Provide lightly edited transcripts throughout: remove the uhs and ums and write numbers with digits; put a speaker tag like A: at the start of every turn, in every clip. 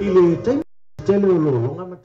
A: I le taimi tele o lologa ma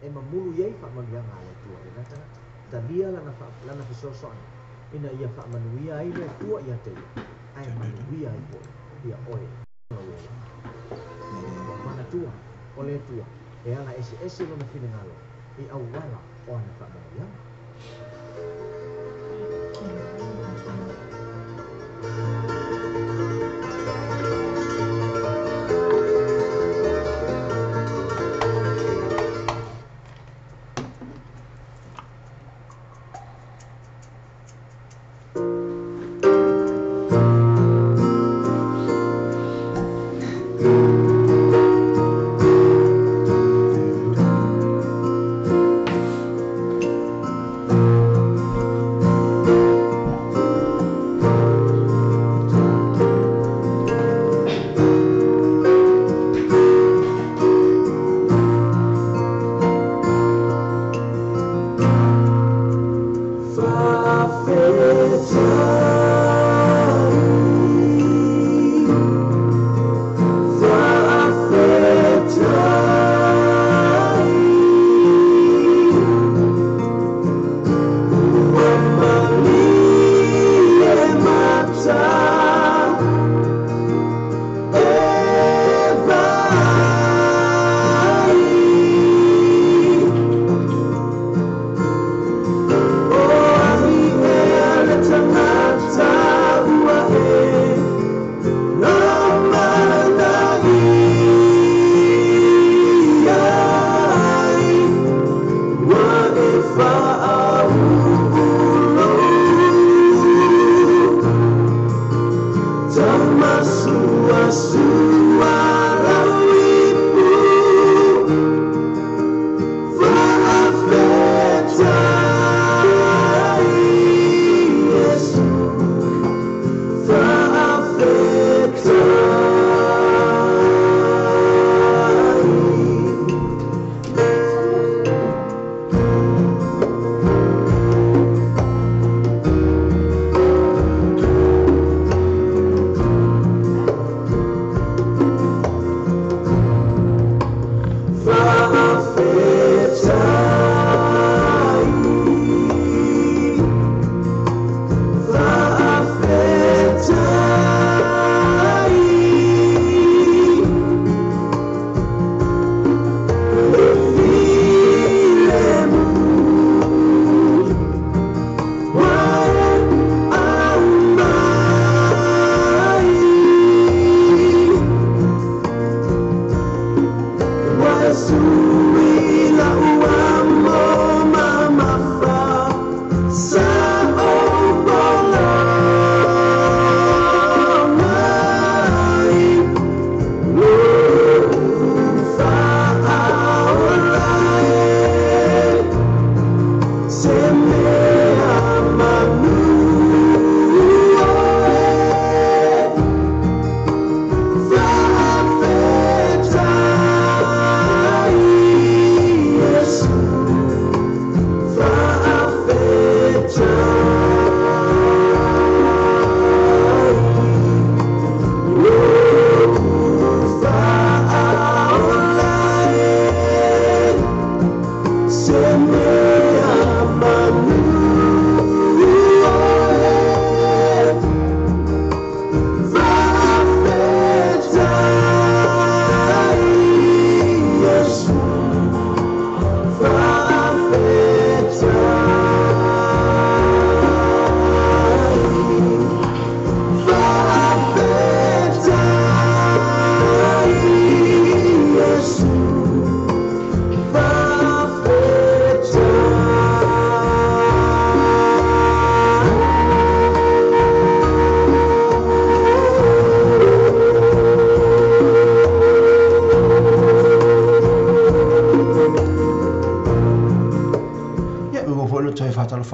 A: e mamulu iai faamanuiaga a le Atua i lena tagata. Talia lana fesoasoani ina ia faamanuia ai le Atua ia te ia, ae manuia ai foʻi ia oe lou olaga. Ua manatua o le Atua e ala eseese lona finagalo i auala o ana faamanuiaga.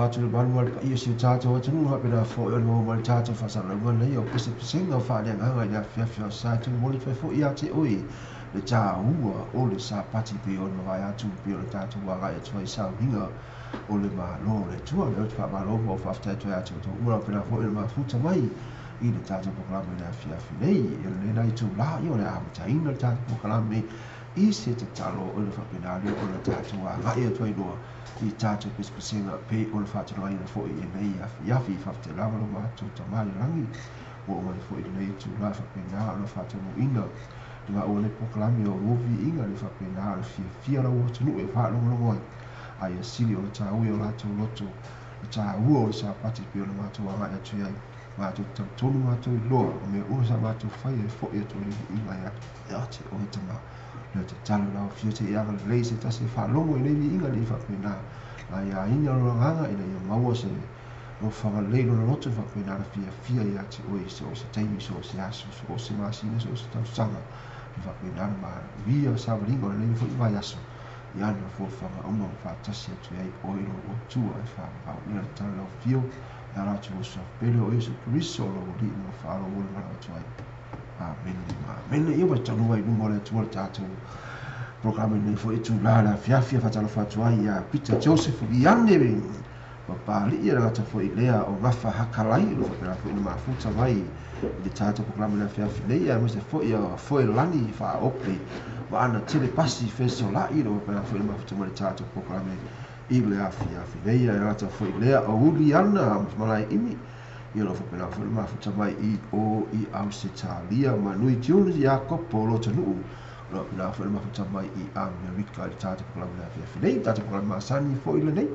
B: Faatalofa atu i le mamalu ma le paia o si o tatou atunuu faapena foi ona maua mai le tatou faasalalauga lenei o pesepesega faaleagaga i le afiafi o aso Sa e momoli atu ai foi ia te oe le taua o le Sapati pei ona mavae atu pei ona tatou agai atu ai i sauniga o le Malo o le Atua. O lea ou te faamalo ma ou faafetai atu ai ia te outou uma faapena foi ona mafuta mai i le tatou polokalame i le afiafi nei. I lenei itula, ia o le a amataina le tatou polokalame i se tatalo ona faapena lea ona tatou agai atu ai loa i tatou pesepesega pei ona faatulagaina foi i lenei afiafi. Faafetai lava lo matou Tama i le lagi ua oo mai foi i lenei itula faapena ona faataunuuina le maua nei polokalame o lua viiga le faapena ona fiafia lau atunuu e faalogologo ai, a ia sili ona taua i o latou loto le taua o le Sapati pei ona matou agai atu i ai. Matou te talitonu matou iloa o mea uma sa matou faia e foi atu ai le viiga ia te oe Tama. Lea tatalo lau Afio te i agalelei se tasi e faalogo i nei viiga nei faapena na aiaina lona agaga ina ia maua se alofaga lelei i lona loto e faapena na fiafia ia te oe i so o se taimi, so o se aso, so o se masina, so o se tausaga, e faapena na manuia savaliga o lenei foi vaiaso i ana fuafuaga uma ma faatasi atu ai oe i lou Atua e faamaonia le tala lau Afio e ala atu i lou Suafa pele o Iesu Keriso o lou Alii ma faalogo le mana atu ai. Amene ma amene. Ia ua taunuu ai i luma o le Atua le tatou polokalame nei foi itula le afiafi e faatalofa atu ai ia Peter Joseph Liane Papali'i e le gata foi lea o Gafa Hakalai o lo o faapena foi ona mafuta mai i le tatou polokalame i le afiafi nei, aemaise foi o Foelani Faaope ma ana tele pasi fesola'i o lo o faapena foi ona mafuta mai i le tatou polokalame i le afiafi nei, ae le gata foi lea o Uliana Malaeimi ia o lo o faapena foi ona mafuta mai i o i Ausetalia ma Nui Tunes Iakopo Lotonuu o lo o faapena foi ona mafuta mai i Amerika i le tatou polokalame i le afiafi nei, tatou polokalame masani foi lenei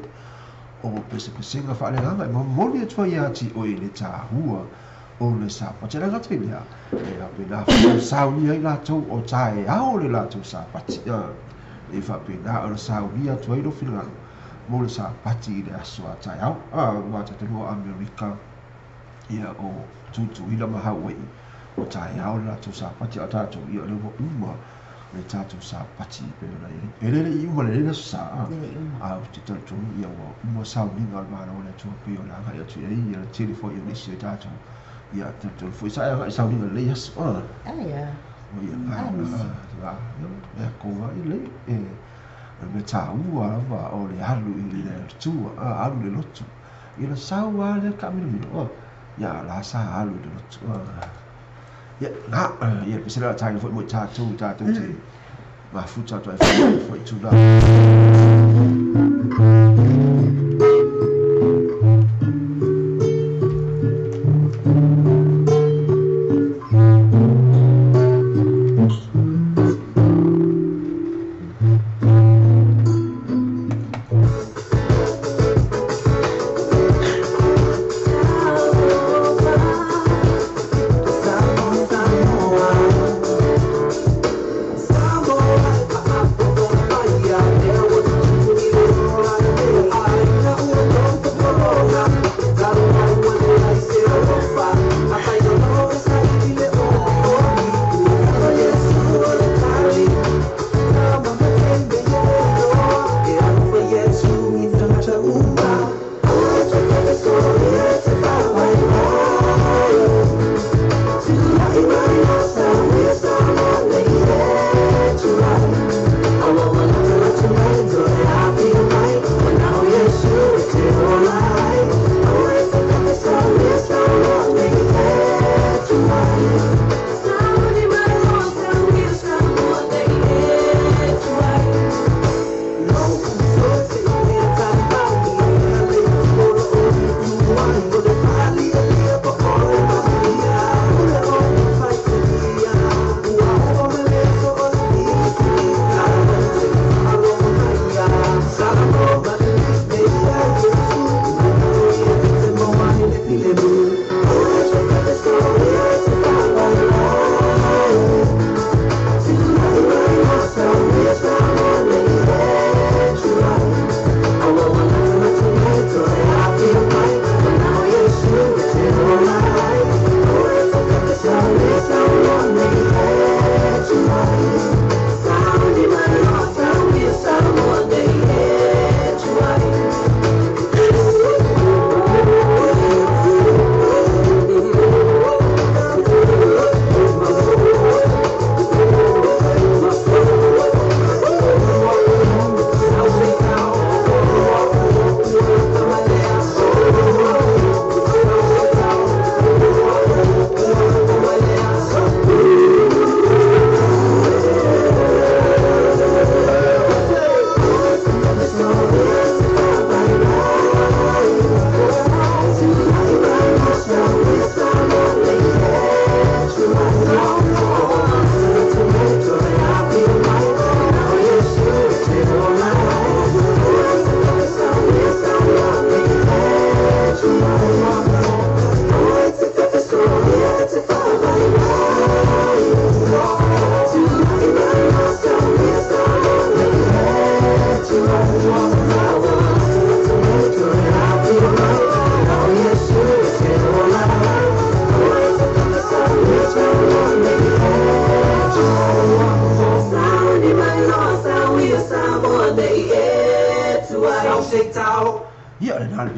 B: o pesepesega faaleagaga e momoli atu ai ia te oe le taua o le Sapati. E le gata i lea, e faapena foi ona saunia ai latou o taeao le latou Sapati, e faapena ona saunia atu ai lou finagalo mo le Sapati i le aso a taeao. Aua tatou o Amerika, ia o Tutuila ma Hawaii, o taeao le latou Sapati, a o tatou, ia o lea ua uma le tatou Sapati pei ona i ai. E le i uma lenei aso Sa, a ou te talitonu ia ua uma sauniga o le Malo o le Atua pei ona agai atu i ai ia le tele foi o nisi o tatou. Ia talitonu foi sa e agai i sauniga i lenei aso.
C: Ia.
B: Ia, ia koa i lei. E, o le mea taua lava o le alu i le Atua, alu i le lotu. Ia na sau lava lea taamilomilo, ia la sa alu i le lotu. Ia, na, ia pese la taina foi mo i tatou, tatou te mafuta atu ai foi foi tula.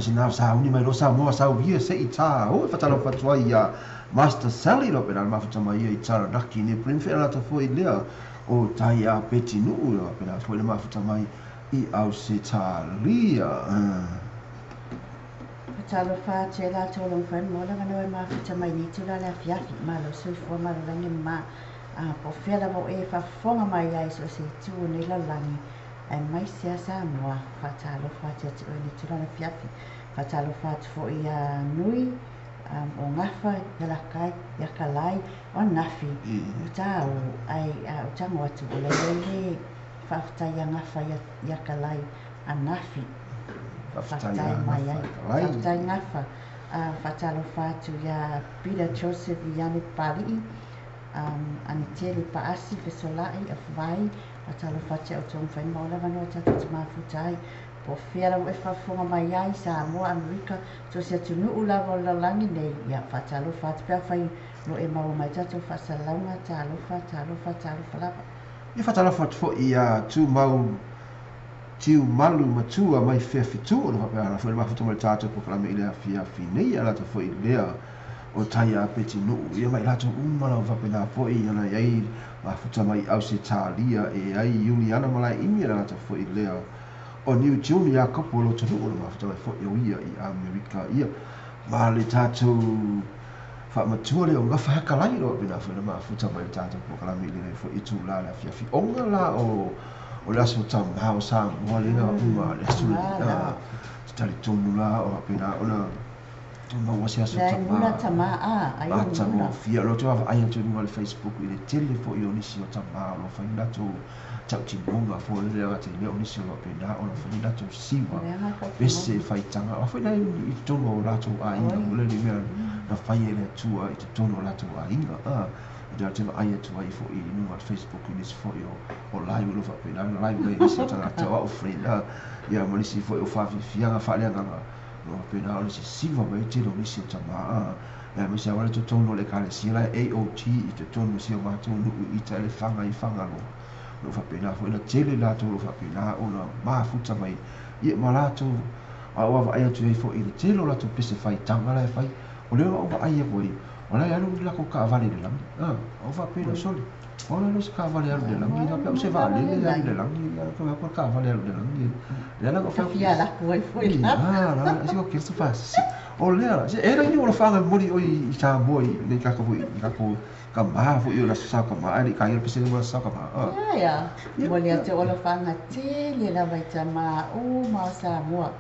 B: pese na sauni mai lo Samoa sau ia se i tā o e whatalofa atu ai ia Master Sally lo pena mafuta mai ia i Taranaki ni Brimfield la foi lea o tai a Petinuu lo pena foi le mafuta mai i Ausetalia.
C: Fatalofa atu e latou o fai mo lava no e mafuta mai ni tula le afiafi malo soifua malo lagi ma po o fea lava o e faafofoga mai ai so se itu o nei lalolagi aemaise a Samoa. Faatalofa atu ia te oe nei tula le afiafi. Faatalofa atu foi ia Nui, o Gafa, ia Lakai, ia Kalai, o Anafi, o Tāu, ai o tago atu o lea le faafetai ia Gafa ia Kalai, Anafi. Faafetai mai ai. Faafetai Gafa. Faatalofa atu ia Peter Joseph Iane Pali'i, Anitele Paasi Fesolai Afuvai. Faatalofa atu ia outou mafai ma o lava no tatou te mafuta ai. Po o fea lava e faafofoga mai ai, Samoa, Amerika, so o se atunuu lava o le lalolagi nei, ia faatalofa atu pe afai o lo o e maua mai tatou faasalalauga. Talofa, talofa, talofa lava.
B: Ia faatalofa atu foi ia Tumau Tiumalu Matua mai Fefitu o le faapea ala foi le mafuta mai le tatou polokalame i le afiafi nei a latou foi lea o tai a Petinuu ia mai latou uma lava faapena foi ona i ai mafuta mai Ausetalia e ai Iuliana Malaeimi a latou foi lea o New June Iakopo o Lotonuu o le mafuta mai foi o ia i Amerika ia ma le tatou faamatua lea o Gafa Hakalai o faapena foi le mafuta mai le tatou polokalame i lenei foi itula le afiafi ona la o le aso tamā o Samoa lena uma le aso le te talitonu la o faapena ona maua se aso
C: tamā tamā a ai
B: o fia lo te vaai atu i luga o le Facebook i le tele foi o nisi o tamā o lo fai latou tautinoga foi le agata i lea o nisi o lo faapena ona fai latou siva pese faitaga a foi la i totonu o latou aiga o le mea na fai e le Atua i totonu o latou aiga a te te vaai atu ai foi i luga o le Facebook i nisi foi o live o lo faapena na live mai nisi o tagata o au friend ia ma nisi foi o faafiafiaga faaleagaga o faapena o nisi siva mai tele o nisi o tamā ia ma se awale totonu o le ekalesia la AOT i totonu o si o matou nuu i ita i le faga i Fagaloa o faapena foi na tele latou o faapena ona mafuta mai ia ma latou a o vaai atu ai foi i le tele o latou pese faitaga la e fai o lea o vaai ai foi o la e alu ni lakou kaavale i le lagi o faapena sole o la se kaavale alu i le lagi la pe o se vaalele alu i le lagi la ko ko kaavale alu i le lagi le la ko
C: fa fia la ko foi
B: la la se ko ke se fa o lea se era ni o la fanga moli o i Samoa i nei kako foi kako ka maha foi o la sa ka maha ai ka ia pese mo sa ka maha
C: ia ia moli atu o la fanga tele lava i tamā uma o Samoa.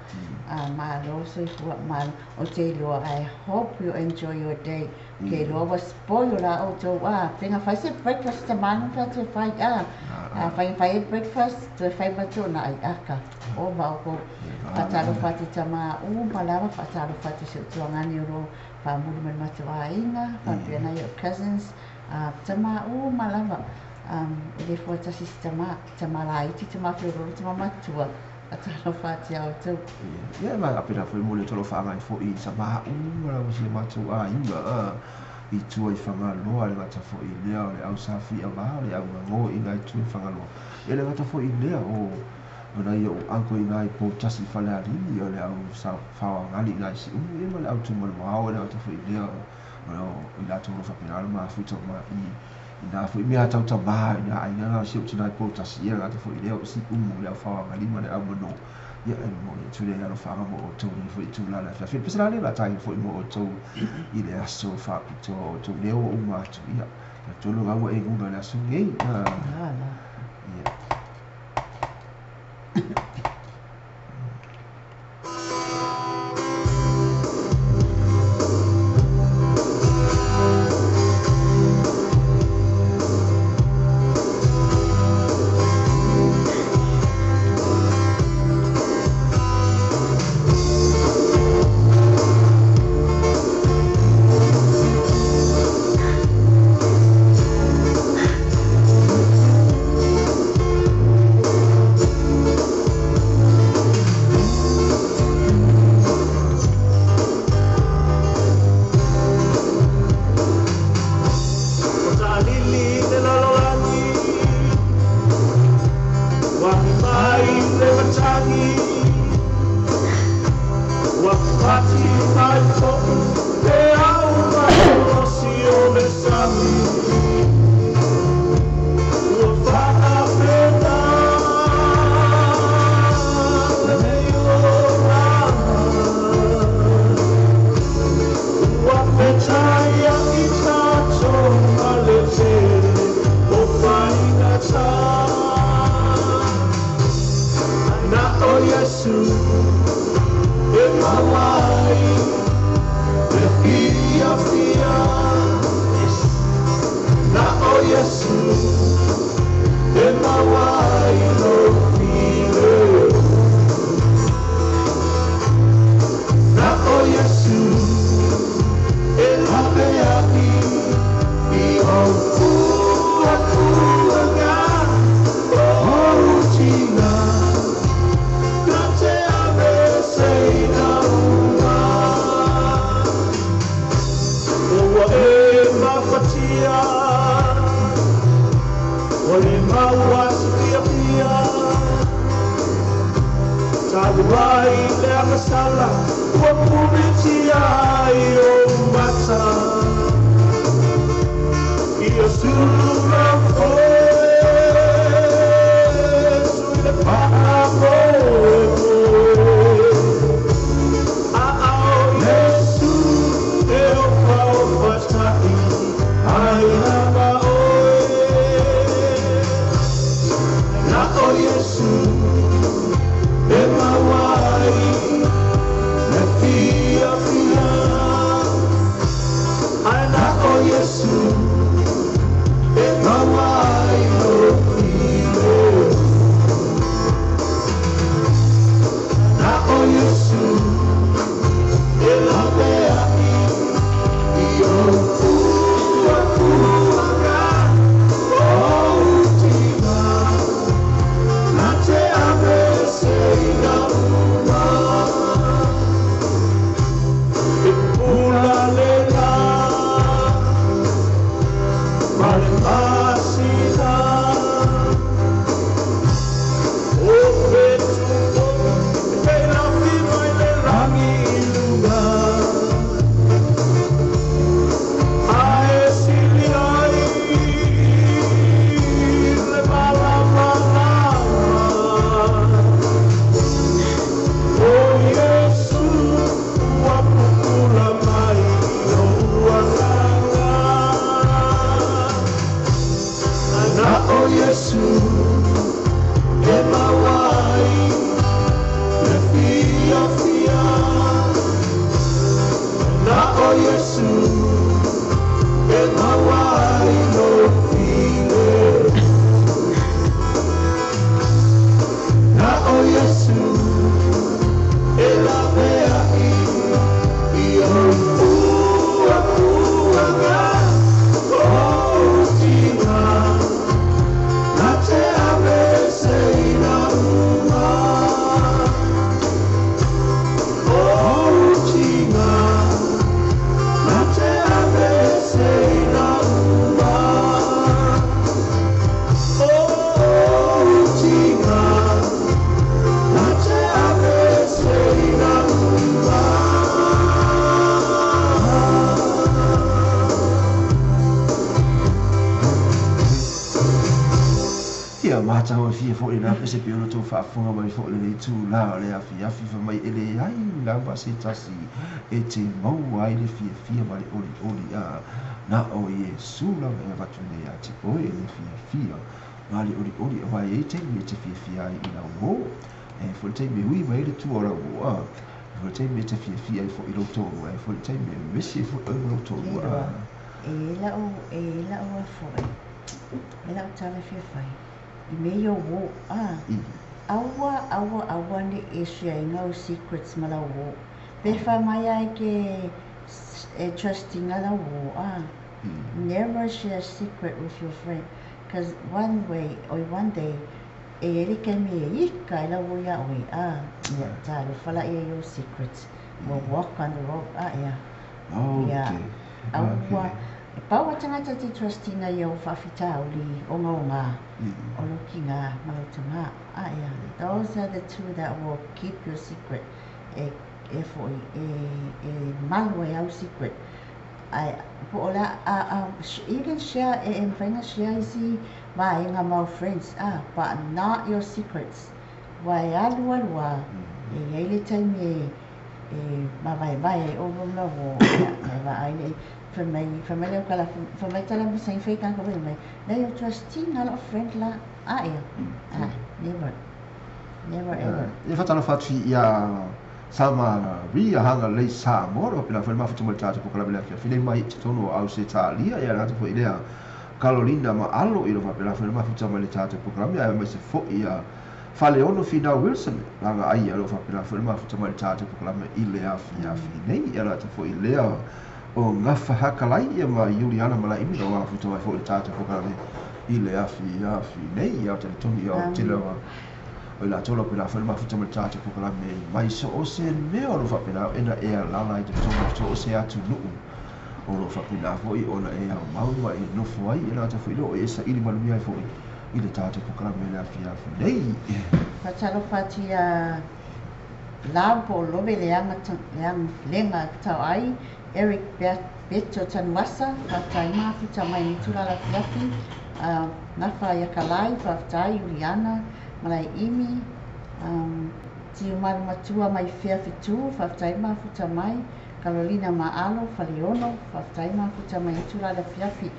C: Malo soifua malo o te iloa. I hope you enjoy your day. Ke iloa ua spoil la outou faiga fai se breakfast tamā pe a toe fai faiga fai ai breakfast toe fai ma tona ai aka o ma oukou. Faatalofa atu tamā uma lava, faatalofa atu si ou tuagani o lo faamuli mai le matou aiga, faapea nai o'u cousins, tamā uma lava. E le fuatasi se tamā, tamā laiti, tamā feoloolo, tamā matua. Faatalofa atu ia outou.
B: Ia ma apena foi mo le talofaga ai foi i tamā uma lava si o matou aiga i tua i Fagaloa le gata foi lea o le au safi'a o le au gago i nai tua i Fagaloa ia le gata foi lea o nai o'u uncle i nai Poutasi Falealili o le au faoagali i nai Siumu ia ma le au Tumanuao le gata foi lea o i latou o lo faapena le mafuta ma i nā foi mea tau tamā i nā aiga na si o tinai Poutasi ia le gata foi lea o Siumu le au faoagali ma le au mano ia e mo le tule alofaga mo outou nei foi itula le afiafi pese la le la tai foi mo outou i le aso faapitoa o outou lea ua uma atu ia tolu gaua e guna le aso nei ia.
D: fiafia O le maua se fiafia Talu ai le agasala ua pulitia ai ou mata Ia sulu lau foesu i le faamoemoe A ao Iesu e ofaofatai ai lava oe Na o Iesu e maua ai le fiafia Ae na o Iesu e maua ai lou filemu Na o Iesu e laveai i ou puapuaga o ou tiga Na te aveeseina uma E pupula le la ma le masina O fetu foi e feilafi mai le lagi i luga Ae sili ai le malamalama O Iesu ua pupula mai i lou agaga Na o Iesu e maua ai le fiafia Na o Iesu e maua ai lou filemu Na o Iesu e laveai i ou puapuaga o ou tiga Na te aveeseina uma o ou tiga Na te aveeseina uma o ou tiga Na te aveeseina uma.
B: Ia matau e fia fo'i lena pese pei ona tou faafofoga mai fo'i lenei itulā o le afiafi fai mai e leai lava se tasi e te maua ai le fiafia ma le olioli a na o Iesu lava e avatu nei ia te oe le fiafia ma le olioli auā e i ai taimi e te fiafia ai i lau uō e i ai foi le taimi e ui mai ai le tua o lau uō a e i ai foi le taimi e te fiafia ai foi i lou toalua e i ai foi le taimi e vevesi ai foi oe ma lou toalua
C: Leiloa,
B: a
C: e i ai la'u, e i ai la'u a fo'i, e la'u tala e fia fai, i mea ia o uō, a, aua, aua, aua ne i e share ina ou secrets ma lau uō. Pe fai mai a e ke e trust ina lau uō, a, never share secret with your friend, cause one way, or one day, e i ai le taimi e ika ai lau uō iā oe, a, ia, talofa laia i ou secrets, ua walk on the road, a, ea. Ia, aua, e pau a tagata e te trust ina i au faafitauli ogaoga o lou kina ma lou tamā. A ea, those are the two that will keep your secret, e, e foi, e, e malu ai au secret. Ae, po o le a, a, a, you can share, e, e mafai ona share isi vaega ma au friends, a, but not your secrets. Aua e alu alu lava, e i ai le taimi e, e mavaevae ai ʻoukou ma ua ia e vaai nei fai mai fai mai le aukala fai mai tala masani fai kanaka fai mai leai o trust ina la'u friend la a ia a never never ever.
B: Ia faatalofa atu ia Samaria Hangalei Samoa o lo faapena foi le mafuta mai le tatou polokalame i le afiafi nei mai i totonu o Ausetalia ia le atu foi lea Carolina ma Alo i lo faapena foi le mafuta mai le tatou polokalame aemaise foi ia Faleono Finau Wilson laga ai o lo o faapena foi le mafuta mai le tatou polokalame i le afiafi nei. Ia le atu foi lea o Gafa Hakalai ia ma Iuliana Malaimi o lo o mafuta mai foi le tatou polokalame i le afiafi nei. Ia ou te talitonu ia o le tele o i latou o lo o faapena foi le mafuta mai le tatou polokalame mai so o se mea o lo o faapena ona e alaala i totonu o so o se atunuu O lo faapena foʻi ona e aumau ma e nofo ai e lata foʻi loo e saʻili manuia ai foʻi i le tatou polokalame le afiafi nei.
C: Faatalofa atu iā Lau po o Love Leaga Lega Tauai Eric Beto Tanuasa, faafetai mafuta mai lenei itula o le afiafi. Gafa ia Kalai, faafetai Iuliana Malaeimi, Tiumalu Matua mai Fea Fetu, faafetai mafuta mai. Carolina Maalo Faleono, faafetai mafuta mai lenei itula o le afiafi.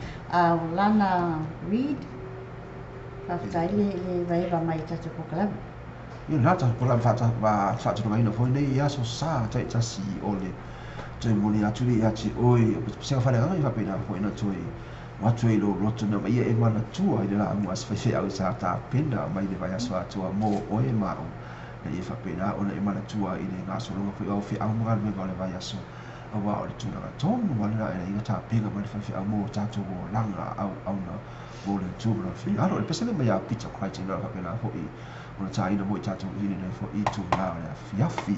C: Lana Reid, faafetai le vaeva mai i tatou polokalame.
B: Ia lena tatou polokalame faatinogaina foi nei i aso sa taitasi o le toe momoli atu lea ia te oe o pesepesega faaleagaga ia faapena foi ona toe o atu ai i lou loto ina ia e manatua i le laamu a se faifeau sa tapena mai le vaiaso atoa mo oe ma au ina ia faapena ona e manatua i le gasologa foi o au feau ma galuega o le vaiaso auā o le tulaga tonu lava lena ina ia tapena mai le faifeau mo tatou olaga auauna mo le Atua ma lona finagalo. O le pese lea mai ia Peter Crichton ina faapena foi ona taina mo i tatou i lenei foi itulā o le afiafi.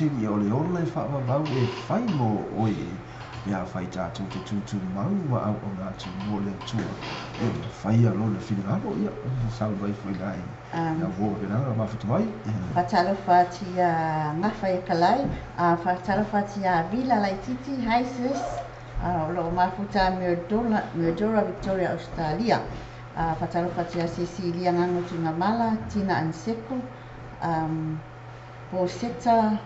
B: lautele, o le ola e faavavau e fai mo oe pe afai tatou te tutumau ma auauna atu mo le Atua e faia lona finagalo. Ia saunoa ifo i la ia uo faapena mafuta mai.
C: Faatalofa atu iā Gafa ia Kalai, faatalofa atu iā Vila Laititi, hi sis, o loo mafuta Mildura, Mildura Victoria Australia. Faatalofa atu iā Cecilia Gago Tuigamala, Tina Anseko, Rosetta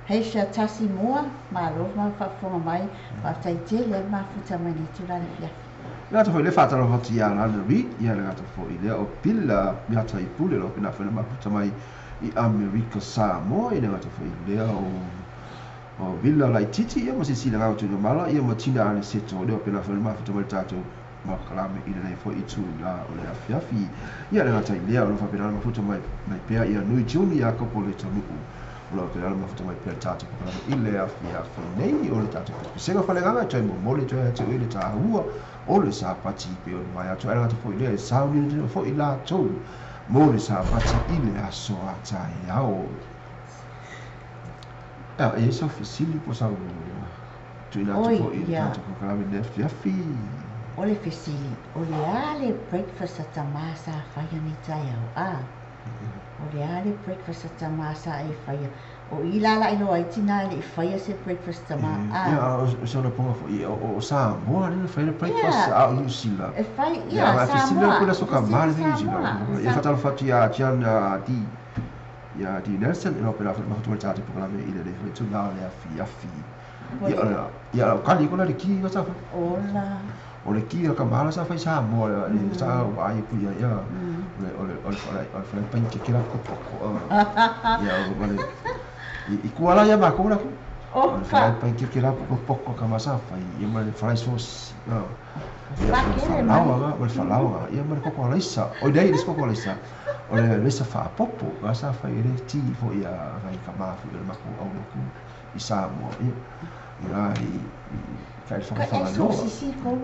C: Heisha Tasi Moa, malo ma faafofoga mai, faafetai tele ai mafuta mai lenei itula le afiafi.
B: Le gata foi lea faatalofa atu ia Lana Reid, ia le gata foi lea o Pila Miata i Pule o lo faapena foi ona mafuta mai i Amerika Samoa, i le gata foi lea o Vila Laititi, ia ma Sisila Gago Tuigamala, ia ma Tina Aniseto, lea faapena foi ona mafuta mai le tatou Makalame i lenei foi itula o le afiafi. Ia le gata i lea o lo faapena ona mafuta mai mai pea ia Nui June Iakopo le Tanu'u, o lo faapena ona mafuta mai pea le tatou pakalame i le afiafi nei. O le tatou pesepesega faleagaga e toe momoli toe atu i le tāua o le Sapati pei ona vae atu, ae le gata foi i lea e sauniuni foi latou mo le Sapati i le aso a taeao. E i ai sau fesili po o sau tuuina atu
C: Oi,
B: foi i le
C: ia.
B: tatou polokalame i le afiafi?
C: O le fesili, o le a le breakfast a tamā sa faia nei taeao? A, o le a le breakfast a tamā sa e faia? O i la la iloa ai tinā e le i faia se breakfast tamā. A.
B: Ia, o se ona ponga foi, o Samoa lea na fai le breakfast,
C: Ia,
B: a o Niu Sila.
C: e fai,
B: Ia,
C: ia,
B: a fesili
C: Samoa,
B: atu le aso kamā
C: fesili
B: le Niu Sila.
C: Samoa,
B: Ia
C: Sa,
B: faatalofa atu ia John D. Ia D. Nelson, e faapena foi mafuta mai le tatou polokalame i lenei foi itula o le afiafi.
C: o
B: Ia,
C: le,
B: ia, o kali ko la le ki sa fai.
C: ola,
B: O le ki a ka mahala sa fai Samoa le sa vaai ku ia ia o le o le o le o le o le fale panikeke la pokopoko. Ia o le i kuala ia makou la ku. O le
C: oka,
B: fale panikeke la pokopoko ka ma sa fai ia ma le fale sosi. Ia ma le
C: fakele mai.
B: falaoaga, ma le falaoaga, ia ma le koko alaisa. Oi nei le koko alaisa. O le alaisa faapopo, ga sa fai e le ti foi ia nai kamā foi o le makou aulotu i Samoa. Ia, i la i ka i
C: Ka e so
B: fagafagaloa.
C: sisi kou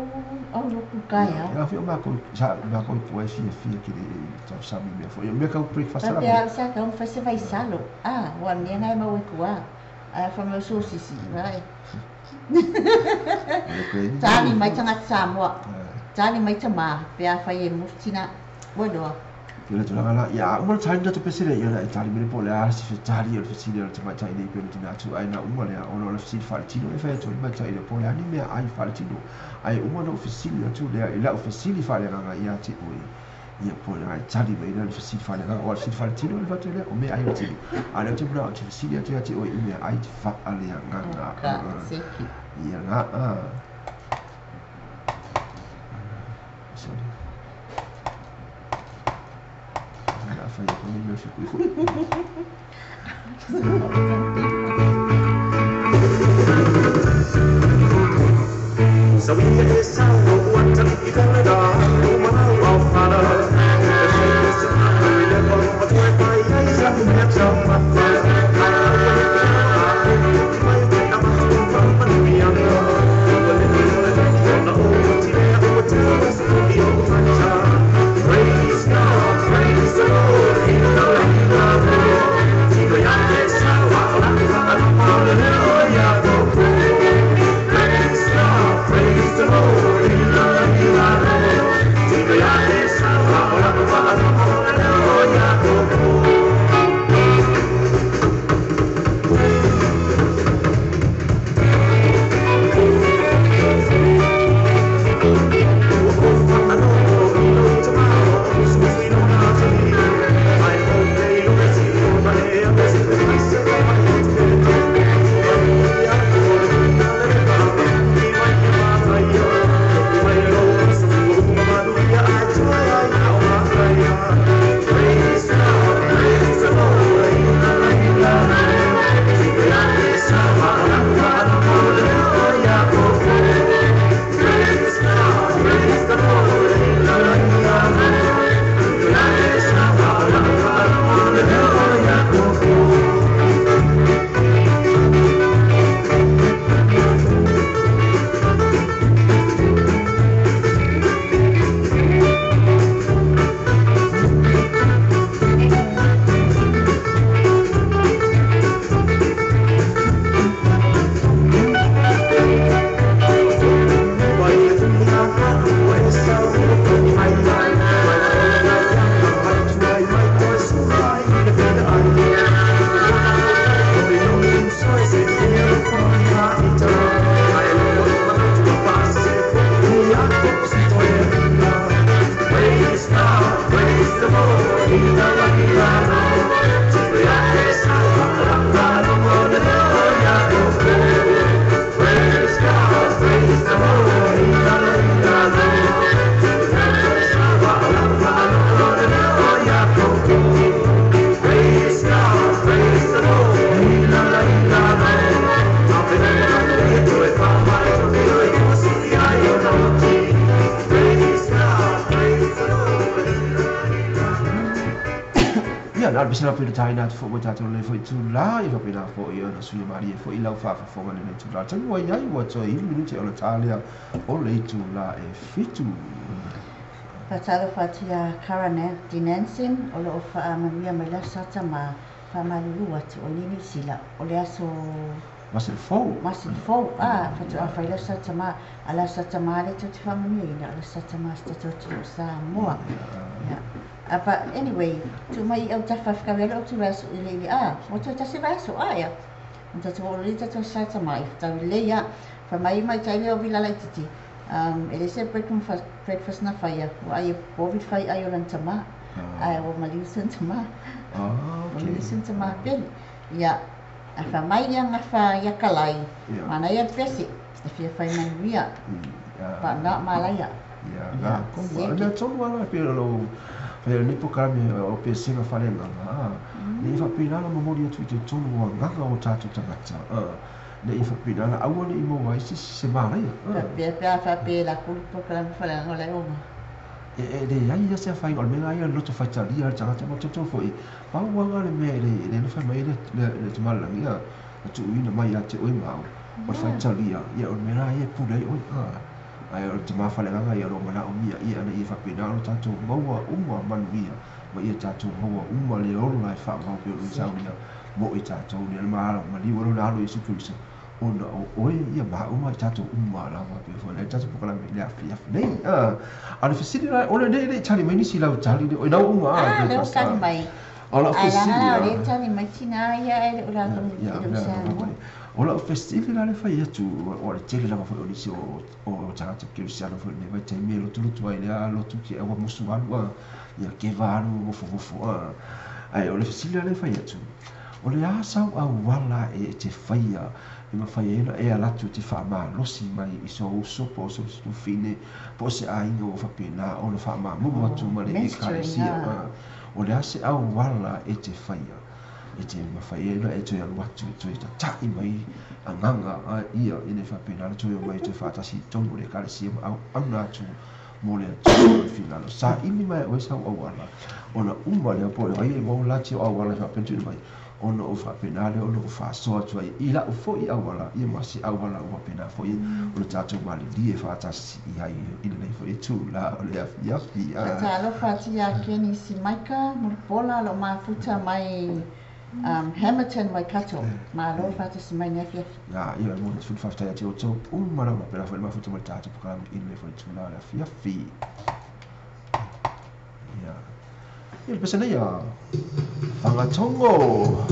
C: au loku
B: Ia,
C: kai au.
B: ia fi o makou sa makou i tua e fiafia ki le tausami mea foi. O mea kau breakfast
C: Fa
B: lava.
C: pea sa ka fa se vai salo. Ah, wa mea ngai mau e kua. A fa mau so sisi, vai.
B: O le gravy.
C: Tali mai tangata Samoa. Tali mai tamā, pe a fai e mufu tina. Ua iloa.
B: Ia le tulaga la, ia a uma le tali na tupe sele, ia e tali mai le po o le a se fetali o le fesili o le tamaitai nei pei ona tuuina atu, ae na uma lea ona o le fesili faaletino e fai atu ai le tamaitai lea po o le a ni meaai faaletino, ae uma ona ou fesili atu lea i lau fesili faaleagaga ia te oe, ia po o le a e tali mai lea le fesili faaleagaga, aua o le fesili faaletino le fai atu lea o meaai o le tino, a o lea ou te manao ou te fesili atu ia te oe i meaai faaleagaga.
C: Ka seki.
B: Ia na a. Sorry. O le a fai atu nei mea fekuikui.
D: Praise the Lord.
B: pese la pele tai na fo mo tatou le foi tu la i faapena foi ona sui malie foi lau faafofoga lenei itulā taimi ua iai ua toe 9 minute o le ta lea o le itulā e 7.
C: Faatalofa atu iā Kara Dinansen o lo o faamanuia mai le Aso Sa ma faamalulu atu o nei Niu Sila o le aso
B: Masina fou.
C: Masina fou a faatoa fai le Aso Sa ma a le Aso Sa ma lea tou te faamanuiaina o le Aso Sa ma si tatou atunuu o Samoa. Yeah. But anyway, tuu mai i autafa fekawe alo tu aso i le a, ua toe tasi vaiaso a ia. Ona tatou oo lea i tatou Aso Sa ma i tau lelei a. Fai mai mai tai lea o vila laitiiti, e le se breakfast na faia, ua ai e povi le fai ai o lana tama. Ae ua maliu si ona tama. Ua maliu si ona tama pele. Ia, ae fai mai ia gafa ia Kalai, manaia le pese, e fia fai manuia. But not malaia.
B: Ia, na tonu a. O le mea tonu lava la pei o lou fai o lenei polokalame o pesega faaleagaga, ne i faapena ona momoli atu i totonu o agaga o tatou tagata, ne i faapena ona aua ne i maua ai se malaia.
C: Faapea pe a faapea e lako le polokalame faaleagaga o la e oma.
B: E leai lava se afaina, o le mea lava ia o le loto faitalia o le tagata ma tautua foi, pau lava le mea e le na fai mai ai le Tamalelagi, na tuuina mai ia te oe ma au, o le faitalia, ia o le mea la ia e pule ai oe. Ae o le tama faaleagaga ia o lo o manaomia ia ina ia faapena ona tatou maua uma manuia ma ia tatou maua uma le ola e faavavau pei ona saunia mo i tatou nei. O le maliu ai lona Alo Iesu Keriso ona o oe ia ma au ma i tatou uma lava pei foi ona i ai le tatou polokalame i le afiafi nei. A o le fesili la, o le le i tali mai nisi i lau tali le, oi lau uma
C: a lea ua tali mai.
B: O lau
C: fesili. Ae leaga la o lea e tali mai tina ia e le o latou e le o Samoa.
B: O lau fesili la le fai atu, o le tele lava foi o nisi o tagata kerisiano foi i lenei vaitaimi e lotulotu ai lea lotu ki ua musu alu a, ia keva alu gofogofo a. Ae o le fesili la le fai atu, o le a sau auala e te faia e mafai ai ona e ala atu e te faamalosi mai i sou uso po o sou tufine po o se aiga ua faapena ona faamamumu atu ma le Ekalesia a. O le a se auala e te faia e te mafai ai ona e toe alu atu e toe tata'i mai agaga a ia ina ia faapena ona toe omai e toe faatasi i totonu o le Ekalesia ma auauna atu mo le Atua o le finagalo. Saili mai e oe sau auala ona uma lea po o ai e maua la tio auala e faapea ona tuuina mai ona ou faapena lea ona ou faasoa atu ai i la'u foi auala ia ma se auala ua faapena foi ona tatou malilie faatasi i ai i lenei foi itulā o le afiafi.
C: Faatalofa atu ia Kenny Simaika Mulipola o lo o mafuta mai Hamilton Waikato. Malo faatasi mai nei afiafi.
B: Ia, ia, e momoli atu foi le faafetai ia te outou uma lava, faapena foi le mafuta mai le tatou polokalame i lenei foi itulā o le afiafi. Ia. Ia le pese nei a Fagatogo.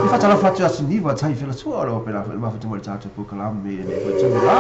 B: E faatalofa atu ia Siniva Taifelasua o lo o faapena foi le mafuta mo le tatou polokalame i lenei foi taimi la.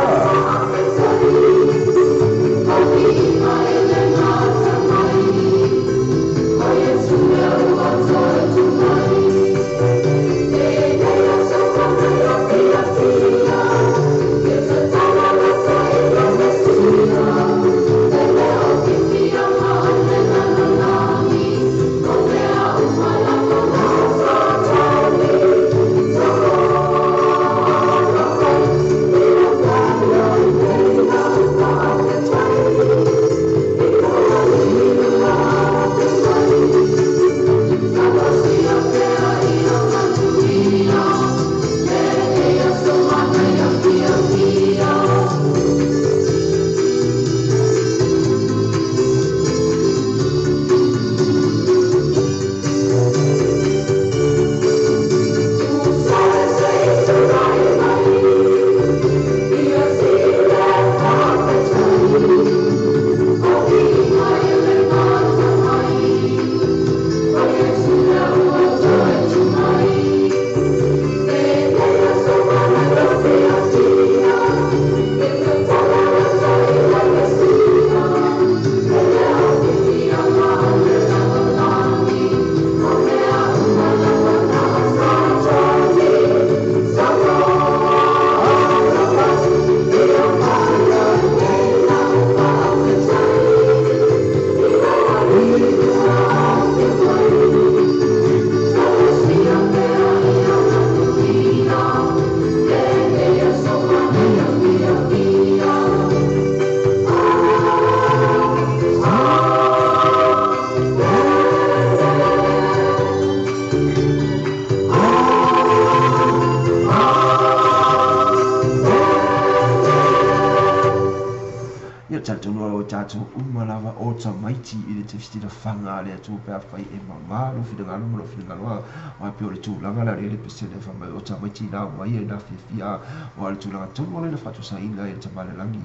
B: talitonu o tatou uma lava o tamaiti i le fesilafaiga a le Atua pe afai e mamā lou finagalo ma lou finagalo a pei o le tulaga lea o le pesele faamai o tamaiti ina aumai ai na fiafia aua o le tulaga tonu lea na faatusaina ai e le Tama i le Lagi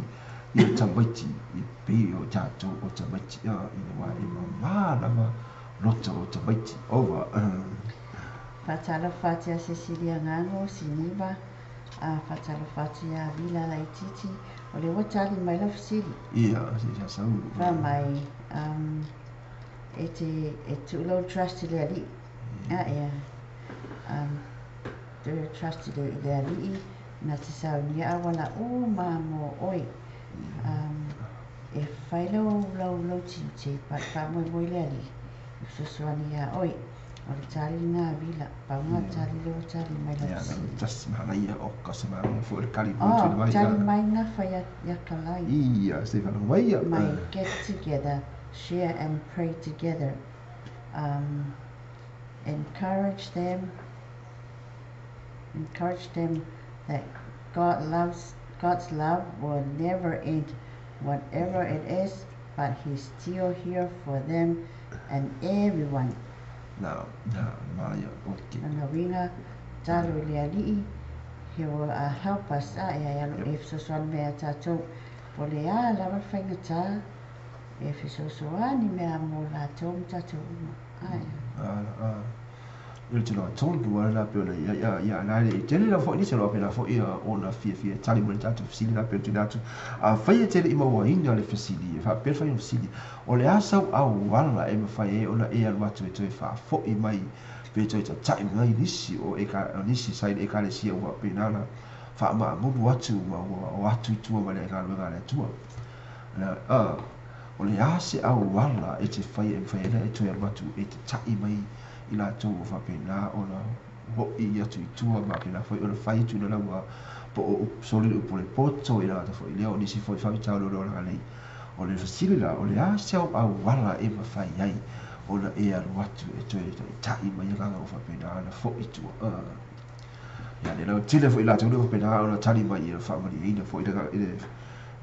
B: ia tamaiti e pei o tatou o tamaiti ina ua e mamā lava loto o tamaiti. Over.
C: Faatalofa atu ia Cecilia Gago, Siniva, faatalofa atu ia Vila Laitiiti, o lea ua tali mai lau fesili.
B: Ia, se sa sau.
C: Fa mai, e te e tuu lau trust i le Alii. Ia, te trust i le Alii, na te saunia auala uma mo oe. E fai lau lau lau tiute, pa faamoemoe le Alii, e fesoasoani ia oe. O le tali lena a Vila, pau lena o le tali lea ua tali mai lau
B: Ia,
C: fesili.
B: tasi manaia o ka se manaia foi le kali
C: Oh,
B: mo mai.
C: tali mai gafa ia, ia Kalai.
B: Ia, se whanau mai ia.
C: Mai get together, share and pray together. Encourage them, encourage them that God's love will never end, whatever it is, but He's still here for them and everyone.
B: Na, na, manaia, okay.
C: Lona uiga, talo i le Alii, He will help us, e alo e fesoasoani mai ia tatou. Po o le a lava le faigata, e fesoasoani mea mo latou ma tatou uma. Ae.
B: A, i le tulaga tonu lava la pei ona i ai ia na e tele lava foi nisi o lo o faapena foi ona fiafia e tali mai le tatou fesili la pei ona tuuina atu. Afai e te le i mauaina le fesili, e faapea le faiga o fesili, o le a sau auala e mafai ai ona e alu atu e toe faafoi mai pe toe tata'i mai nisi o nisi sa i le Ekalesia ua faapena ona faamaamulu atu ma ua o atu i tua ma le galuega a le Atua. O le a se auala e te faia e mafai ai ona e toe alu atu e tata'i mai i latou ua faapena ona ho'i atu i tua ma faapena foi ona fai atu i laua po o soli le upu o le poto i le tagata foi lea o nisi foi faafitauli o le olaga nei. O le fesili la, o le a se auala e mafai ai ona e alu atu e toe taitai mai agaga ua faapena ona fo'i i tua. Ia le lautele foi i latou lea ua faapena ona tali mai ia faamalieina foi i le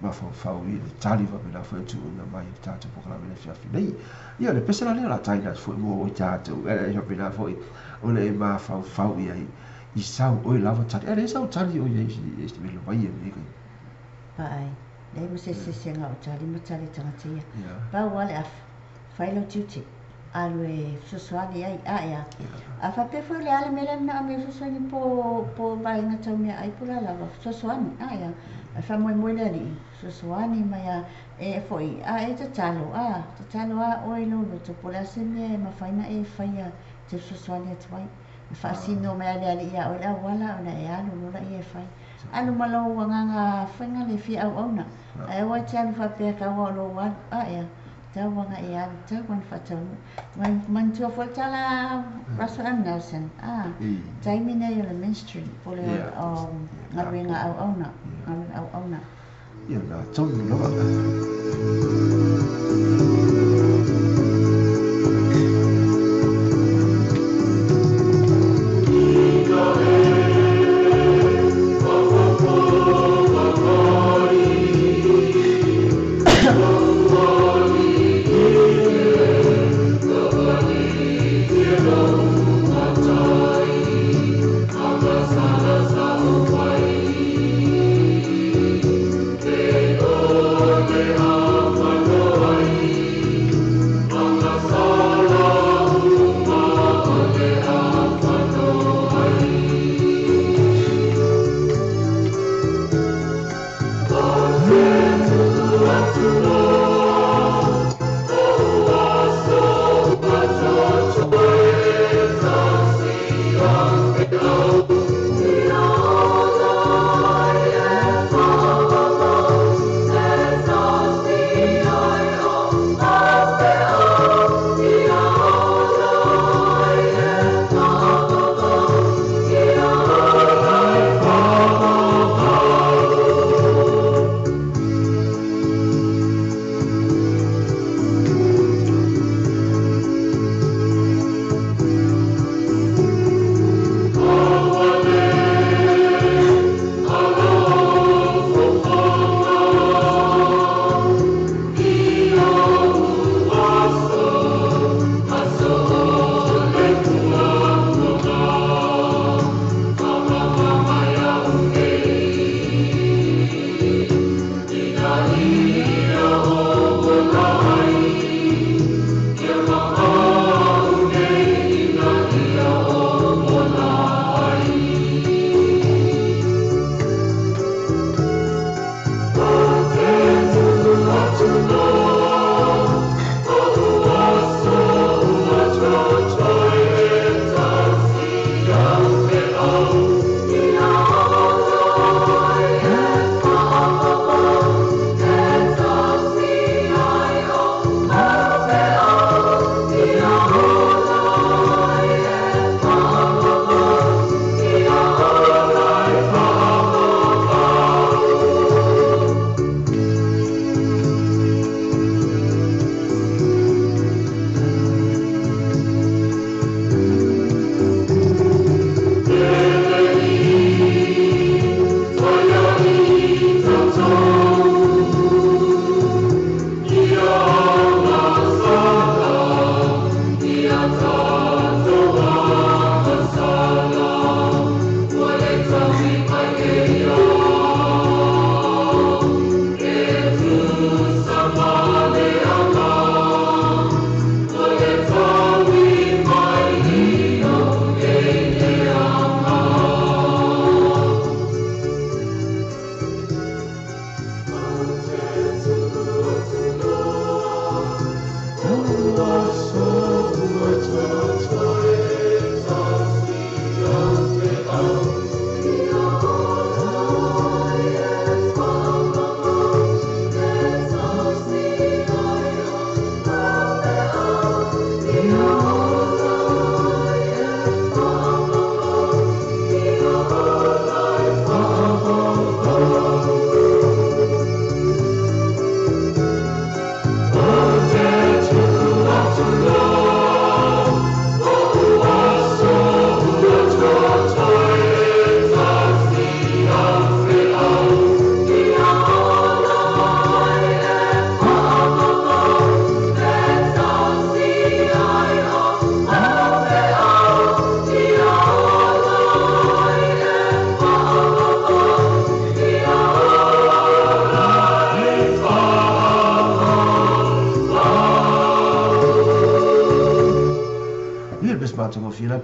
B: mafaufau i le tali faapena foi o tuuina mai i le tatou polokalame le afiafi nei. Ia le pese la lea o le a taina atu foi mo i tatou e faapena foi ona e mafaufau i ai i sau oe lava tali. E le sau tali o i ai i se mea mai e nei kai.
C: Paai, leai ma se eseesega o tali ma tali tagata ia. Pau lava le afa, fai lau tiute, alu e fesoasoani ai, a ea. A faapea foi o le a le mea lea e manaomia e fesoasoani po po vaega tau meaai po o le a lava, fesoasoani, a ea. Ae faamoemoe le Alii, fesoasoani mai a e foi, a e tatalo, a, tatalo a oe i lou loto po o le a se mea e mafai ona e faia e te fesoasoani atu ai. E faasino mai lava le Alii ia oe le auala ona e alu loa laia e fai. Alu ma lou agaga faiga le fia auauna, ae aua e te alu faapea tau o lou alu, a ea, tau aga e alu, tau ana faataunuu. Manatua foi le tala a Russell M. Nelson, a, taimi nei o le ministry, po o le galuega auauna, galuega auauna.
B: Ia na tonu lava.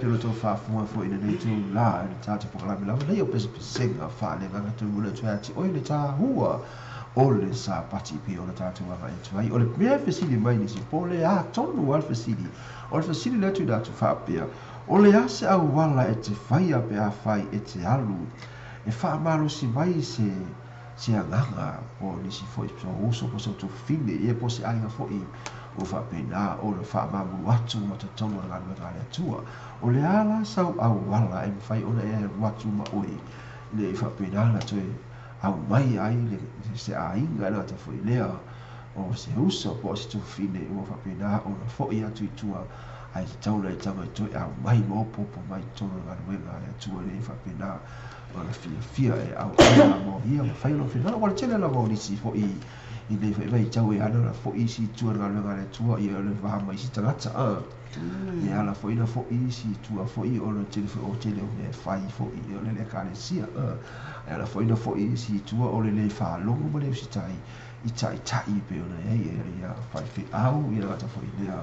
B: pei o le tou faafofoga foi i lenei itulā i le tatou polokalame lava nei o Pesepesega Faaleagaga toe momoli atu ai ia te oe le tāua o le Sapati e pei ona tatou agai atu ai. O le mea e fesili mai nisi, po o le a tonu lava le fesili? O le fesili lea e tuuina atu faapea, o le a se auala e te faia pe afai e te alu e faamalosi mai se se agaga po o nisi foi sou uso po o sou tuafafine ia po o se aiga foi ua faapena ona faamamulu atu ma totonu o le galuega a le Atua. O le a la sau auala e mafai ona e alu atu ma oe ina ia faapena ona toe aumai ai le, se aiga e le gata foi lea o se uso po o se tuafafine ua faapena ona foi atu i tua ae tatau ona e tago e toe aumai ma opoopo mai totonu o le galuega a le Atua ina ia faapena ona fiafia e auauna mo ia ma fai lona finagalo. Ua tele lava o nisi foi i nei foi vaitau e ala ona foi isi i tua i le galuega a le Atua, ia o le va ma isi tagata a. E ala foi ona foi isi i tua foi ona o le tele foi o tele o mea e fai foi o le Ekalesia a. E ala foi ona foi isi i tua o le le faalogo ma le usitai i taitai e pei ona i ai ia faifeau ia tagata foi lea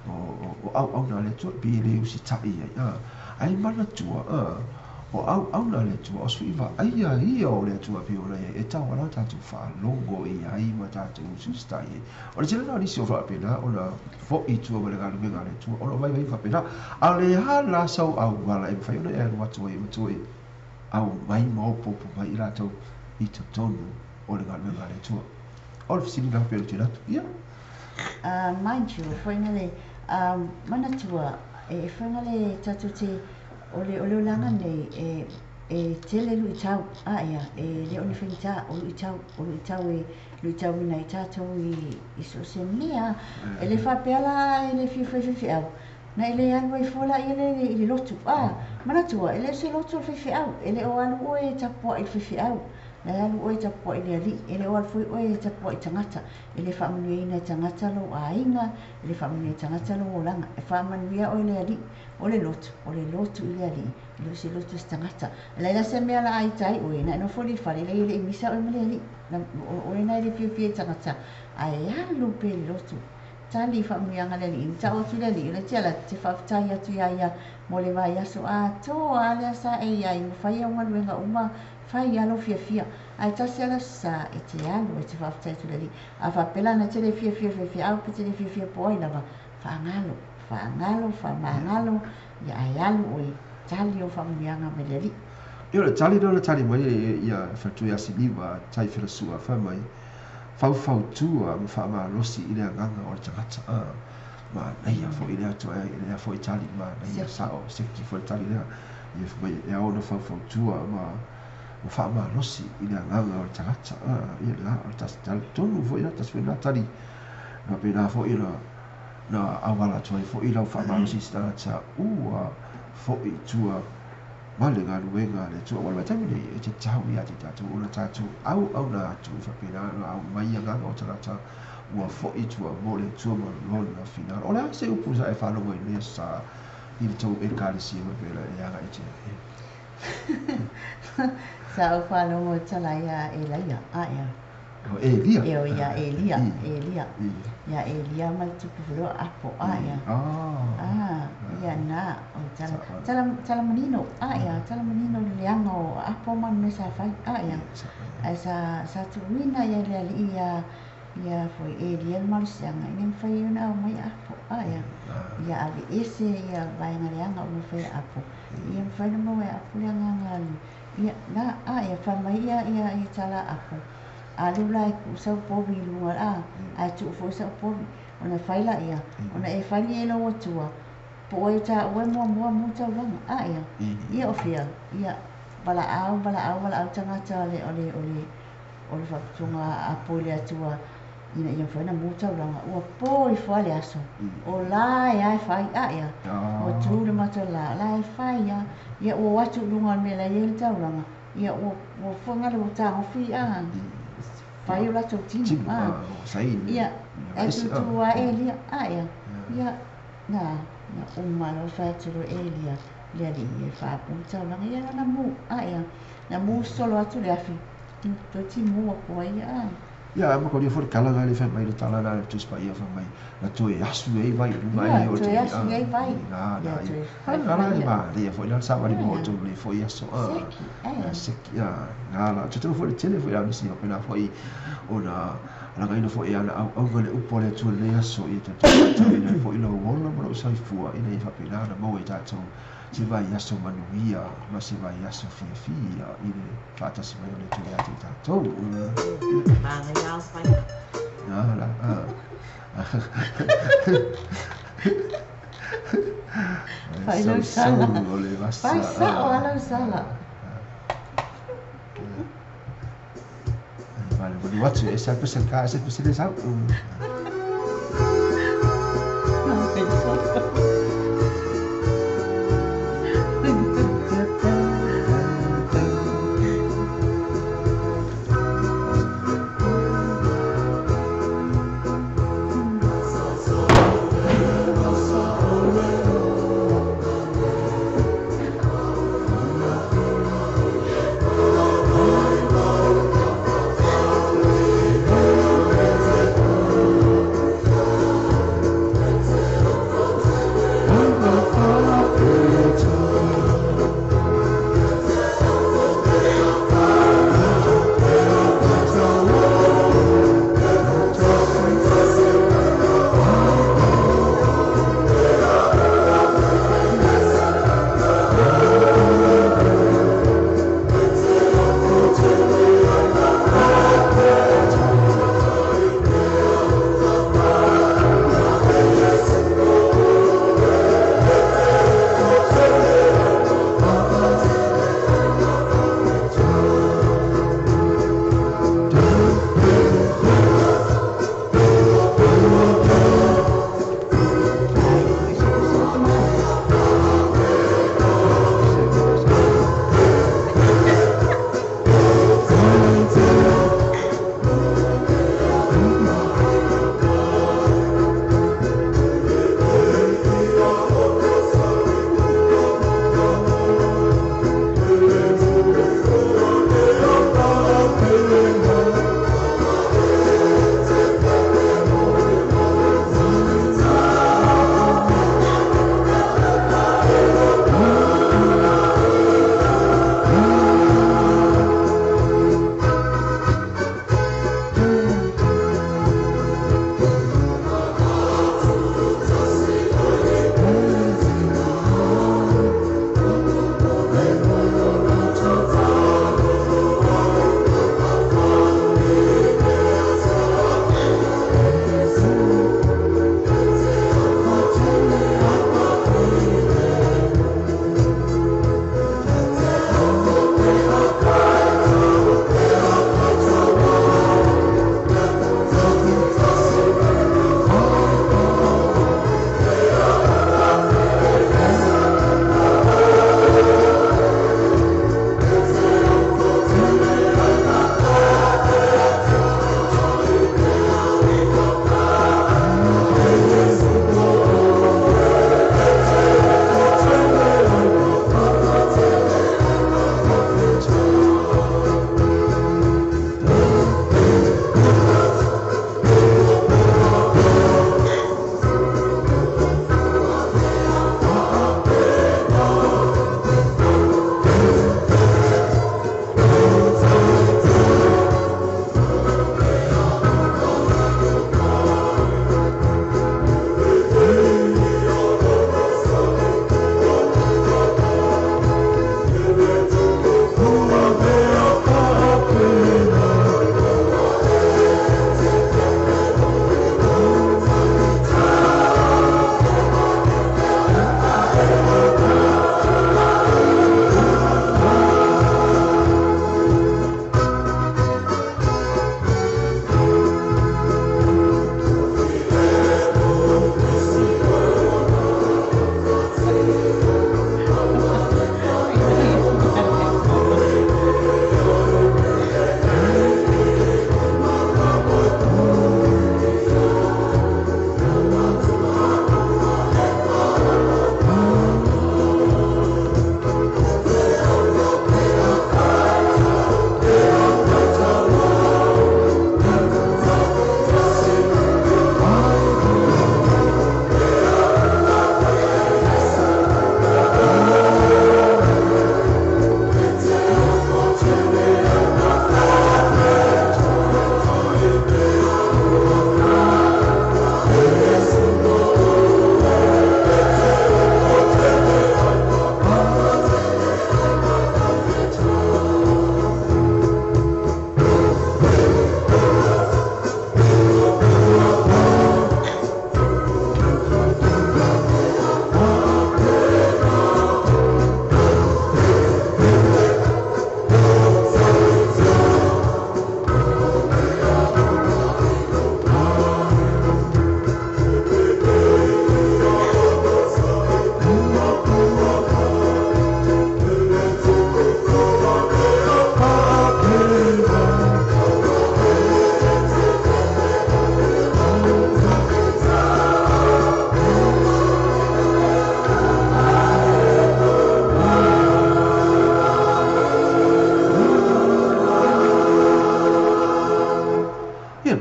B: o auauna a le Atua pei e le usitai ai a. Ae manatua a, o auauna a le Atua, o sui vaaia ia o le Atua e pei ona i ai, e tatau lava ona tatou faalogo i ai ma tatou usiusitai ai. O le tele lena o nisi o faapena ona foi i tua ma le galuega a le Atua, ona o vaivaiga faapena. A o le a la sau auala e mafai ona e alu atu ai ma toe aumai ma opoopo mai i latou i totonu o le galuega a le Atua? O le fesili lena pei ona tuuina atu. Ia.
C: Mind you, foi na le manatua e foi na le tatou te o le o le olaga nei e e tele luitau a ia e le o ni faigata o luitau o luitau e luitauina ai tatou i i so o se mea e le faapea la e le fia fai faifeau na e le alu ai fua laia le i le lotu a manatua e le o se lotu o le faifeau e le o alu oe e tapuai i le faifeau na e alu oe e tapuai i le Alii e le o alu foi oe e tapuai i tagata E le faamanuiaina e tagata lou aiga, e le faamanuia e tagata lou olaga. E faamanuia oe le Alii. O le lotu, o le lotu i le Alii, e le o se lotu o se tagata. E laila se mea la a ita ai oe, na e nofo i le fale, leai e le i misa oe ma le Alii. Na, o oe na e le fiafia i tagata, ae alu pea i le lotu. Tali i faamanuiaga a le Alii. Na tau atu le Alii, o le tia la, te faafetai atu iā ia mo le vaiaso atoa a lea sa e i ai, ua fai au galuega uma, fai lava lou fiafia. Ae tasi lava le aso sa e te alu ai te faafetai atu i le Alii. A faapea la na te le fiafia i le faifeau pe te le fiafia po o ai lava, faagalo, faagalo, faamagalo, ia ae alu oe, tali ou faamanuiaga mai le Alii.
B: Ia o le tali lea na tali mai ai ia Faletoi Asiliva tai Felasua fai mai, faufautua ma faamalosi i le agaga o le tagata. A manaia foi lea toe lea foi tali manaia sao seki foi le tali lea. Ia fai mai e ao ona faufautua ma ma faamalosi i le agaga o le tagata. Ia lena, o le tasi tali tonu foi lena, tasi foi lena tali. Faapena foi ona na auala atu ai foi lau faamalosi i se tagata ua foi i tua ma le galuega a le Atua. Aua o le vaitaimi lenei, e tatau ia te tatou ona tatou auauna atu e faapena ona aumai agaga o tagata ua foi i tua mo le Atua ma lona finagalo. O le a se upu sa e faalogo ai i lenei aso sa i le tou Ekalesia mai pei ona e agai atu ai?
C: Sa ou faalogo i tala ia Elaia, a ea?
B: O Elia.
C: E o ia Elia, Elia. Ia Elia ma le tupu foi o Apo, a ea? Ah, ia na, o tala, tala, tala manino, a ea, tala manino le leaga o Apo ma le mea sa fai, a ea? Ae sa, sa tuuina ia le alii ia, ia foi Elia le malosiaga ina ia mafai ai ona aumai Apo, a ea? Ia aveese ia vaega leaga o mea fai a Apo. Ia mafai ona maua e Apo le agaga ia na a ia fai mai ia ia ia tala a Apo alu la e tuu sau povi i luga a ae tuu foi sau povi ona fai laia ona e fali e lou Atua po o ai o taua e muamua mu taulaga a ia ia o fia ia valaau valaau valaau tagata o le o le o le o le faaputuga a Apo i le Atua ina ia mafai ona mu taulaga ua po ifo a le aso o la e a e fai a ia ua tu le matou la la e fai a ia ua o atu i luga o le mea la e i ai le taulaga ia ua ua fagale ua tagofi a fai o latou tino a ia ae tutu a Elia a ia ia na na uma loa fai atu loa Elia le alii e faapu le taulaga ia lana mu a ia na mu solo atu le afi toe timu atu ai a.
B: Ia ma ko lia foi kala le fai mai le tala la le tusi paia fai mai na toe asu ai vai i luga
C: Ia,
B: ai o
C: toe
B: te
C: asu ai vai.
B: Na
C: Ia,
B: na
C: toe
B: ia na la
C: ia.
B: ma le foi la sa wali mo
C: Ia.
B: to le foi aso a
C: Seki,
B: ia
C: eh.
B: seki ia na la te tau foi le tele foi la nisi o pena foi ona lagaina foi ana au au le upo le tu le aso ia te te ina foi lo wola mo lo soifua ina ia faapena na maua i tatou se vai aso manuia ma se vai aso fiafia i le faatasi mai o le Atua ia te i tatou.
C: Māngai ao whai.
B: Na la a.
C: Whai lau sala.
B: O le vasa.
C: Whai sao a lau sala.
B: Vale, manu atu e sa pese ka se pese le sau.
C: Whai sao.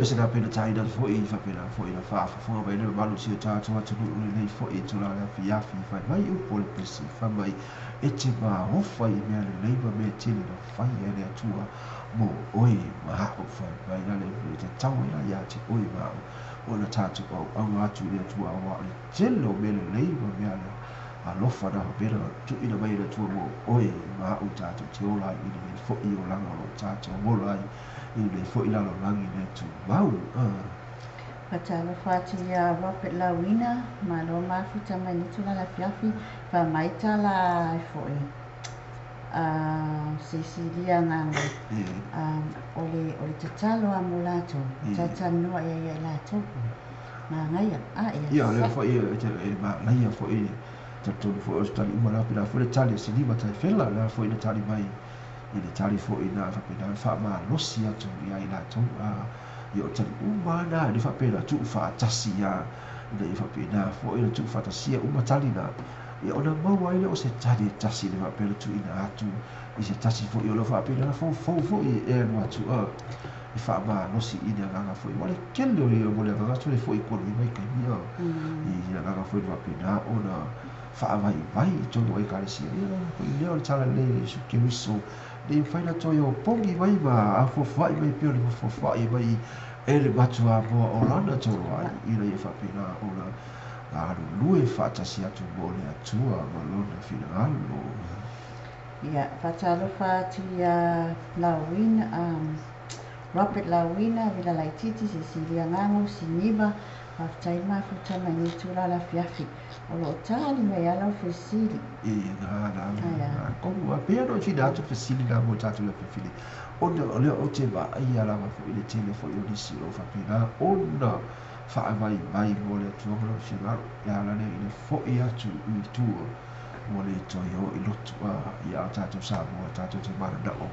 B: pese na pena taina foi faapena foi na faafofoga mai le mamalu si o tatou atunuu lenei foi i tulaga le afiafi fai mai upu o le pese fai mai e te maofa i mea lelei ma mea tele na fai e le Atua mo oe ma a'u fai mai la le e tatau ai la iā te oe ma a'u ona tatou auauga atu i le Atua auā o le tele o mea lelei ma mea alofa na faapena tuuina mai e le Atua mo oe ma a'u tatou te ola ai i lenei foi olaga o loo tatou ola ai i lenei foi lalolagi le tumau.
C: Faatalofa atu iā Robert Lauina, malo mafuta mai lenei itula le afiafi, faamai tala ai foi Cecilia Gago, o le o le tatalo lava mo latou, talatalanoa i ai ia i latou, manaia, a ia
B: Ia, o lea foi e manaia foi, talitonu foi o se tali uma la pena foi le tali a Siliva Taifela, lea foi na tali mai i le tali foi na faapena ona faamalosi atu ia i latou. Ia o tali uma lava na e le faapena tuufaatasi lava ina ia faapena foi ona tuufaatasia uma tali na, ia ona maua ai lea o se tali e tasi le faapea ona tuuina atu i se tasi foi o lo o faapena ona foufou foi e alu atu e faamalosi i le agaga foi. Ua le tele o le mo le agaga atu le foi i mai taimi i le agaga foi faapena ona faavaivai i totonu o Ekalesia. Ia foi lea o le tala lelei a Iesu Keriso, nei mafai ona toe opogi mai ma afuafua'i mai pei o le afuafua'i mai e le matuāmoa o lana toloai, ina ia faapena ona galulue faatasi atu mo le Atua ma lona finagalo.
C: Ia, faatalofa atu ia Lauina, Robert Lauina, Vila Laitiiti, Cecilia Gago, Siniva, faafetai le mafuta mai lenei itula le afiafi. O lo o tali mai lava lau fesili.
B: E na na na tonu a pea no tuuina atu fesili na mo tatou le afiafi nei, ona o lea ou te vaaia lava foi i le tele foi o nisi o lo o faapena ona faavaivai mo le Atua ma lona finagalo e ala lea i le foi atu i tua ua le toe o i lotu a ia a tatou Samoa tatou te mananao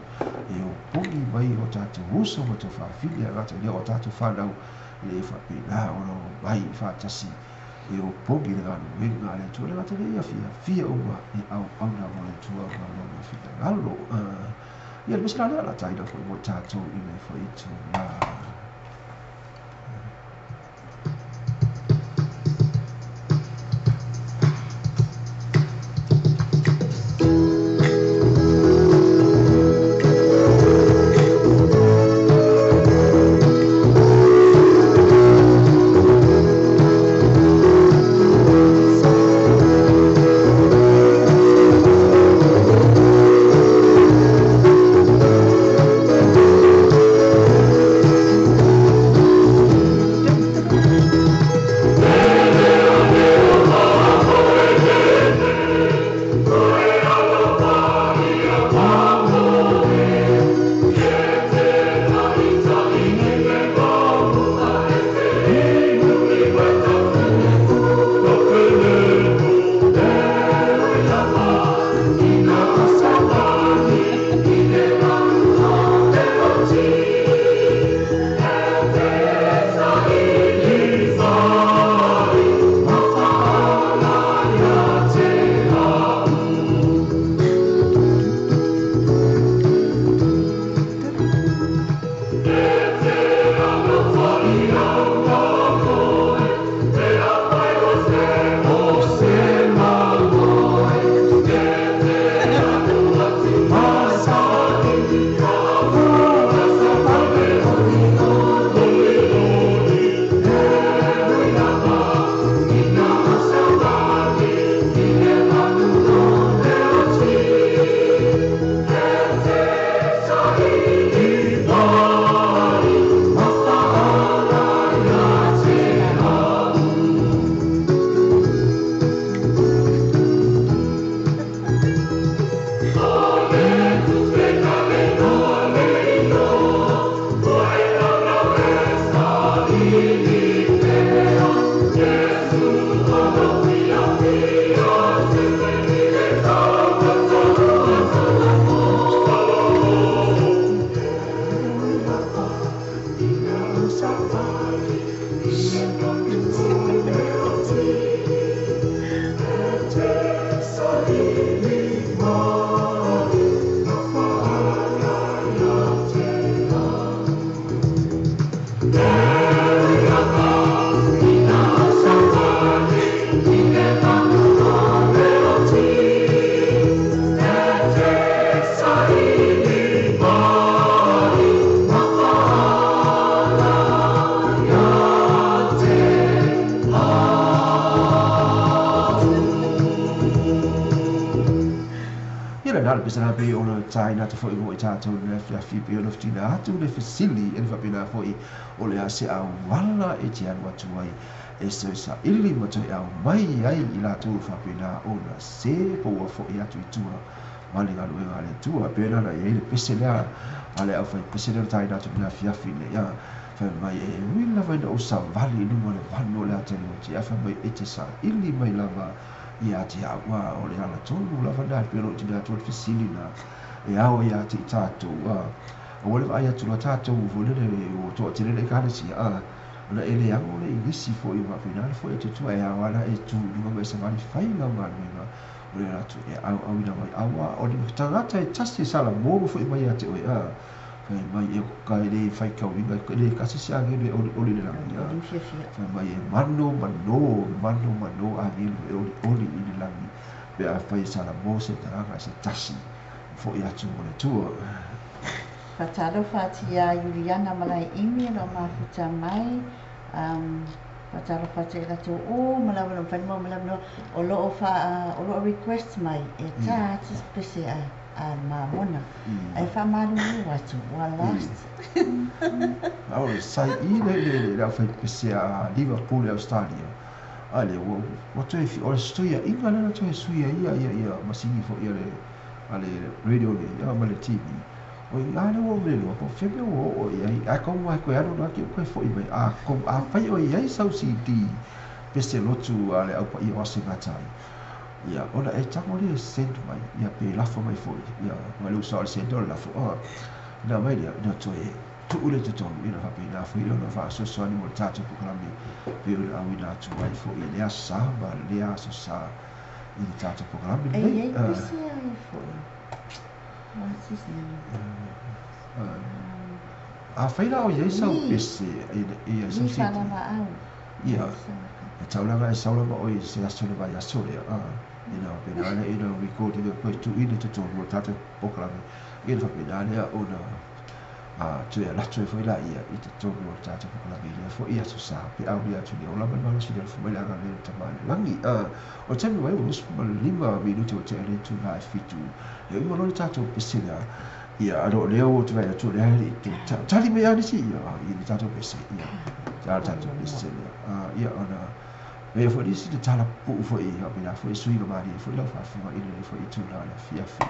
B: e opogi mai o tatou uso ma tuafafine a gata i lea o tatou fanau ina ia faapena ona omai faatasi e opogi le galuega a le Atua. E le gata i lea, ia fiafia uma e auauna mo le Atua ma lona finagalo. Ia le mea la lea o le a taina foi mo tatou i lenei foi itula. taina atu fo'i mo i tatou i le afiafi pei ona fetuina atu le fesili e le faapena fo'i o le a se auala e te alu atu ai e toe saili ma toe aumai ai i latou o faapena ona se po ua fo'i atu i tua ma le galuega a le Atua. Pei ona i ai le pese lea a le aufaipese lea na taina atu i le afiafi nei, a fai mai e ui lava ina ou savali i luga o le vanu o le ata i ae fai mai e te saili mai lava ia te au. A o le ala tonu lava lena pei ona ou tuuina atu ai le fesili na e ao ia te i tatou, a aua le vaai atu loa tatou foi lele ua toatele le ekalesia, a ona e le ago le igisi foi faapena le foi atu tua e ao ala e tu i luga ma e savali fai lau galuega o le ala atu e auauina mai aua o le tagata e tasi e salamo ma foi mai ia te oe, a fai mai e ka e le faitauina e le tasi se agelu e olioli i le lagi, a fai mai e mano mano mano mano agelu e olioli i le lagi pe afai e salamo se tagata se tasi fo'i atu mo le Atua.
C: Faatalofa atu iā Iuliana Malaeimi o lo o mafuta mai. Faatalofa atu ia i latou uma lava o lo o mafai ona maua mai le avanoa o lo o faa o lo o request mai e tā atu se pese a a le Mamona. Ae faamalulu atu ua lost.
B: A o le sai i le le le aufaipese a Liverpool i Australia, a lea ua ua toe o le fesuiaiga lea na toe sui ai ia ia ia masini foi a le a le radio nei ia ma le TV. O i ina lea ua ou le iloa po o fea mea ua oo i ai, ae tau lava e toe alu atu toe foi mai. A afai o i ai sau CD pese lotu a le Au Paia o Aso e Gata ai, ia ona e tago lea e send mai, ia pe lafo mai foi, ia ma le usa o le send o le lafo, ona aumai lea, ona toe tuu lea i totonu, ia ona faapena foi lea ona faasoasoani mo le tatou polokalame pei ona auina atu ai foi i lea aso Sa ma lea aso Sa i le tatou polokalame
C: E
B: lenei.
C: i ai pese ai foi. What's his name?
B: Afai la o i ai sau pese, ia sau
C: Lee
B: CD.
C: Faalavaau.
B: Ia, e tau lava e sau lava ʻoe i se aso i le vaiaso lea, ina faapena lea ina record ina toe tuuina i totonu o le tatou polokalame, ia ona faapena lea ona toe alu atu ai foi laia i totonu o le tatou polokalame i lea foi aso Sa pe aulia atu i le ola ma le malosi i le alofa mai le agalelei o le Tama i le Lagi. O le taimi mai ua 25 minute ua tea le itula e 7, e uma loa le tatou pese lea, ia a o lea ua ou te vaai atu o lea e le i tali mai lava nisi ia i le tatou pese, ia a le tatou pese lea, ia ona e foi nisi le tala pupuu foi faapena foi suiga malie foi lau faafofoga i lenei foi itula o le afiafi.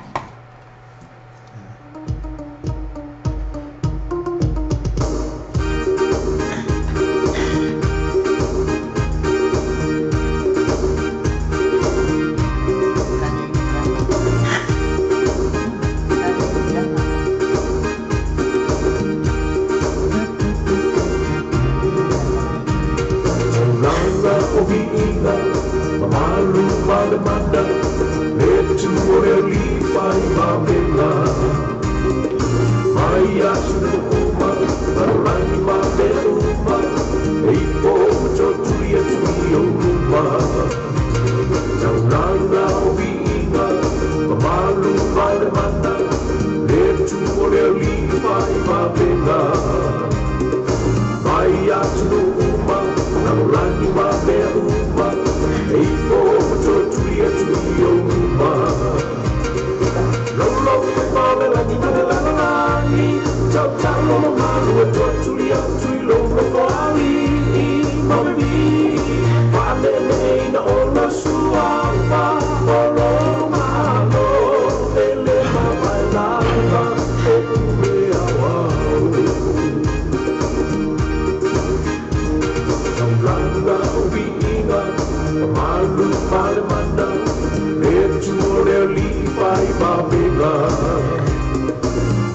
D: Taulaga o viiga, mamalu ma le mana, le tu o le alii fai vavega. Mai atunuu uma, lalolagi ma mea uma, e ifo ma tootuli atu i ou luma. Taulaga o viiga, mamalu ma le mana, le tu o le alii fai vavega. Mai atunuu uma, lalolagi ma mea uma, e ifo ma tootuli atu i ou luma. Laulau faiva o le lagi ma le lalolagi, tautau o mamalu e tootuli atu i lou nofoalii ma le vii, faaleleina o lo suafa o lo malo, e le mavae lava e pule aoao. Taulaga o viiga, mamalu ma le mana, le tu o le alii fai vavega.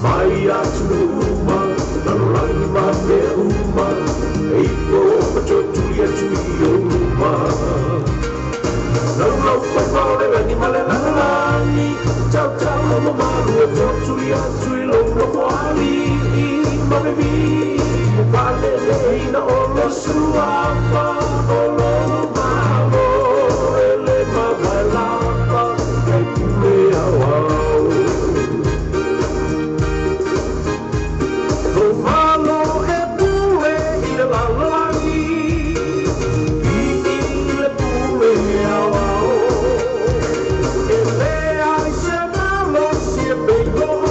D: Mai atunuu uma, lalolagi ma mea uma, e ifo ma tootuli atu i ou luma. Laulau faiva o le lagi ma le lalolagi, tautau o mamalu e tootuli atu i lou nofoalii ma le vii, faaleleina o lo suafa o lo malo, e le mavae lava e pule aoao. Lou malo e pule i le lalolagi, vii le pule aoao. E leai se malosi e peiloa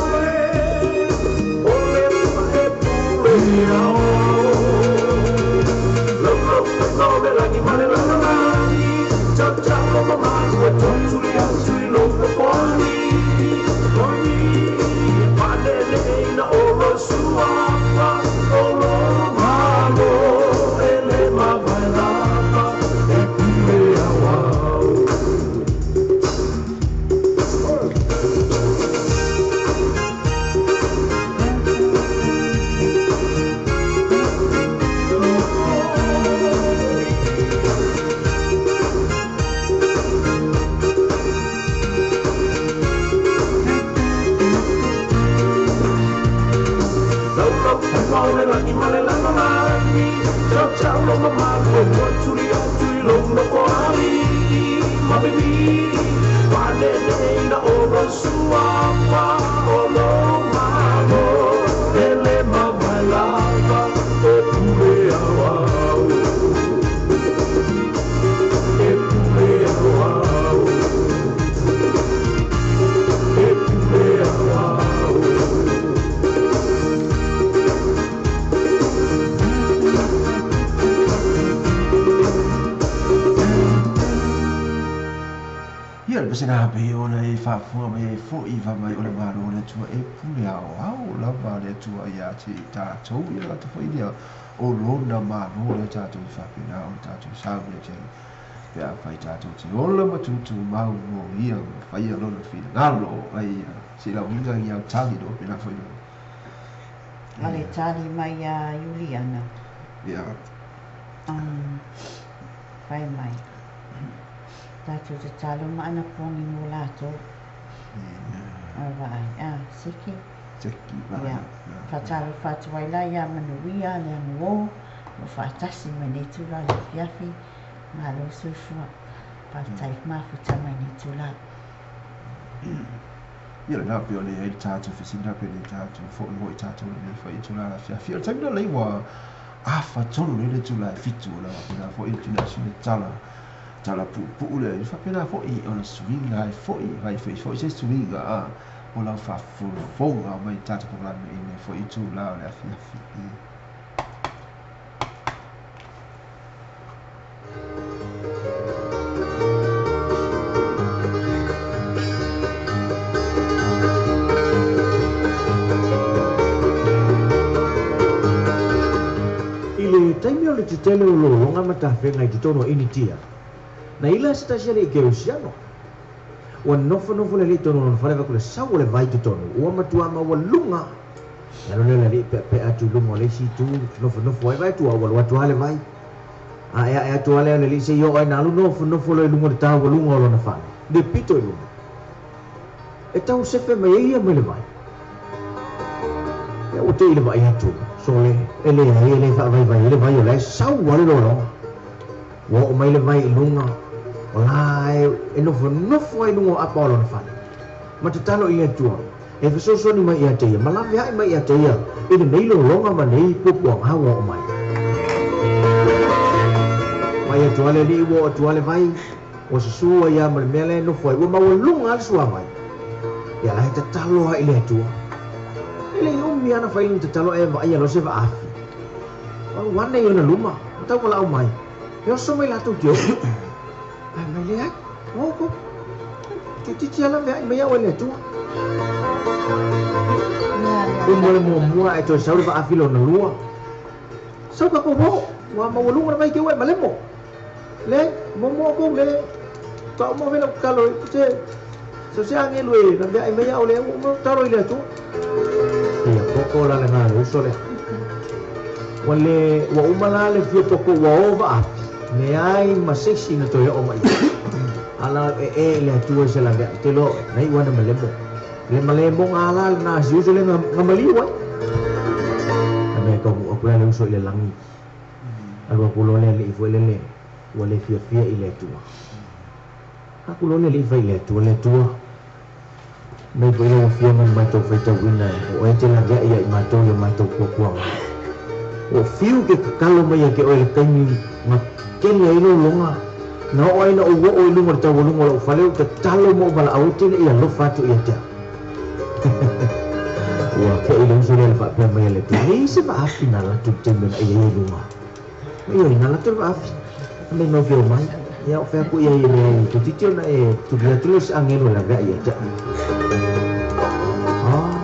C: Ale tali mai a Juliana.
B: Ia.
C: Fai mai. Tātou te talo maana pongi mo lātou. Vai. Ah, siki.
B: Siki, vai.
C: Ia. Whatalo whatuai lai ia manuia le ango. O whatasi mai nei tūla le fiafi. Malo soifua. Whatai mafuta mai nei tūla.
B: Ia le nā peo le ai tātou whisi, nā peo le tātou fo i tātou le whai tūla la fiafi. O le taimina lei wa afa tonu le tūla e fitu o la wapena fo i tūla sune tala tala pu'upu'u lea i faapena fo'i ona suiga ai fo'i vai foi fo'i se suiga a o lau faafofoga mai tatou polokalame i nei fo'i itulā o le afiafi.
A: I le taimi o le tetele o lologa matafega i totonu o Initia, na ila se tasi alii keusiano. Ua nofonofo le alii tonu o lona fale vaku le sau o le vai totonu, ua matuā maualuga. E alo lea le alii peapea atu i luga o le isi itu nofonofo ai vai atu ua alu atu lava le vai. Ae ae atu lava lea le alii seia oo ai na alu nofonofo loa i luga o le taualuga o lona fale, le pito i luga. E tau sefe mai ai ia mai le vai. Ia ua tei le vaai atu, sole, e leai e lē faavaivai ai le vai o la e sau lava le lologa. Ua oo mai le vai i luga, o la e nofonofo ai luga o apa o lona fale. Ma tatalo i le Atua, e fesoasoani mai ia te ia, ma laveai mai ia te ia, i lenei lologa ma nei puapuaga ua oo mai. Mai atu lava le alii ua oo atu lava le vai, ua susū ai lava ma le mea lea e nofo ai, ua maualuga lava le suavai. Ia la e tatalo lava i le Atua. E leai umi lava na fai lana tatalo ae vaai aloa se vaafi. O ane i ona luma, ma tau valaau mai. E oso mai latou te oso. Ai mai leai, o ko. Toeitiiti lava laveai mai au e le Atua. Umu le muamua ae toe sau le vaafi lona lua. Sau ka kou oo, ua maualuga le vai ke ua e malemo. Le, muamua o kou le, tau mo vela kalo i te, so se angelu e laveai mai au le, ua talo i le Atua. Ia koko la le ngā le uso lea. Ua le, ua uma la le fia poko ua o vaafi. Me ai ma seisi na toe oo mai. Ala e e le Atua se laveai te lo, nei ua na malemo. Le malemo ngā la le nā si uso le ngā maliu ai. A me ka mu aku le uso i le langi. Alua ku lo le le ifo le le, ua le fia fia i le Atua. Aku lo le le ifa i le Atua, le Atua. Mai foi lau afioga i matou faitauina e o e te laveai ia i matou ia matou puapuaga. O fiu ke kakalo mai ia ke oe le taimi nga kele ai lologa. Na oo ai na ou oo i luga o le taualuga o lau fale o tatalo ma ou valaau e tele ia alofa atu ia te au. Ua ke ile uso le faapea mai a le Atua, e leai se vaafi na alu atu i le taimi na e i ai i luga. Ma ioe, na alu atu le vaafi, fai mai mau te omai. Ia, o fea aku i ai e leai, toeitiiti ona e tuli atu lea o se agelu e laveai ia te au. Ah,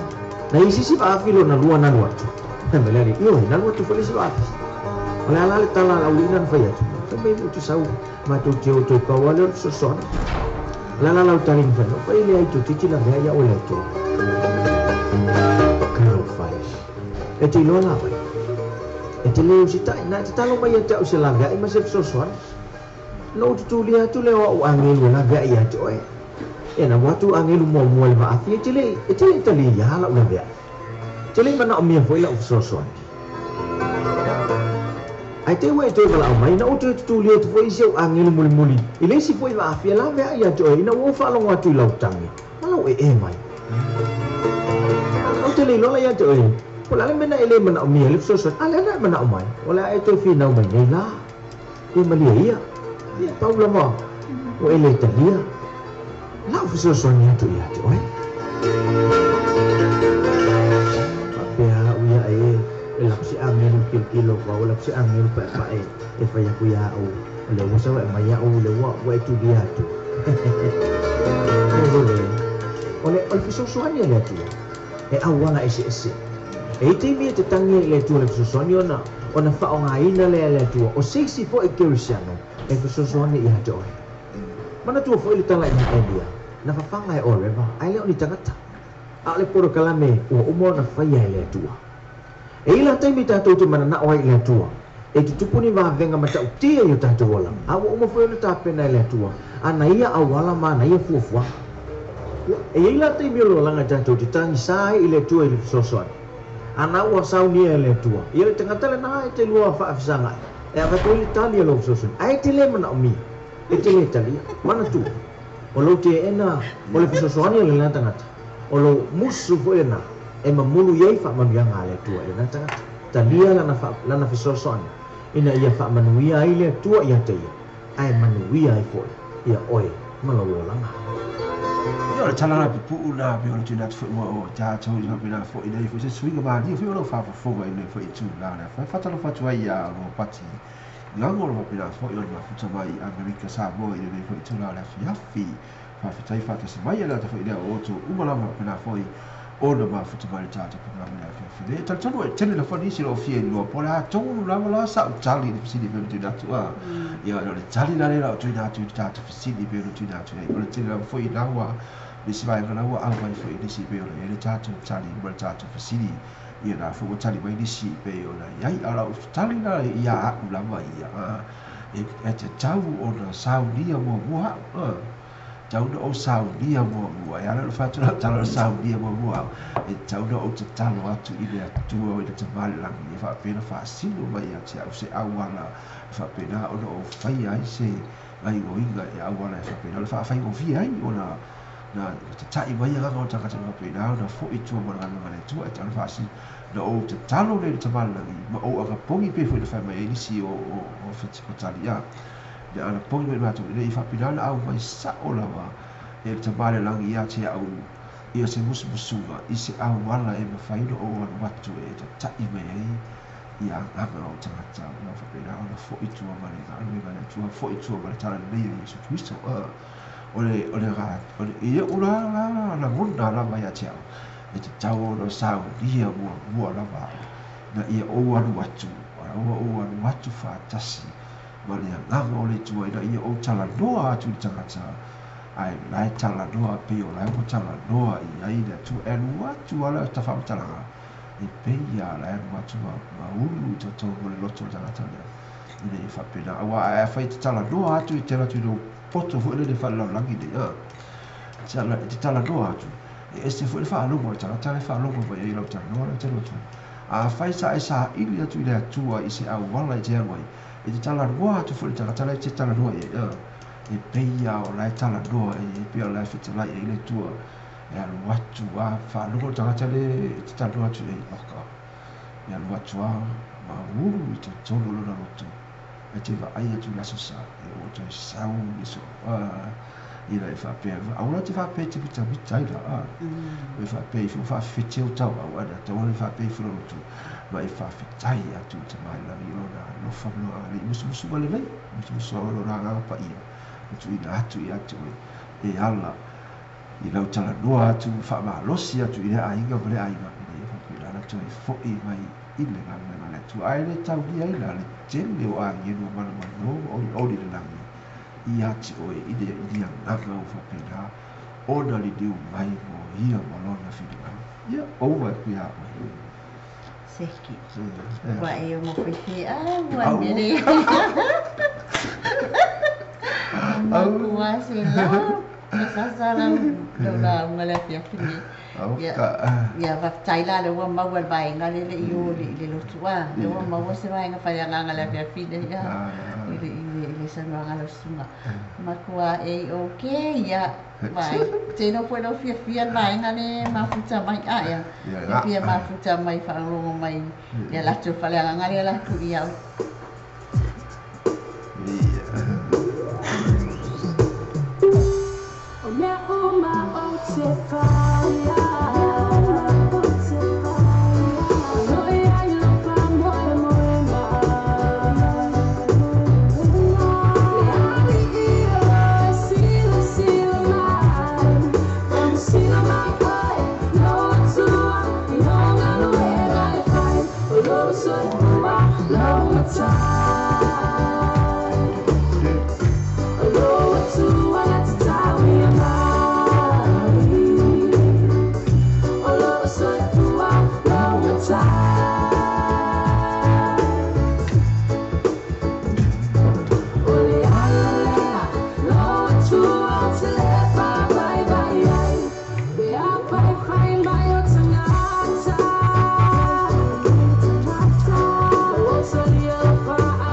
A: na i ai se isi vaafi lona lua na alu atu. Fai mai le alii, ioe, na alu atu foi le isi vaafi. O le a la le tala a le aualii lena na fai atu? Fai mai, ou te sau, matou te o toe pau lava lea o le fesoasoani. O le a la lau tali na fai mai? Fai leai, toeitiiti lavea ia oe le Atua. Talofa e. E te iloa la oe. E te le usitai, na e tatalo mai ia te au i se laveai ma se fesoasoani. Ona ou tutulia atu lea o au agelu e laveai ia te oe. Ia na ua atu agelu muamua i le vaafi, e te le, e te le i talia ia lau laveai. E te le i manaomia foi lau fesoasoani. Ae te i ua e toe valaau mai, na ou toe tutulia atu foi i si ou agelu mulimuli i le isi foi vaafi e laveai ia te oe ina ua ou faalogo atu i lau tagi ma lau ee mai. Ou te le iloa la ia te oe, po o le a le mea na e le manaomia ai le fesoasoani, a lea na e manao mai, o le a e toe finau mai nei la. Ia malie ia, ia pau lava ua e le talia lau fesoasoani atu ia te oe. Faapea au ia e, e lapu se agelu kilokilo vau, e lapu se agelu paepae e fai aku iā au, o lea ua sau e aumai au, lea ua, ua e tulia atu. E lole, o le, o le fesoasoani a le Atua, e auala eseese. E i ai taimi e te tangi ai i le Atua i le fesoasoani ona, ona faaaogaina lea e le Atua o se isi foi Kerisiano e fesoasoani ia te oe. Manatua foi le tala i na Elia, na fafaga e Oreva, ae le o ni tagata. A o le polokalame ua uma ona faia e le Atua. E i ai la taimi tatou te mananao ai i le Atua, e tutupu ni vavega matautia i o tatou olaga, a ua uma foi ona tapena e le Atua ana ia auala ma ana ia fuafuaga. E i ai la taimi o le olaga tatou te tagisa ai i le Atua i le fesoasoani, a na ua saunia e le Atua ia le tagata lena e te lua faafesagai e avatu ai le tali a lou fesoasoani, ae e te le manaomia, e te le talia. Manatua, o lou teena o le fesoasoani a lena tagata, o lou musu foi lena e mamulu i ai faamanuiaga a le Atua i lena tagata. Talia lana, lana fesoasoani ina ia faamanuia ai le Atua ia te ia, ae manuia ai foi ia oe ma lou olaga.
B: Ia o le tala la pupuu na pe o le tuuina atu foi ua o tatou i faapena foi nei foi se suiga malie foi o lau faafofoga i lenei foi itula lea foi faatalofa atu ai ia Ropati Gago o le faapena foi o le mafuta mai Amerika Samoa i lenei foi itula o le afiafi. Faafetai faatasi mai e le ata foi lea o outou uma lava faapena foi ona mafuta mai le tatou polokalame i le afiafi nei. E talitonu e tele lava nisi o lo o fia iloa po o le a tonu lava la sa'u tali i le fesili e pei ona tuuina atu a. Ia o le tali la lea o tuuina atu i le tatou fesili e pei ona tuuina atu nei. O le tele lava foi la ua nisi vaega la ua aumai foi nisi e pei ona i ai le tatou tali ma le tatou fesili. Ia la foi ua tali mai nisi e pei ona i ai. A o lau tali la ia a'u lava ia e tatau ona saunia muamua a'u a. Tau na ou saunia muamua. E ala ona fai atu lau tala o le saunia muamua au, e tatau na ou tatalo atu i le Atua o i le Tama i le Lagi e faapea ona faasino mai ia te au se auala e faapena ona ou faia ai se gaioiga e auala e faapena ona faafaigofie ai ona na tata'i mai agaga o tagata e faapena ona fo'i i tua ma le galuega a le Atua. E tatau ona faasino na ou tatalo lea i le Tama i le Lagi ma ou agapogi pei foi ona fai mai ai nisi o Fetikotali a. Ina anapogi mai matou ina ia faapena ona aumai sa'o lava e le Tama i le Lagi ia te au ia se musumusuga i se auala e mafai ona ou alu atu e tata'i mai ai ia agaga o tagata ua faapena ona fo'i i tua ma le galuega a le Atua, fo'i i tua ma le talalelei a Iesu Keriso. O le, o le, o le, i o'u la, la lagona lava ia te au, e tatau ona saunia muamua lava au, ina ia ou alu atu, ua ou alu atu faatasi ma le agaga o le Atua ina ia ou talanoa atu i le tagata, ae o la e talanoa pei o la e ua talanoa i ai le Atua. E alu atu lava le faamatalaga, e pei lava o la e alu atu ma, ma ulu i totonu o le loto o le tagata lea, ina ia faapena. Aua a afai e te talanoa atu i te alu atu i lou poto foi lele faalelalolagi nei, a, e te talanoa atu, e ese foi le faalogo a le tagata la e faalogo mai ai i lau talanoa la e te alu atu ai. Afai sa e saili atu i le Atua i se auala e te alu ai, E te talanoa atu foi i le tagata la e te talanoa i ai, e pei lava o la e talanoa i ai, pei o la e fetalai i ai le Atua, e alu atu lava, faalogo le tagata le e te talanoa atu i ai, oka, e alu atu lava ma ulu i totonu o lona loto, e te vaai atu i le Aso Sa, e ua toe sau le so, Ina e faapea aua te faapea e te mitamita ai la e faapea ifo faafefete au tauau ae tatau ona faapea ifo lou loto ma e faafetai atu i le Tama i le Lagi i lona alofa ma lona agalelei musumusuga lelei musumusuga o lona agaga paia e tuuina atu ia te oe e ala i lau talanoa atu ma faamalosi atu i lea aiga ma lea aiga ina ia faapena ona toe fo'i mai i le galuega a le Atua ae le taulia ai la le tele o agelu o manomano ma olioli le lagi ia te oe i le i le agaga ua faapena ona liliu mai mo ia ma lona finagalo. Ia, ova e kuia oe.
C: Seki. Ua e o mo fefe a ua mele. Makua se la. Sasa la lau la unga le afiafi nei. Ia, ia faafetai la lea ua maua le vaega lea e le i o i le lotu a. Lea ua maua se vaega faiagaga le afiafi nei a. I le i le saunoaga a lau susuga. Matua e okay ia vaega. Te iloa foi lau fiafia le vaega lea e mafuta mai a ia. Fiafia mafuta mai faalogologo mai ia latou faleagaga lea latou i au.
D: O mea uma ou te faia. Noi ai lo faamoemoe mai. Le alii o e silasila mai. Faamasino mai oe, lou Atua, i lou galuega e fai, o lou soifua, lou matai. O lou Atua na tatau ia mai. O lou soifua, lou matai. O le ala lea, lou Atua ou te le faavaivai ai, pe a faifai mai o tagata. O talia lau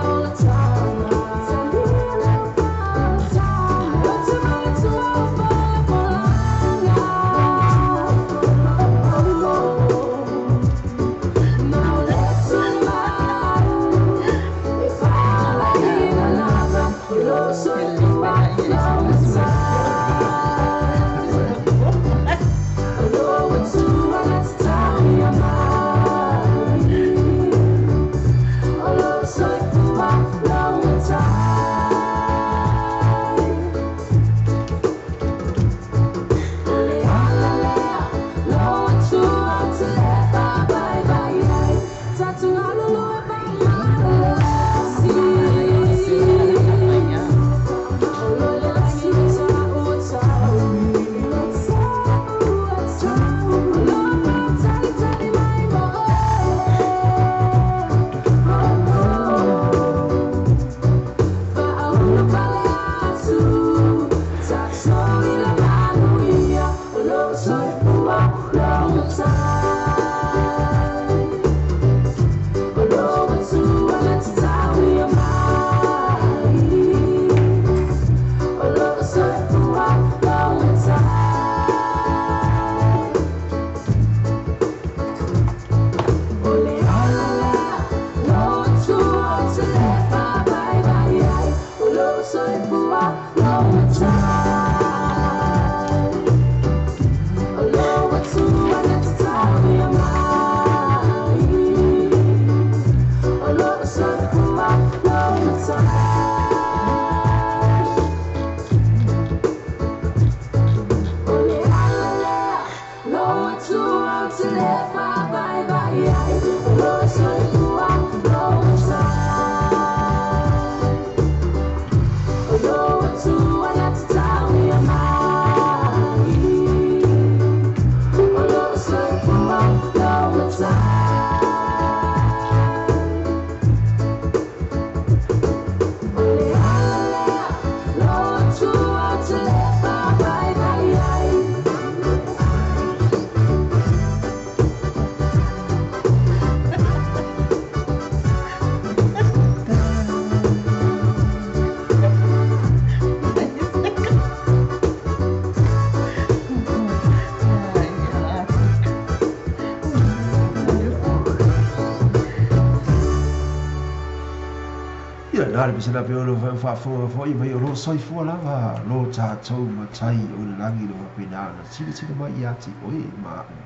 B: Ia na le pese la pe o lo faafofoga foi mai o lo soifua lava lo tatou matai o le lagi lo faapena ona silasila mai ia te oe ma a'u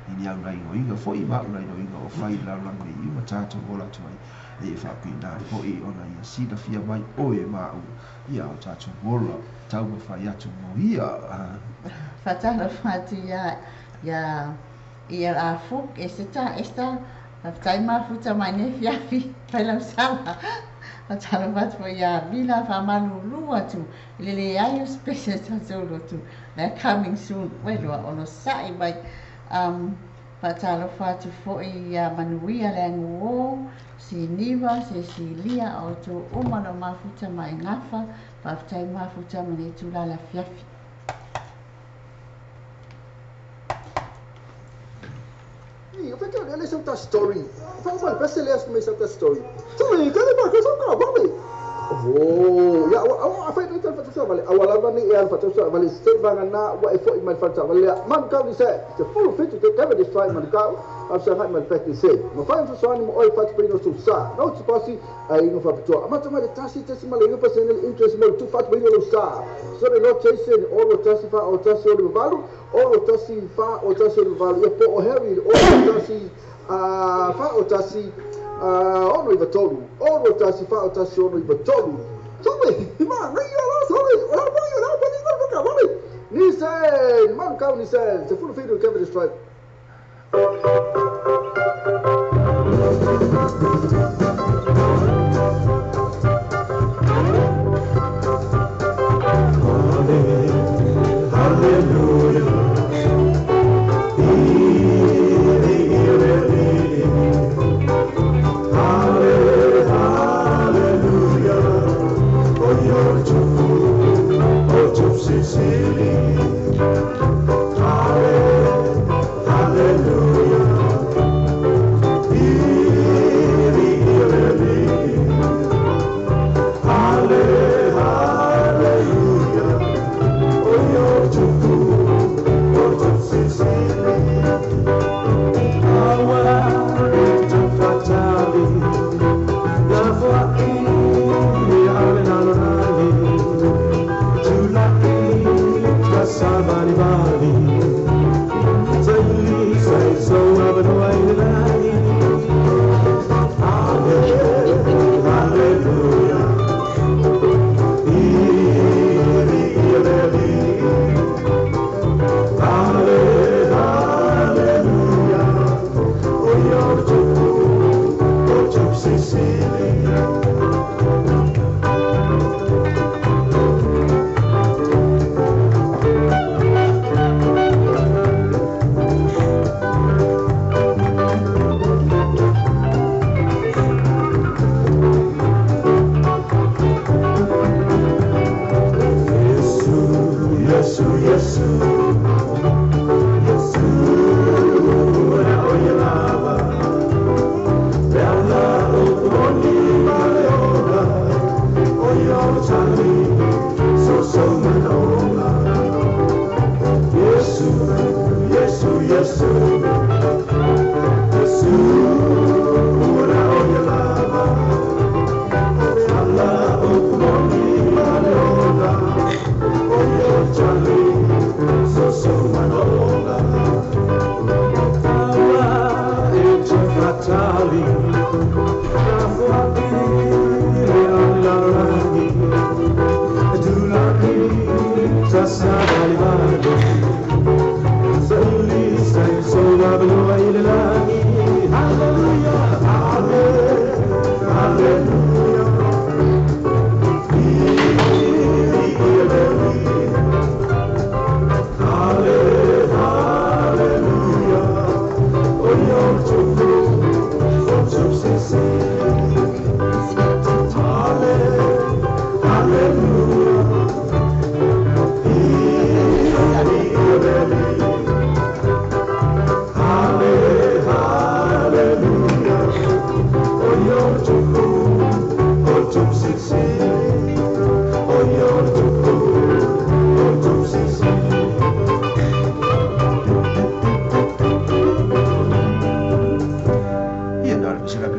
B: i ni au laigoiga foi ma a'u laigoiga o fai i le lalolagi nei ua tatou ola atu ai e faapena foi ona ia silafia mai oe ma a'u ia o tatou ola taumafai atu mo ia.
C: Faatalofa atu ia ia ia Afuk Eseta Esther faafetai mafuta mai nei afiafi fai lau sala. Faatalofa atu foi ia Vila faamalulu atu i le leai o se pese a tatou lotu lea coming soon ua iloa onosai mai. Um faatalofa atu foi ia Manuia Leaguo, Siniva, Sesilia, o outou uma o lo o mafuta mai gafa, faafetai mafuta ma lenei itula i le afiafi.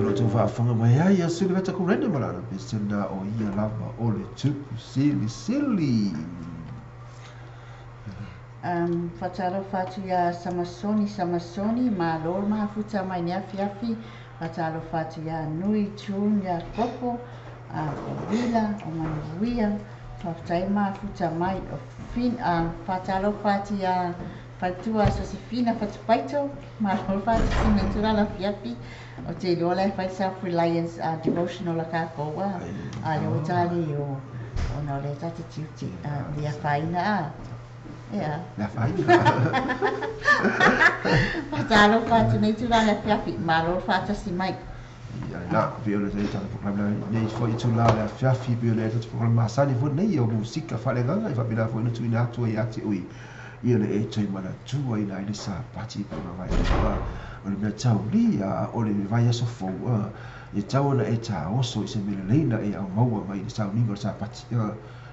B: lo tou faafofoga mai ai ia Siliveta Kurena ma lana pesena o ia lava o le tupu silisili.
C: Faatalofa atu iā Samasoni Samasoni, malo le mafuta mai i le afiafi. Faatalofa atu iā Nui June iā Koko, o Vila, o Manuia, faafetai le mafuta mai. O faatalofa atu iā Faletua Sosefina Fatupaito, malo le faatasi mai tulaga le afiafi. Ou te iloa la e fai le Self Reliance devotional a kākou a, a lea ua tali o ona o lea ta te tiute le afaina a. Ea.
B: Le afaina.
C: Faatalofa atu nei tulaga le afiafi, malo le faatasi mai.
B: Ia la, pei o le tatou programe nei foi itula o le afiafi, pei o le tatou programe masani foi nei o musika faaleagaga e faapena foi ona tuuina atu ai ia te oe ia le e toe manatua ina ai le Sapati pe ona vaiaso a o le mea tauli a o le vaiaso fou a e tau ona e taoso i se mea lelei na e aumaua mai le sauniga o le Sapati a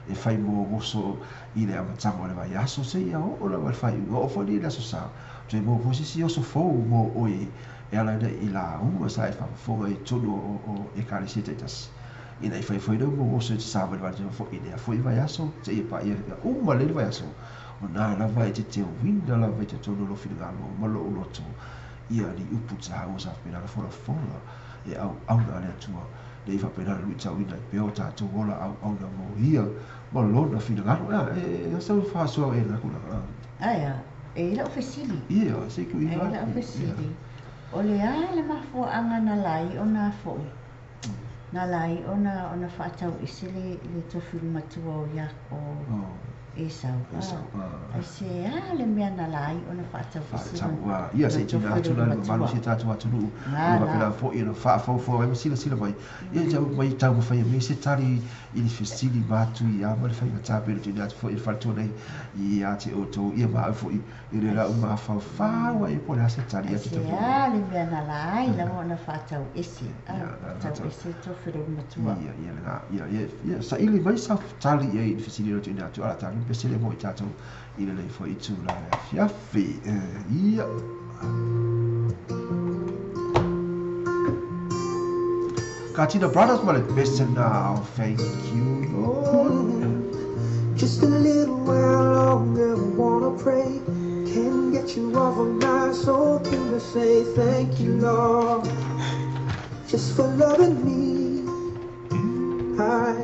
B: e fai mo oso i le amataga o le vaiaso seia oo lava i le faaiuga oo foi i le aso Sa toe maua foi se isi oso fou mo oe e ala ai i lauga sa e faafofoga i totonu o Ekalesia taitasi ina i fai foi lea mau oso e te savalivali foi i lea foi vaiaso seia paia uma lelei le vaiaso o nā lava e te teuina lava i totonu o lou finagalo ma lou loto ia ni upu taua sa faapena ona folafola e auauna a le Atua nei faapena ona luitauina ai pea o tatou ola auauna mo ia ma lona finagalo. Ea, e sau faasoa e lena tulaga.
C: Aea, e i lau fesili.
B: Ia, se i
C: E i lau fesili. O le a le mafuaaga na lai ona foi? Na lai ona ona faatau ese le le tofi matua o ia o Esau. Aisea le mea na ala ai ona faatau ese
B: lona Ia, se i tuuina atu la i le mamalu o si o tatou atunuu, ia faapena foi ona faafogafoga mai ma silasila mai, ia tau mai taumafai mai se tali i le fesili matuia ma le faigata pei ona tuuina atu foi e le faletua nei ia te outou, ia ma au foi i le lau mafaufau ai po o le a se tali atu
C: tau Aisea le mea na ala ai lava ona faatau ese, faatau ese le tofi o le matua.
B: Ia, ia lena, ia, ia, ia, saili mai sau tali i ai i le fesili na tuuina atu, a o le a tatou pese lea mo i tatou i lenei foi itula o le afiafi. Ia. Katina Brothers ma le pese na o Thank You Lord.
D: Just a little while longer, I wanna pray. Can't get you off of my soul. Can I say thank you, Lord, just for loving me? I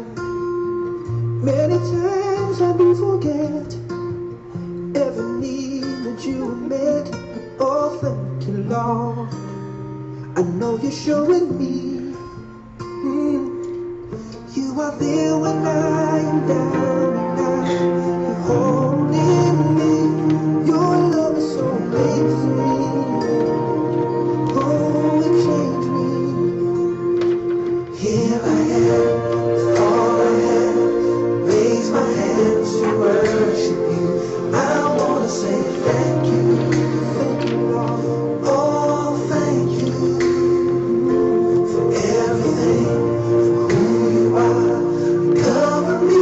D: many times I do forget every need that you met. Oh, thank you, Lord. I know you're showing me. You are there when I am down and out. You're holding me. Your love is so amazing. Oh, it changed me. Here I am, with all I have. Raise my hands to worship you. I wanna say thank you. Thank you, Lord. Oh, thank you for everything, for who you are. You cover me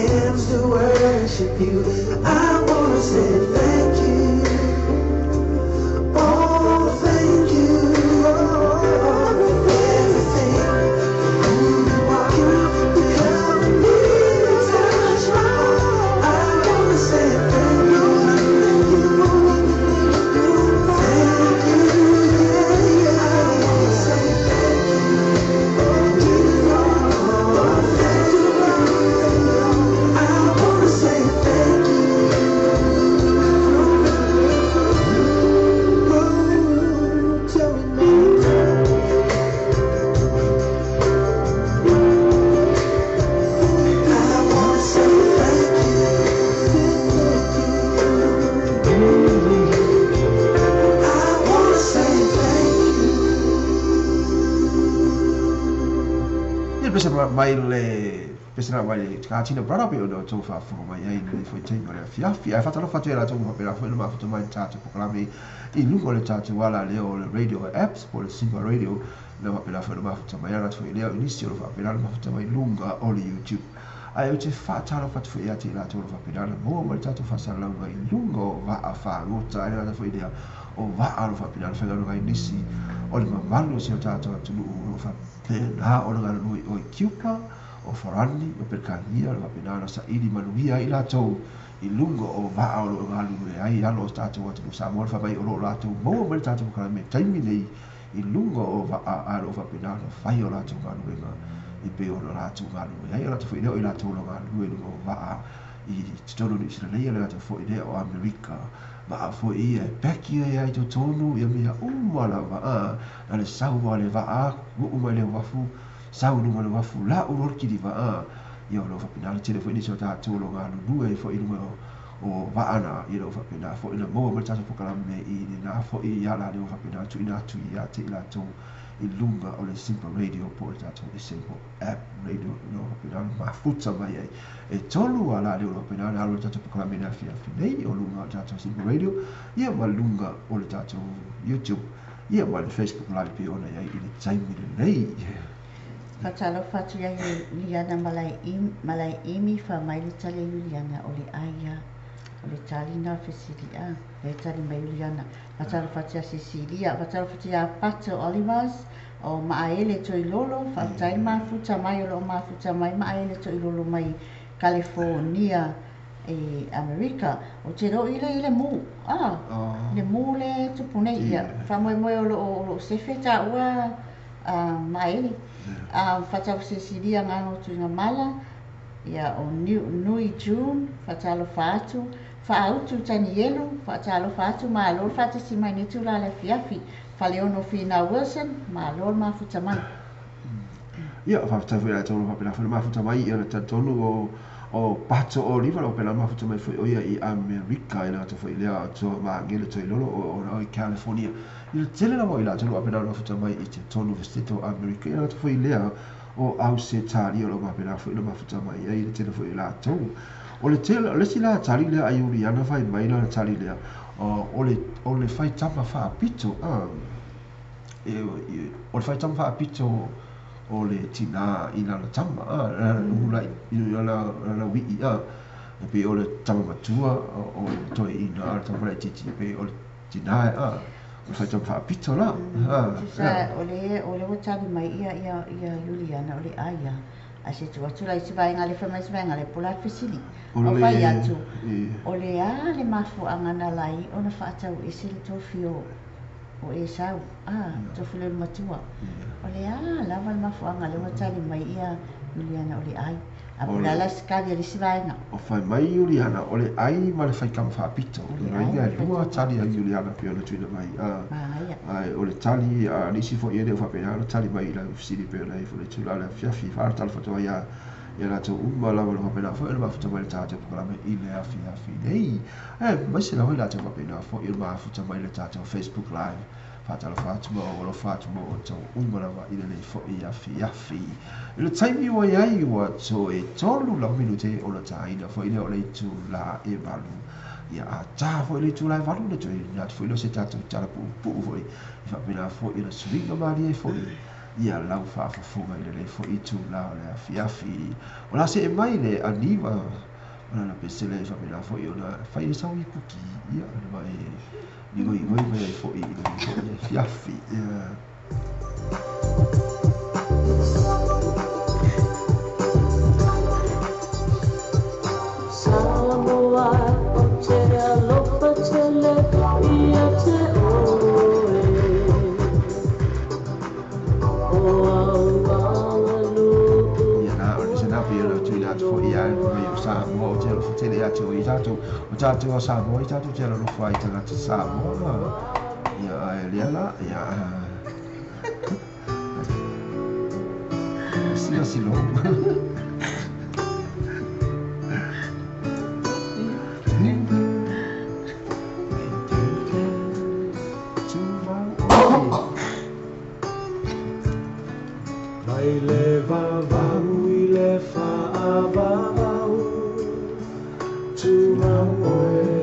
D: hands to worship you. I wanna say thank you. Oh, thank you for everything. Who you are, you cover me, you touch my heart. I wanna say thank you. Thank you for everything you do. Thank you, yeah, yeah. I wanna say thank you. Oh, thank you. I wanna say thank you. Oh, tell me now. I wanna say thank you. Thank you. I wanna say thank you.
B: Ia pesa mai le pesa mai le katina brother pe ona tou faafofoga mai ai i lenei foi taimi o le afiafi. Ae faatalofa atu i latou ma faapena foi ona mafuta mai le tatou polokalame i luga o le tatou ala lea o le radio apps po o le Simba Radio na faapena foi ona mafuta mai ala atu foi lea i nisi o lo faapena ona mafuta mai luga o le YouTube. Ae ou te faatalofa atu foi ia te i latou o lo faapena ona maua mai le tatou faasalalauga i luga o vaa fagota. Ae le gata foi lea o vaa o lo faapena ona faigaluega ai nisi o le mamalu o si o tatou atunuu o lo faapena ona galulue o i Cuba, o Farani, o Peretania, o le faapena ona saili manuia ai latou i luga o vaa o lo o galulue ai alo o tatou atunuu Samoa le fai mai o lo o latou maua mai le tatou polokalame taimi nei i luga o vaa a o lo o faapena ona fai o latou galuega i pei ona latou galulue ai. O latou foi lea o i latou o lo o galulue i luga o vaa i totonu o Niu Sila nei, o le latou foi lea o Amerika. Vaa foi ia e peki ai ai totonu ia mea uma lava a na le sau a le vaa uu mai le uafu sau i luga o le uafu lau loa le kiliva a ia o lo o faapena le tele foi nisi o tatou o lo o galulue ai foi i luga o vaa na ia o faapena foi ona maua mai le tatou polokalame i lena foi ala lea ua faapena tuuina atu ia te i latou i luga o le Simple Radio po o le tatou Simple App Radio o lo o faapena ona mafuta mai ai. E tolu ala lea o lo o faapena ona alu le tatou polokalame i le afiafi nei o luga o le tatou Simple Radio ia ma luga o le tatou YouTube ia ma le Facebook Live pei ona i ai i le taimi lenei.
C: Faatalofa atu ia Iuliana Malaeimi fai mai le tali a Iuliana o le ai a o le tali na o le fesili a e tali mai Iuliana. Faatalofa atu ia Cecilia, faatalofa atu ia Pato Olivers o Maaele Toilolo, faafetai le mafuta mai o loo mafuta mai Maaele Toilolo mai California e Amerika. O te loo ile i le mu a le mu le tupu nei ia faamoemoe o loo sefe taua a Maaele. Faatalofa Cecilia Gago Tuigamala ia o Nui June, faatalofa atu Faautu Tanielu, faatalofa atu malo le faatasi mai nei tula le afiafi. Faleono Fina Wilson, malo le mafuta mai.
B: Ia, faafetai foi ia latou o lo o faapena foi ona mafuta mai ia le talitonu o Pato Oliva o lo o faapena ona mafuta mai foi o ia i Amerika i le gata foi lea o Toa Magele Toilolo o ona i California. I le tele lava o i latou o lo o faapena ona mafuta mai i totonu o Setete o Amerika i le gata foi lea o Ausetalia o lo o faapena foi ona mafuta mai ai le tele foi o i latou. O le tele, o le isi la tali lea a Iuliana fai mai lana tali lea, o le faitama faapito, o le faitama faapito o le tinā i lana tama, lana i lana ui'i, e pei o le tama matua o le toeaina, a o le tama laitiiti e pei o le tinā, o le faitama faapito la.
C: Tusa o le ua tali mai ia ia Iuliana o le ai a ae se tuu atu la i se vaega le fai mai se vaega le po o le a le fesili.
B: O
C: O
B: le
C: fai atu o le a le mafuaaga na lai ona faatau ese le tofi o Esau a tofi le matua. O le a lava le mafuaaga le ua tali mai ia Iuliana o le ai. A
B: O
C: po o le
B: le
C: a la se tali a le isi vaega.
B: O fai mai Iuliana o le ai ma le faitama faapito.
C: O le
B: Lona
C: ai
B: uiga
C: ma
B: e
C: le
B: lua
C: faitama
B: tali a
C: faapito.
B: Iuliana pei ona tuuina mai.
C: Manaia.
B: Ae o le tali a nisi foi e le o faapena ona tali mai i lau fesili pei ona i ai foi le tulaga o le afiafi faatalofa atu ai ia latou uma lava o lo o faapena foi ona mafuta mai le tatou polokalame i le afiafi nei. Aemaise lava i latou faapena foi ona mafuta mai le tatou Facebook Live. Faatalofa atu ma ou alofa atu ma outou uma lava i lenei foi afiafi. I le taimi ua i ai ua toe 3 lava minute ona taina foi lea o le itula e 8. Ia a ta foi le itula e 8 ona toe ina atu foi lea o se tatou tala puupuu foi i faapena foi ona suiga malie foi. Ia lau faafofoga i lenei foi itulā o le afiafi. O le a see mai le aniva ma lana pesele e faapena foi ona fai ai sau ipuki, ia, ma e ligoigoi mai ai foi i lenei foi afiafi. Ia.
E: Samoa o te alofa tele ia te oe. O au aganuu
B: Ia na, o le se na pei ona tuuina atu foi ia mai o Samoa o te alofa tele ia te oe i tatou, o tatou a Samoa i tatou te alolofa ai i tagata Samoa. Ia, ae lea la, ia, silasila. Tumau oe.
D: Mai le vavau i le faavavau, tumau oe.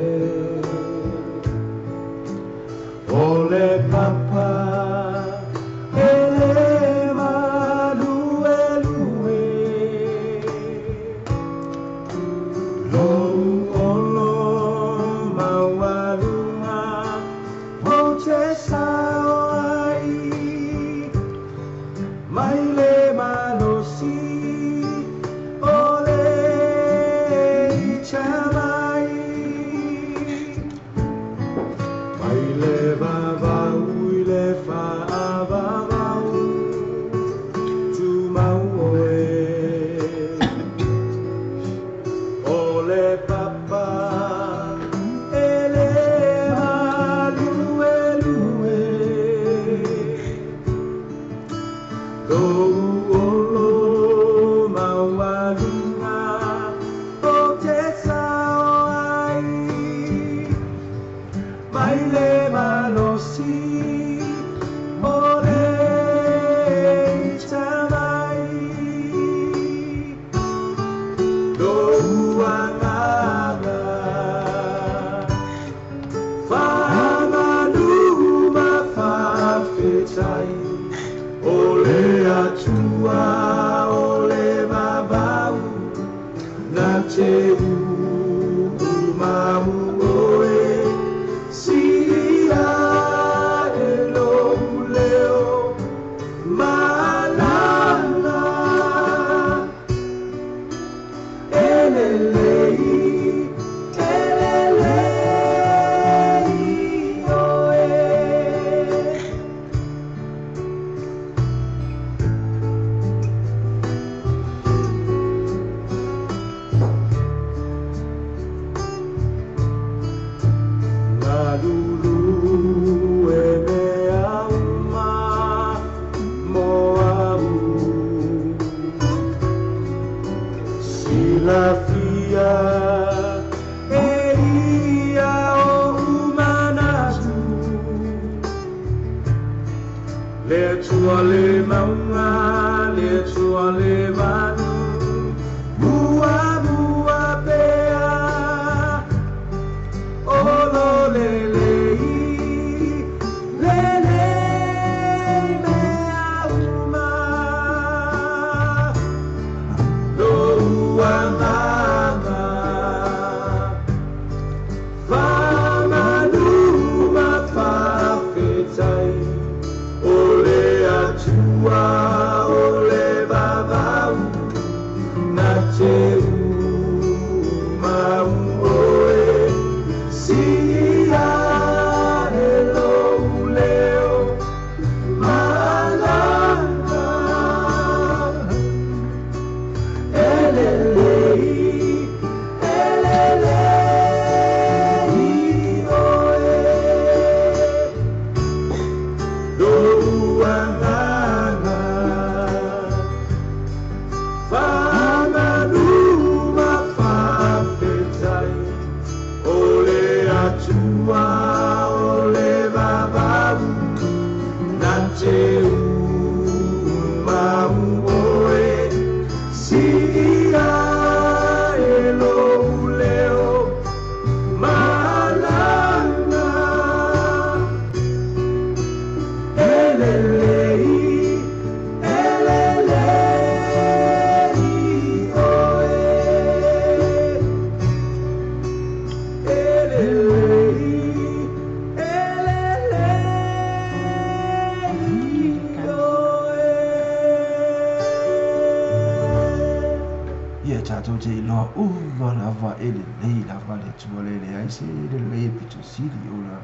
D: O le papa e le maluelue, lou olo maualuga ou te sao ai. Mai le malosi o le ichamai. Mai le vavau i le faavavau, tumau oe. O le papa e le maluelue, lou olo maualuga o te sao ai. Mai le malosi o le ichamai. Lou agaga faamanu ma faafetai, o le Atua o le vavau na te uumau oe. Silia e lou leo malama, e lelei, e lelei oe. Ngalulu e mea uma mo au. Silafia e ia o umanatu. Le Atua le mauga, le Atua le manu, mua mua pea. Olo lelei, lelei mea uma. Lou agaga faamanu ma faafetai, o le Atua o le vavau na te umau oe. Silia e lou leo malama, e lelei,
B: Tatou te iloa uma lava e lelei lava le Atua le leai se lelei e pito sili ona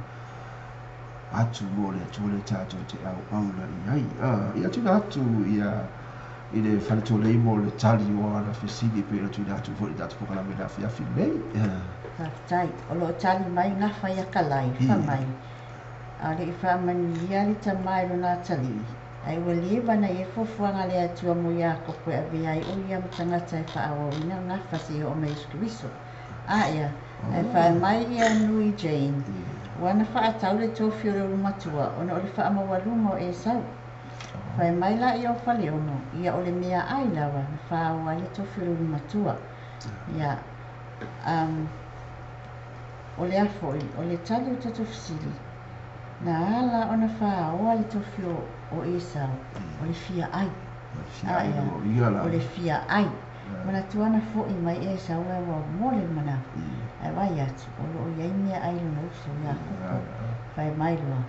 B: atu mo le Atua le tatou te auauna i ai. Ia tuuina atu ia i le faletolei mo le tali o ana fesili e pei ona tuuina atu foi i le tatou polokalame i le afiafi lenei.
C: Faafetai. O lo o tali mai gafa ia Kalai, fai mai, A le i faamanuia le tama i lona atalii, ae ua leva ona i ai fuafuaga a le Atua mo Iakopo e avea ai o ia ma tagata e faaauauina le gafa seia oo mai Iesu Keriso. A ia, ae fai mai ia Nui Jane, ua na faatau le tofi o le ulumatua ona o le faamaualuga o Esau. Fai mai la ia o Faleono, ia o le meaai lava na faaoa ai le tofi o le ulumatua. Ia, um, o le a foi, o le tali o tatou fesili, na ala ona faaoa le tofi o Esau, o le fia ai. A ia, o le fia ai. Manatua na foi mai Esau ae ua mole le manava. Ae vaai atu, o lo o i ai meaai i lona uso, Iakopo. Fai mai loa,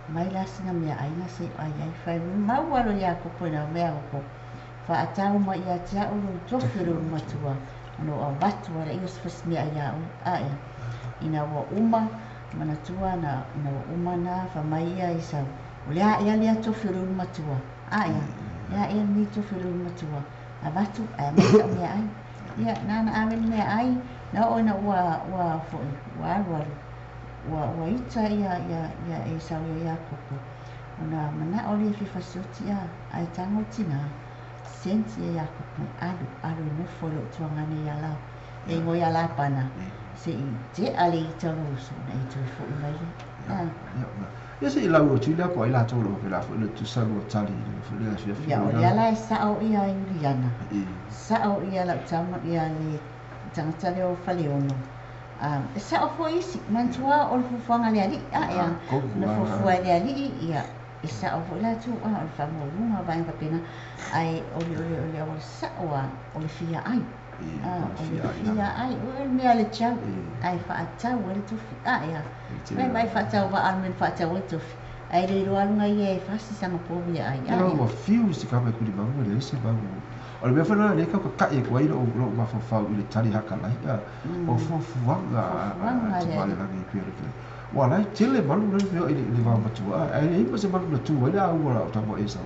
C: mai la sina meaai na se i ai ai. Fai mau alo Iakopo i na mea oko. Faatau mai ia te a'u lou tofi o le ulumatua, ona ou avatu ai laia o se fasi meaai iā oe. A ia, ina ua uma, manatua na, ina ua uma na, fai mai ia Esau, o le a ea lea tofi o le ulumatua? A ia, le a ea lenei tofi o le ulumatua? Avatu ae aumai sa'u meaai. Ia, na ona ave le meaai, na oo ina ua, ua foi, ua alualu, ua ita ia, ia, ia Esau ia Iakopo. Ona mana'o lea e fia fasioti a, ae tago le tinā, sent ia Iakopo, alu, alu e nofo i lou tuagane ia la, e igoa ia Lapana, se i tea le ita o lou uso, ona e toe fo'i mai lea.
B: Ia se i lau atu lea po ai latou lo faapena foi le tusa lua tali i le foi le afiafi.
C: Ia, o lea la e sa'o ia Iuliana, sa'o ia lau tama, ia le tagata lea o Faleono. E sa'o foi isi, manatua o le fuafuaga a le alii, a ea, na fuafua e le alii, ia, e sa'o foi latou, a o le faamaualuga o vaega faapena, ae o le, o le, o le auala sa'o lava, o le fia ai. O le fia ai, o le mea a le tiau, ae faatau ai le tofi. A ea, mai mai faatau vaa le mea na faatau ai le tofi, ae le iloa aluga ia e fasi saga povi ai. A
B: Ia
C: ea.
B: Ua fiu se kama e kuli magu e leai se magu. O le mea foi lena lea e taukaka'i atu ai lou mafaufau i le tali hakalai, o fuafuaga
C: Fuafuaga
B: a
C: a le
B: Tumale
C: alii.
B: Lagi e pei ona fai. Ua la e tele manu na mea i le vaomatua, ae leai ma se manu na tu ai le auga o lau tama o Esau.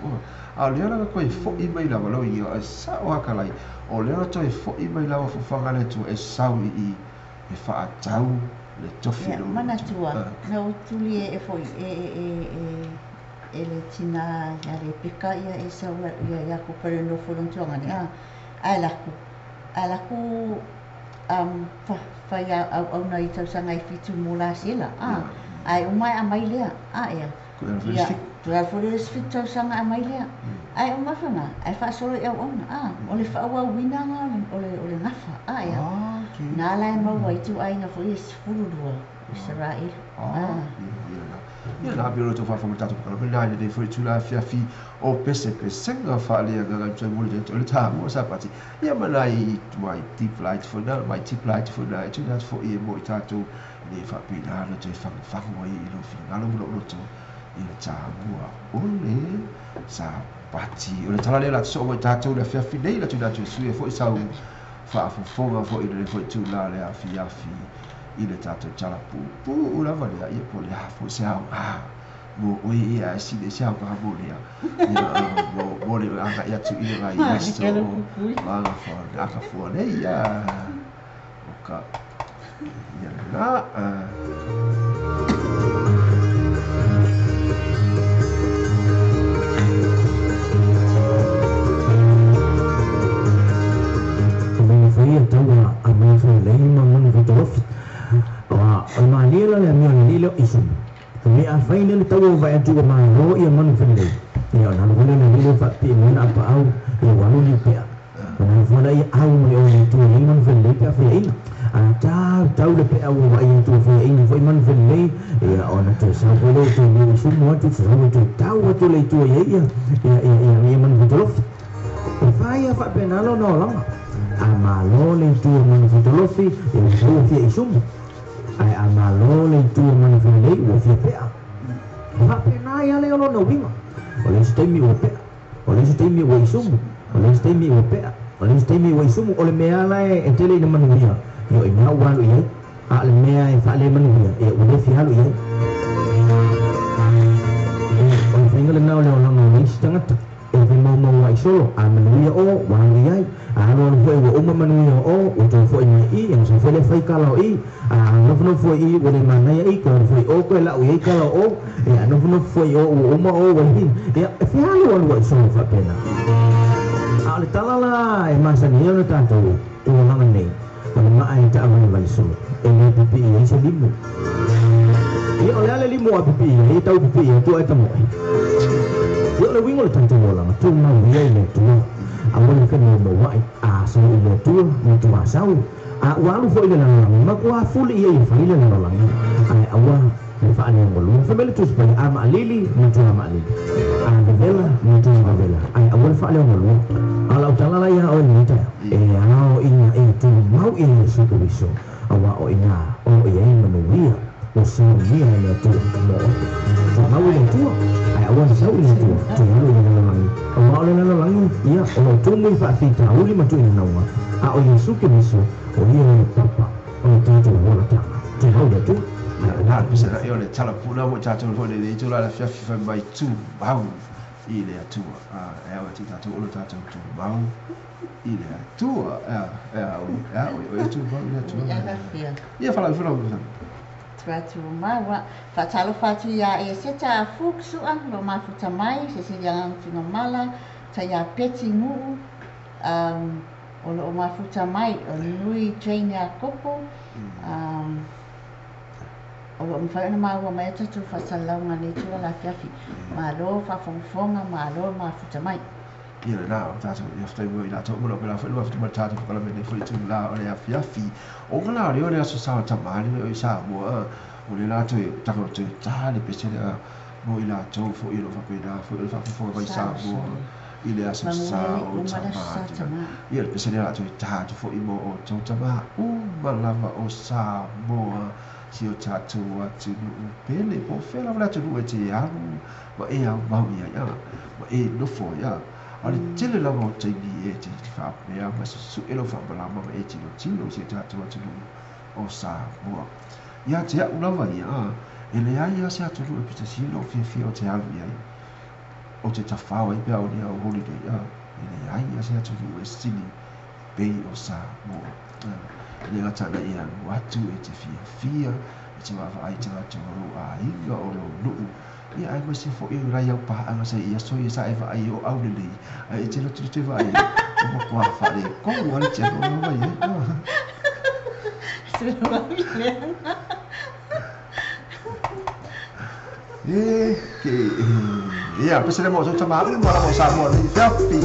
B: A o lea la na toe fo'i mai lava lau ia, e sa'o hakalai, o lea na toe fo'i mai lava fuafuaga a le Atua e sau i i e fa'atau le tofi
C: Ia,
B: o le ulumatua.
C: manatua, na ou tuli e foi e, e, e, e le tinā ia Lepeka ia Esau ia Iakopo i le nofo i lona tuagane, a, ae lako, ae lako um, fai auauna i tausaga e 7 mo Lasela, a, ae uma e aumai lea, a ea, ia, toe alu foi lea i le isi 7 tausaga aumai lea, ae uma faga, ae faasolo i auauna, a, o le faaauauina o le, o le gafa, a ea, na la e maua ai ituaiga foi e 12 o Isaraelu, a.
B: Ia la pei o le tou faafofoga tatou polokalame lena i lenei foi itula afiafi o pesepesega faaleagaga e tusa ai mo le o le tamua Sapati ia ma nai mai deep light foi na mai deep light foi na e tuuina atu foi e mo i tatou ina ia faapena ona toe fagufagu ai i lou finagalo ma lou loto i le tamua o le Sapati. O le tala lea o le a sosoo mo i tatou i le afiafi nei, le tuuina atu e sui ai foi sau faafofoga foi i lenei foi itula le afiafi i le tatou tala puupuu lava lea, ia po o le a foi se aoga mo oe ia ae sili ai se aoga mo lea ia mo le agai atu i le vaiaso o agafua nei ia o ka ia lena.
D: Foi ia taua a mai foi lei ma manu foi tolofi. O le malie la le amio le lile o isu. Me a fai le taua vai atu o malo ia manu foi lei. Ia na lo le lile fa pi mo na pa au ia walu ni pea. Na fo la ia au mo o le tu ni manu foi lei pea foi ina. A tau tau le pea o vai tu foi ina foi manu foi lei ia ona te sa foi le tu ni isu mo tu sa tu tau atu le tu ia ia ia ia ia manu foi tolofi. E fai a fa penalo no lama. A malo le tu manu foi tolofi ia ua fia isumu. Ai a malo le itu o manu felelei ua fia pea. Faapena ia le o lona uiga. O le isi taimi ua pea. O le isi taimi ua isumu. O le isi taimi ua pea.
A: O le taimi ua isumu o le mea la e tele ina manuia ia o ina ua alu i ai a o le mea e faale manuia ia ua le fia alu i ai. O le faiga lena o le olaga o le isi tagata e femaumau ai solo a manuia o ua alu i ai a alualu foi ua uma manuia o ua toe foi mai i e foi le fai kala o i a nofonofo foi i ua le manaia i toe foi o koe lau i ai kala o e a nofonofo foi o ua uma o ua hi ia e fealualu ai solo faapena. A o le tala la e masani ai ona tatou tulaga nei o le maa e taavalevale solo e le pipii ai se limu. Ia o le a le limu a pipii ai e tau pipii atu ai tamoe. Ia o le uiga o le tatou olaga tumau ia i le Atua aua le femaumauai a sau i le Atua ma tuasau a ua alu foi le lalolagi matua fuli ia ia fai le lalolagi ae aua le faaleagolua. Fai mai le Tusi Paia a maalili matua maalili a vevela matua vevela ae aua le faaleagolua. A o lau tala la ia oe lenei taeao e ao ina e tumau ia Iesu Keriso auā o ina o loo i ai manuia ua saunia e le Atua mo oe. Tumau i le Atua ae aua le sau i le Atua toe alu i le lalolagi auā o le lalolagi ia o loo tumu i faafitauli ma tuuinanauga a o Iesu Keriso o ia o le papa o le tatou olataga. Tumau i le Atua.
B: Ia na le pese ia o le tala puna mo tatou foi le itula le afiafi fai mai tumau i le Atua. E ao e te tatou o le tatou tumau i le Atua. E ao e ao e tumau i le Atua. Ia whalau whalau whalau.
C: Tua tumau a. Whaatalofa atu ia e seta a fukusua lo mafuta mai Cecilia Tugamala tai a Peti Nguu o lo mafuta mai o nui Jane a Koko o lo mawhai ona maua mai tatu whasalauga nei tula la fiafi. Malo whafongafonga, malo mafuta mai.
B: Ia le la o tatou ia faafetai mo i latou uma pela foi mafuta mai tatou polokalame nei foi itula o le afiafi. O ka la o le o le aso sa o tamali o i Samoa o le latou e taka toe tā le pese lea mo i latou foi o lo faapena foi o le faafofoga mai Samoa i le aso sa o tama. Ia le pese lea latou e tā atu foi mo outou tama uma lava o Samoa si o tatou atunuu pele po o fea lava le atunuu e te alu ma e aumau i ai ma e nofo ai a o le tele lava o taimi e te faapea ma susu'e lau faamalama ma e tilotilo i si o tatou atunuu o Samoa. Ia te a'u lava ia e leai lava se atunuu e pito sili lou fiafia o te alu i ai o te tafao ai pe a o lea o holiday e leai lava se atunuu e sili pei o Samoa. E le gata ana e alu atu e te fiafia e te vaavaai tagata o lou aiga o lou nuu ia aemaise foi o lai aupaaga sa i aso ia sa e vaai o aulelei ae e te lotulotu e vaai o matua faaletonu a le te alu mai ai. E ke ia pese le mo so tama uma lava o Samoa nei fiafi.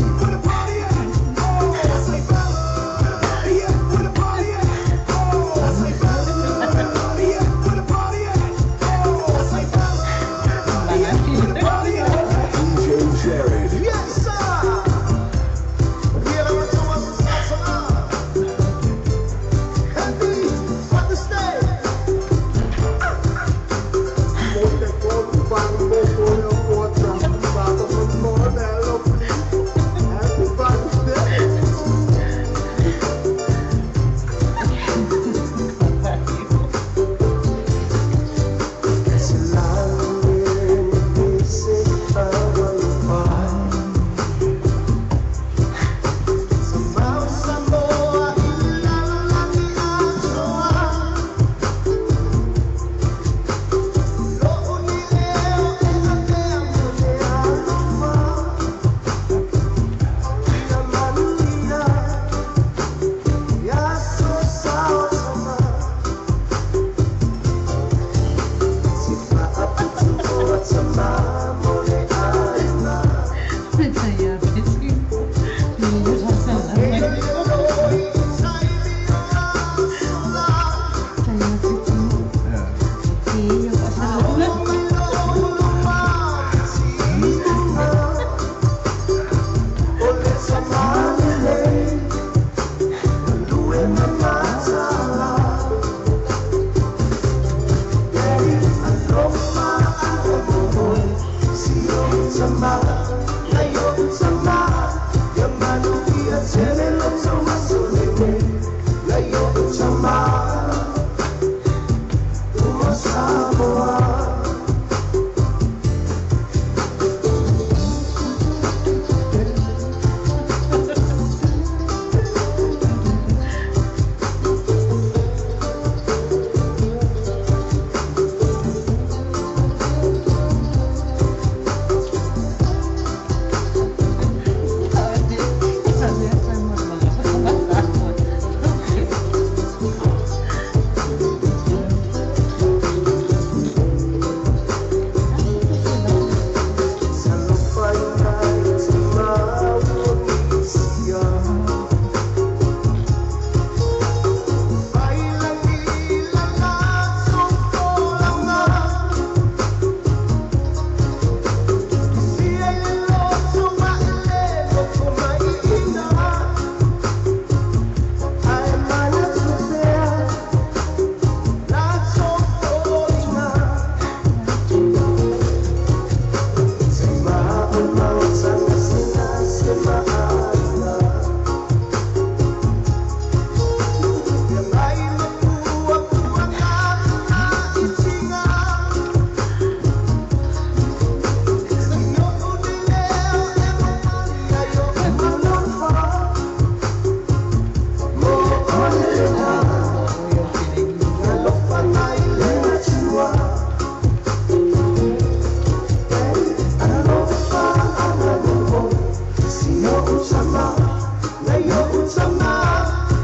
D: tama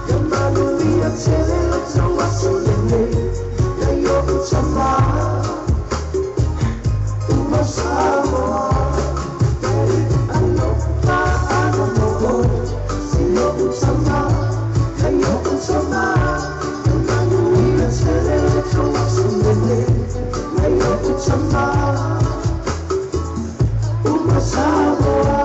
D: Ia manuia tele lo tau aso lenei Nai o'u tama Uma Samoa Daddy alofa ano mo Si o'u tama Nai o'u tama Ia manuia tele lo tau aso lenei Nai o'u tama Uma Samoa.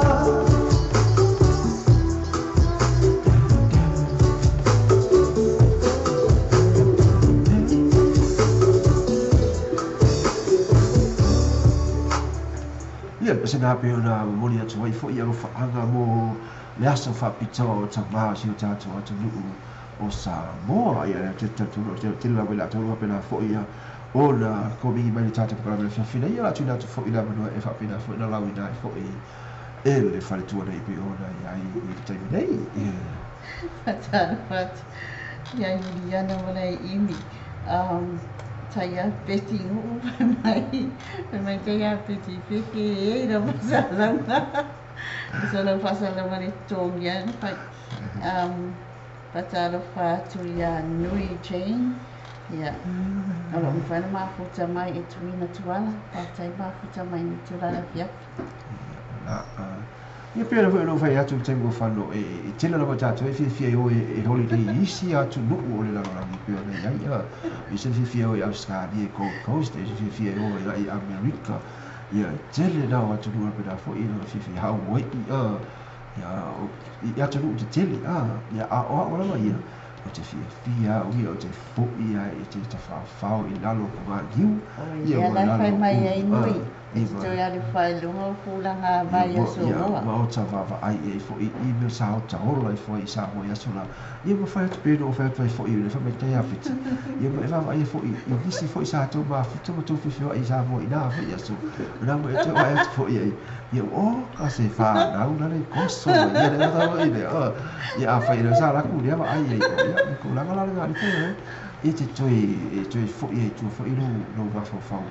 B: Ia se na pe ona momoli atu ai fo'i alofa'aga mo le aso fa'apitoa o tamā o si o tatou atunu'u o Samoa. Ia le talitonu tele lava i latou faapena fo'i ia ona komigi mai le tatou pakalame le fiafina ia la tuina atu fo'i le avanoa e faapena fo'i na lauina ai fo'i e le faletua nei pe ona iai i le taimi nei.
C: Fatalofa atu ia Iuliana ma le imi. Taia Betty Nu'u fai mai taia Betty feke e lau fa'asalauga so lau fa'asalauga le totogia na fai. Fatalofa atu ia Nui Jane ia o lo'o mafai ona mafuta mai e tuina tuala fa'afetai mafuta mai ni tulaga afiafi.
B: Ia pei ona foi ona ou fai atu i le taimi ua fano e tele lava tatou e fiafia i o e holiday i isi atunu'u o le lalolagi pei ona iai a e se fiafia o i Australia i Gold Coast e se fiafia i o i Amerika ia tele na o atunu'u faapena fo'i ona fiafia Hawai'i a ia i atunu'u tetele a ia a o a'u lava ia o te fiafia a'u ia o te fo'i ae e te tafaofao i lalo o pugaliu
C: ia
B: ua
C: lea la
B: lalo
C: fai mai ai
B: ulu
C: nui e te toe alu faailoga o tulaga vai
B: Ia
C: aso loa.
B: ma o tavaavaai i ai fo'i i mea sa otaola ifo ai i Samoa i aso la ia ma fai atu pe ona ou fai atu ai fo'i i le faamaitaia afiti ia ma e vaavaai ai fo'i i nisi fo'i sa tou mafuta ma tou feofeoa'i i Samoa inā fo'i aso ona ma e toe vaai atu fo'i ai ia oka se fanau la le koso mai ia le ata fo'i lea ia afai e sa laku lea vaai ai ia le tulaga la lena alii e te toe e toe fo'i ai tua fo'i lou mafaufau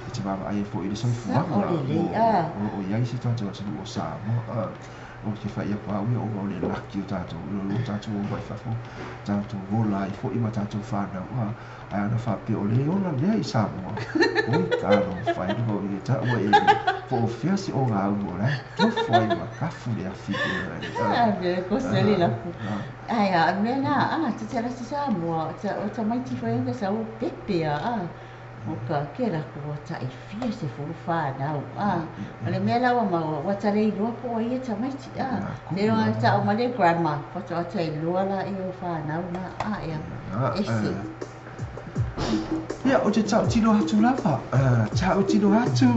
B: e te vaavaai ai fo'i i le
C: Sa'o
B: soifuaga
C: lelei
B: o
C: a
B: o lo o i ai si tatou atunu'u o Samoa o te fai aku au ia ona o le laki o tatou o tatou o mai fafo tatou ola ai fo'i ma tatou fanau a ae ana faapea o le ola lea i Samoa oi talofa e luma o i ta'u ai e po o fea se ogaumu o la e tofo ai ma kafu le afi pe ona
C: A mea e koseli laku. Ae a o le mea lena a ta te alu atu i Samoa o tamaiti foi aga sa o pepe a a o ka ke laku ua ta'ifia sefulu fanau a o le mea la ua maua ua taleiloa po o ai ia tamaiti a seiloga e ta'u mai le grandma faatoa tailoa laia o fanau na a ea ese.
B: Ia, ou te ta'utino atu lava, ta'utino atu.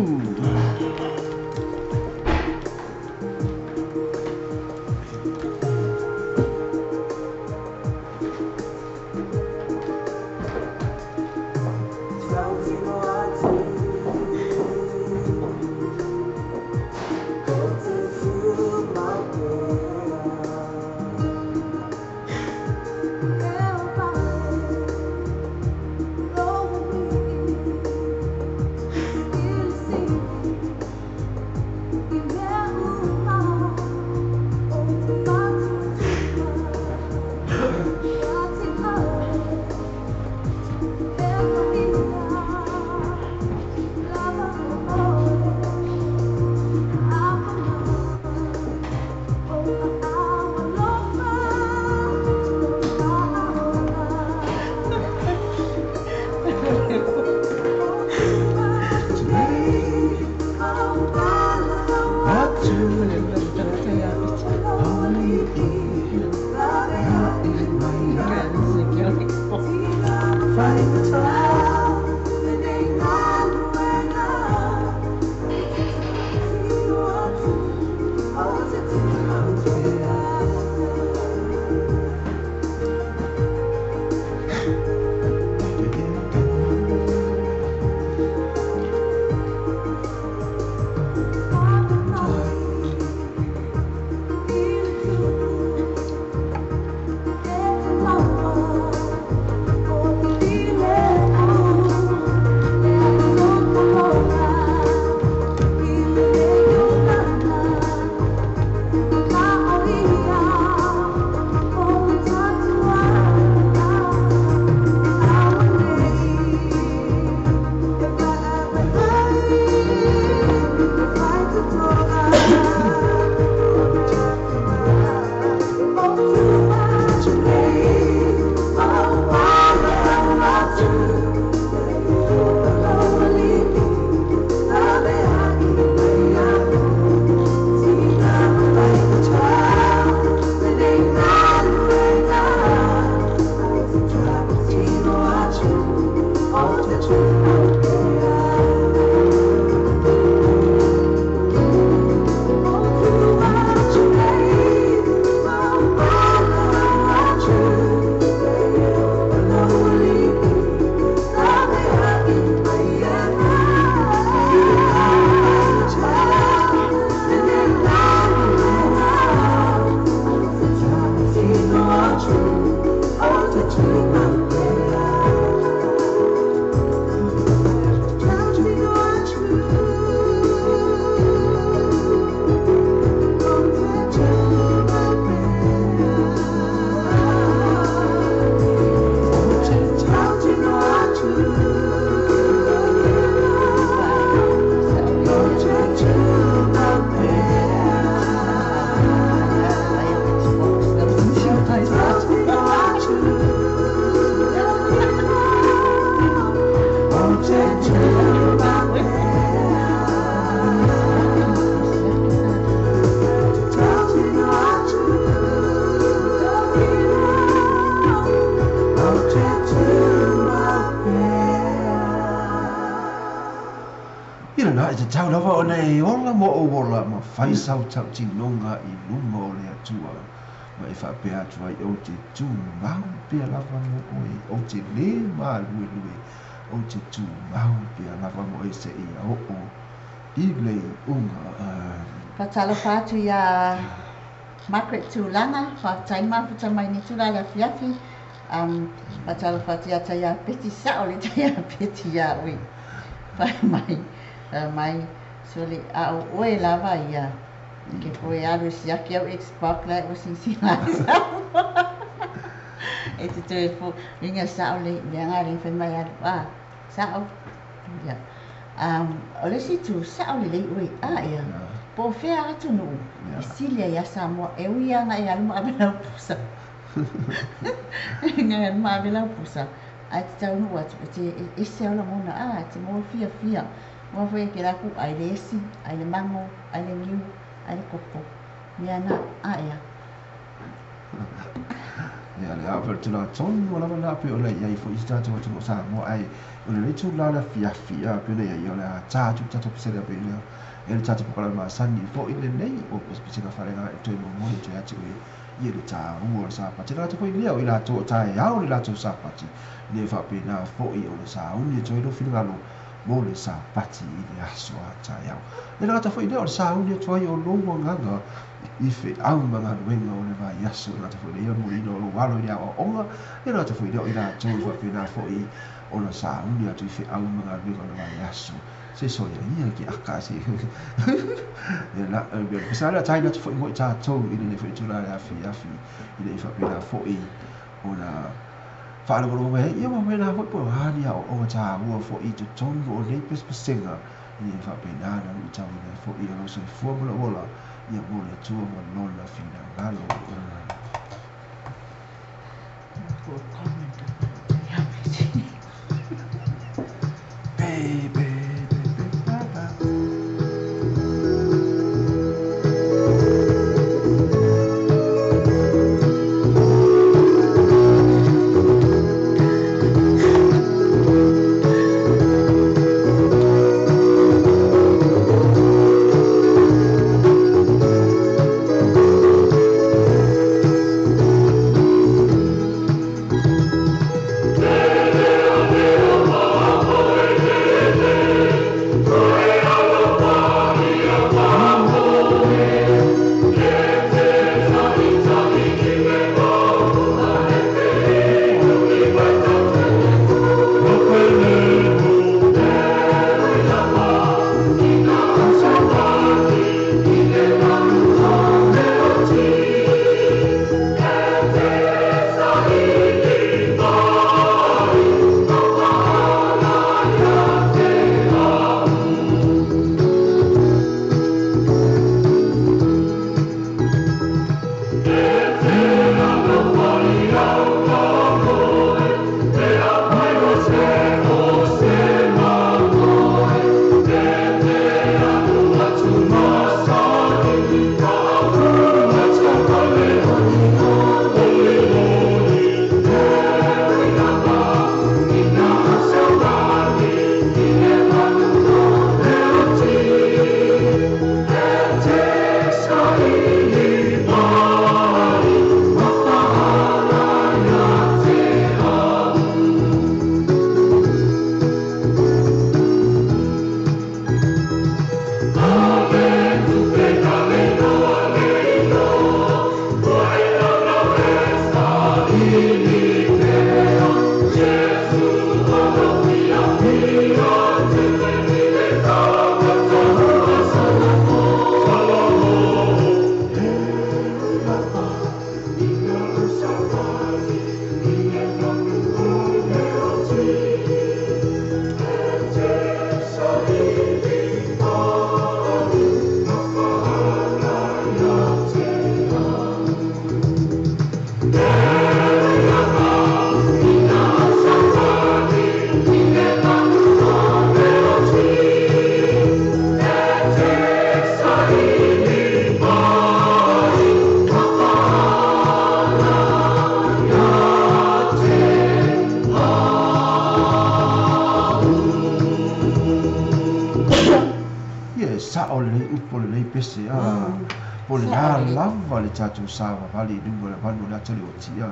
B: La e tatau lava ona e ola ma ou ola ma fai sau tautinoga i luma o le Atua, ma e faapea atu ai, Ou te tumau pea lava mo oe, ou te lē maluelue, ou te tumau pea lava mo oe seia oo i le iuga.
C: Faatalofa atu iā Margaret Tulaga, faafetai mafuta mai nei tula le afiafi. Faatalofa atu iā Taiā Peti, sao le Taiā Peti iā oe. Fai mai, mai, sole, a o oe lava ia, ke koe alu e siaki au Xbox la e ua silasila ai Samoa. E te toe fo, inga sao le mea nga le fai mai alu, a, sao, ia. O le isi itu, sao lelei oe, a ia, po o fea atunuu e sili ai iā Samoa, e ui lava na e alu ma ave lau pusa. Na e alu ma ave lau pusa, ae te taunuu atu, e te ese au lagona, a, e te maua fiafia. Aua foi e kēlā ku ʻai le esi, ʻai le mago, ʻai le niu, ʻai le koko. Mea na, a ea.
B: Ia, le ao pe tula tonu lava la pe o le iai foi i tatou atunuu o Samoa, ae o lenei tula le afiafi a pe le iai o le a tā atu tatou pesega pe lea e le tatou pokalame masani foi lenei o pesega faaleaga e toe momoli toe atu e ia le tāua o le Sapati. Le gata foi lea o i latou o taeao le latou Sapati, le faapena foi o le sauni e toe lou finagalo mo le Sapati i le aso a taeao. Le gata foi lea o le sauni atu ai o lou agaga i feau ma galuega o le vaiaso, le gata foi lea o le muliina o lou alo i le aoaoga, le gata foi lea o i latou e faapena foi ona sauni atu i feau ma galuega o le vaiaso. Se soia ia ke aka se. Ia la, sa le tai atu foi mo i tātou i lenei foi tula le afiafi, i le i faapena foi ona faalogologo mai ai, ia ma faapena foi po o a ni aoaoga taua foi i totonu o nei pesepesega, ina ia faapena ona luitauina ai foi o lou soifua ma lou ola, ia mo le Atua ma Lona finagalo. Baby, baby, ba, ba. faipese a. Po le a lava le tatou savavali i luga o le manu o le ata o le oti a.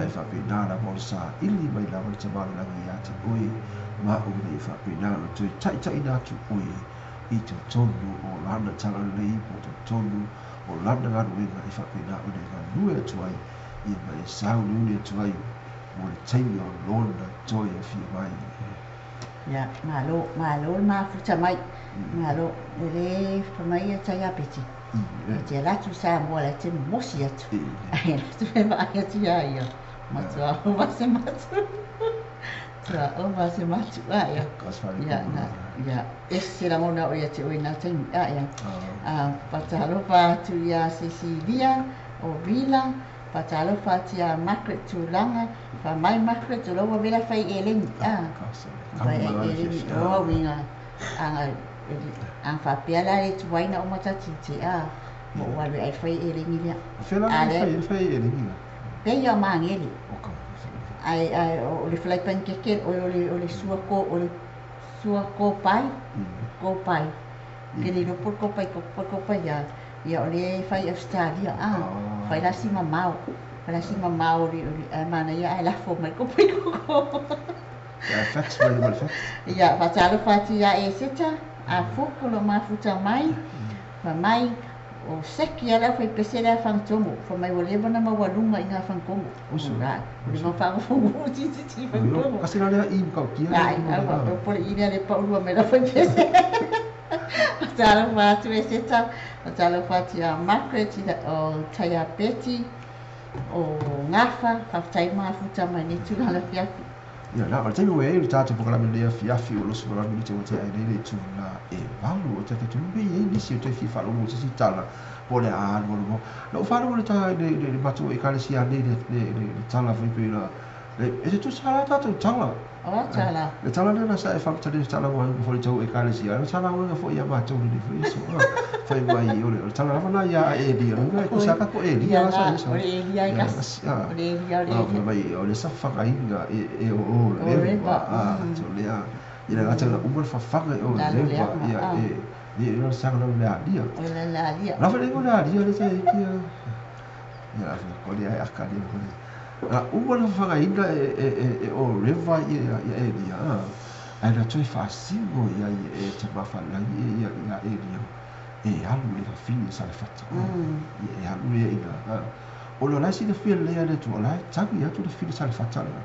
B: Ae faapena lava o le saili mai lava le Tama o le Lagi ia te oe ma au ina ia faapena ona toe taitaiina atu oe i totonu o lana talalelei po o totonu o lana galuega e faapena ona e galue atu ai ia ma e sauliuli atu ai mo le taimi o lona toe afio mai.
C: Ia, malo, malo le mafuta mai. Malo, e le fai mai ia tai apeti. E te alu atu i Samoa la e te mosi atu. Ai atu e vaai atu ia ia. Matua ova se matu. Tua ova se matu a ia. Ia, na, ia, ese lagona o ia te oe na taimi a ia. A, faatalofa atu ia Cecilia o Vila, faatalofa atu ia Margaret Tulaga, fa mai Margaret o lau vela fai eleni a. Fai eleni o winga anga a faapea la le tuaina o matati a mo alu ai fai eleni lea.
B: Fela fai fai eleni la.
C: Pe ia mangeli. Ai ai o le fly pancake o le sua ko o le sua ko pai ko pai. Ke le lo ko pai ko ko pai ia. Ia o le fai Australia a. Fai la si mamao. Fai la si mamao le a mana ia ai la fo mai ko pai ko ko.
B: Ya fax mai le fax.
C: Ia faatalofa atu ia e seta a foko lo mafuta mai. Fa mai o seki ala fai pese la fangtomo fa mai ua leva na maualuga i gā fagatogo la o le mafaagafogu tititi fagatogo
B: Kasi la lea i ka kia.
C: Ai au pole i lea le paulua mai la fai pese faatalofa atu e seta faatalofa atu ia Margaret o Taiapeti o Gafa faafetai mafuta mai nei tulaga fiafi.
B: Ia la, o le taimi ua i ai le tatou polokalame lenei afiafi o 28 minute ua tea ai nei le itula e 8 o tatou taimi pe i ai nisi o toe fia faalogo i se isi tala po o le a alu alu mau. Na ou faalogo i le le le matou ekalesia nei le le le tala foi pei la e te tusa la tatou tala.
C: O a tala?
B: Le tala lea na sa e faamatalaina se tala ua foi le tau ekalesia. Le tala uiga foi ia matou lenei foi aso. Fai mai o le tala lava na ia Elia. Le tusa ka ko Elia la sa
C: sa. O le Elia i kasi. O le Elia o le
B: Elia. Mai o le safagaina e o le va. So le a ina gata na uma le fafaga o le va ia e e le sanga le alia.
C: O le alia.
B: La fa le le alia le sa e kia. Ia ko le ai akali ko le. A uma le fafagaina e o reva ia ia Elia. Ai na toe faasigo ia e te mafalagi e ia ia Elia. E alu le fafine sa le fata. E alu le ina. O lo lai si le fia lea le tua lai tangi atu le fine sa le fata la.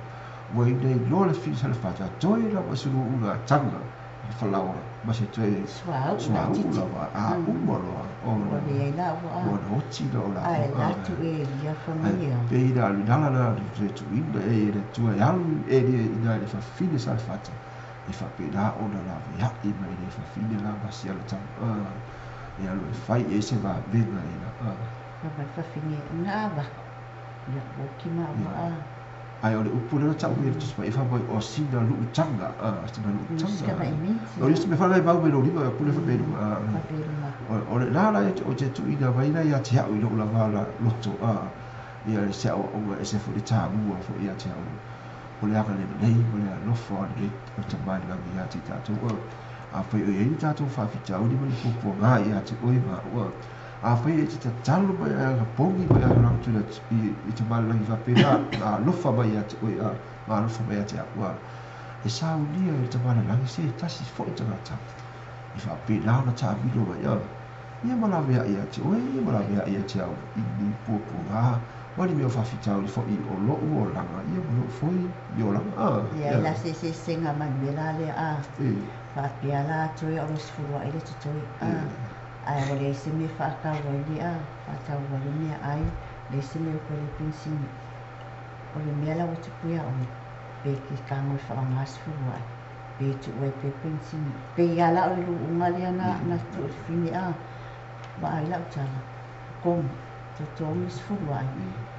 B: Ua ina iloa le fine sa le fata. Toe la wa sulu unga tanga. Falaoa. Ma se toe
C: suau
B: suau lava. A uma loa.
C: O le la ua.
B: Ua na oti la o la.
C: Ai la tu e ia familia.
B: Pe ina alu nala la le tuina e le tua e alu e le ina le fafine sa le fata. E faapena ona lavea'i mai le fafine la ma si ala tanga. E alu e fai e se vavega e la.
C: Mai fafine nga va. Ia o ki ma wa.
B: Ai o le upu lea tau e tusi mai e fa mai o sina luu tanga. Sina luu tanga. O le me whanau mau me lo lima pule fa me O le la la o te tuina mai la ia te au i lou lava la loto ia le se au o e se fo le tāmua fo ia te au. O le aga le lei o le alofa o le o te mai lagi ia te tātou. A whai o ei tātou whawhitauri mai puapua ngā ia te oe ma ua. A whai e te tatalo mai a pongi mai a rangi tuna i te mai lagi whapena a alofa mai ia te oe a ma alofa mai ia te au. E saunia e te mai lagi se tasi foi tangata. I whapena ona tāmilo mai a. Ia malawea ia te oe, ia malawea ia te au i ni puapua ngā. Mani mea whawhitauri foi o lou o langa, ia ma lou foi i o langa.
C: Ia la se se senga manuela le a. Whapea la toe o lo sifurua i le tutoi. Ai o le se me whaakaua i le a. Whaataua le mea ai. Le se me o koe le pensini. O le mea la o tupu ia oe. Pe ki kango i whaanga sifurua ai. Pe tu ue pe pensini. Pe ia la o le luunga lea na tu o le whine a. Wa ai lau tala. Komu. Totogi sifurua ai.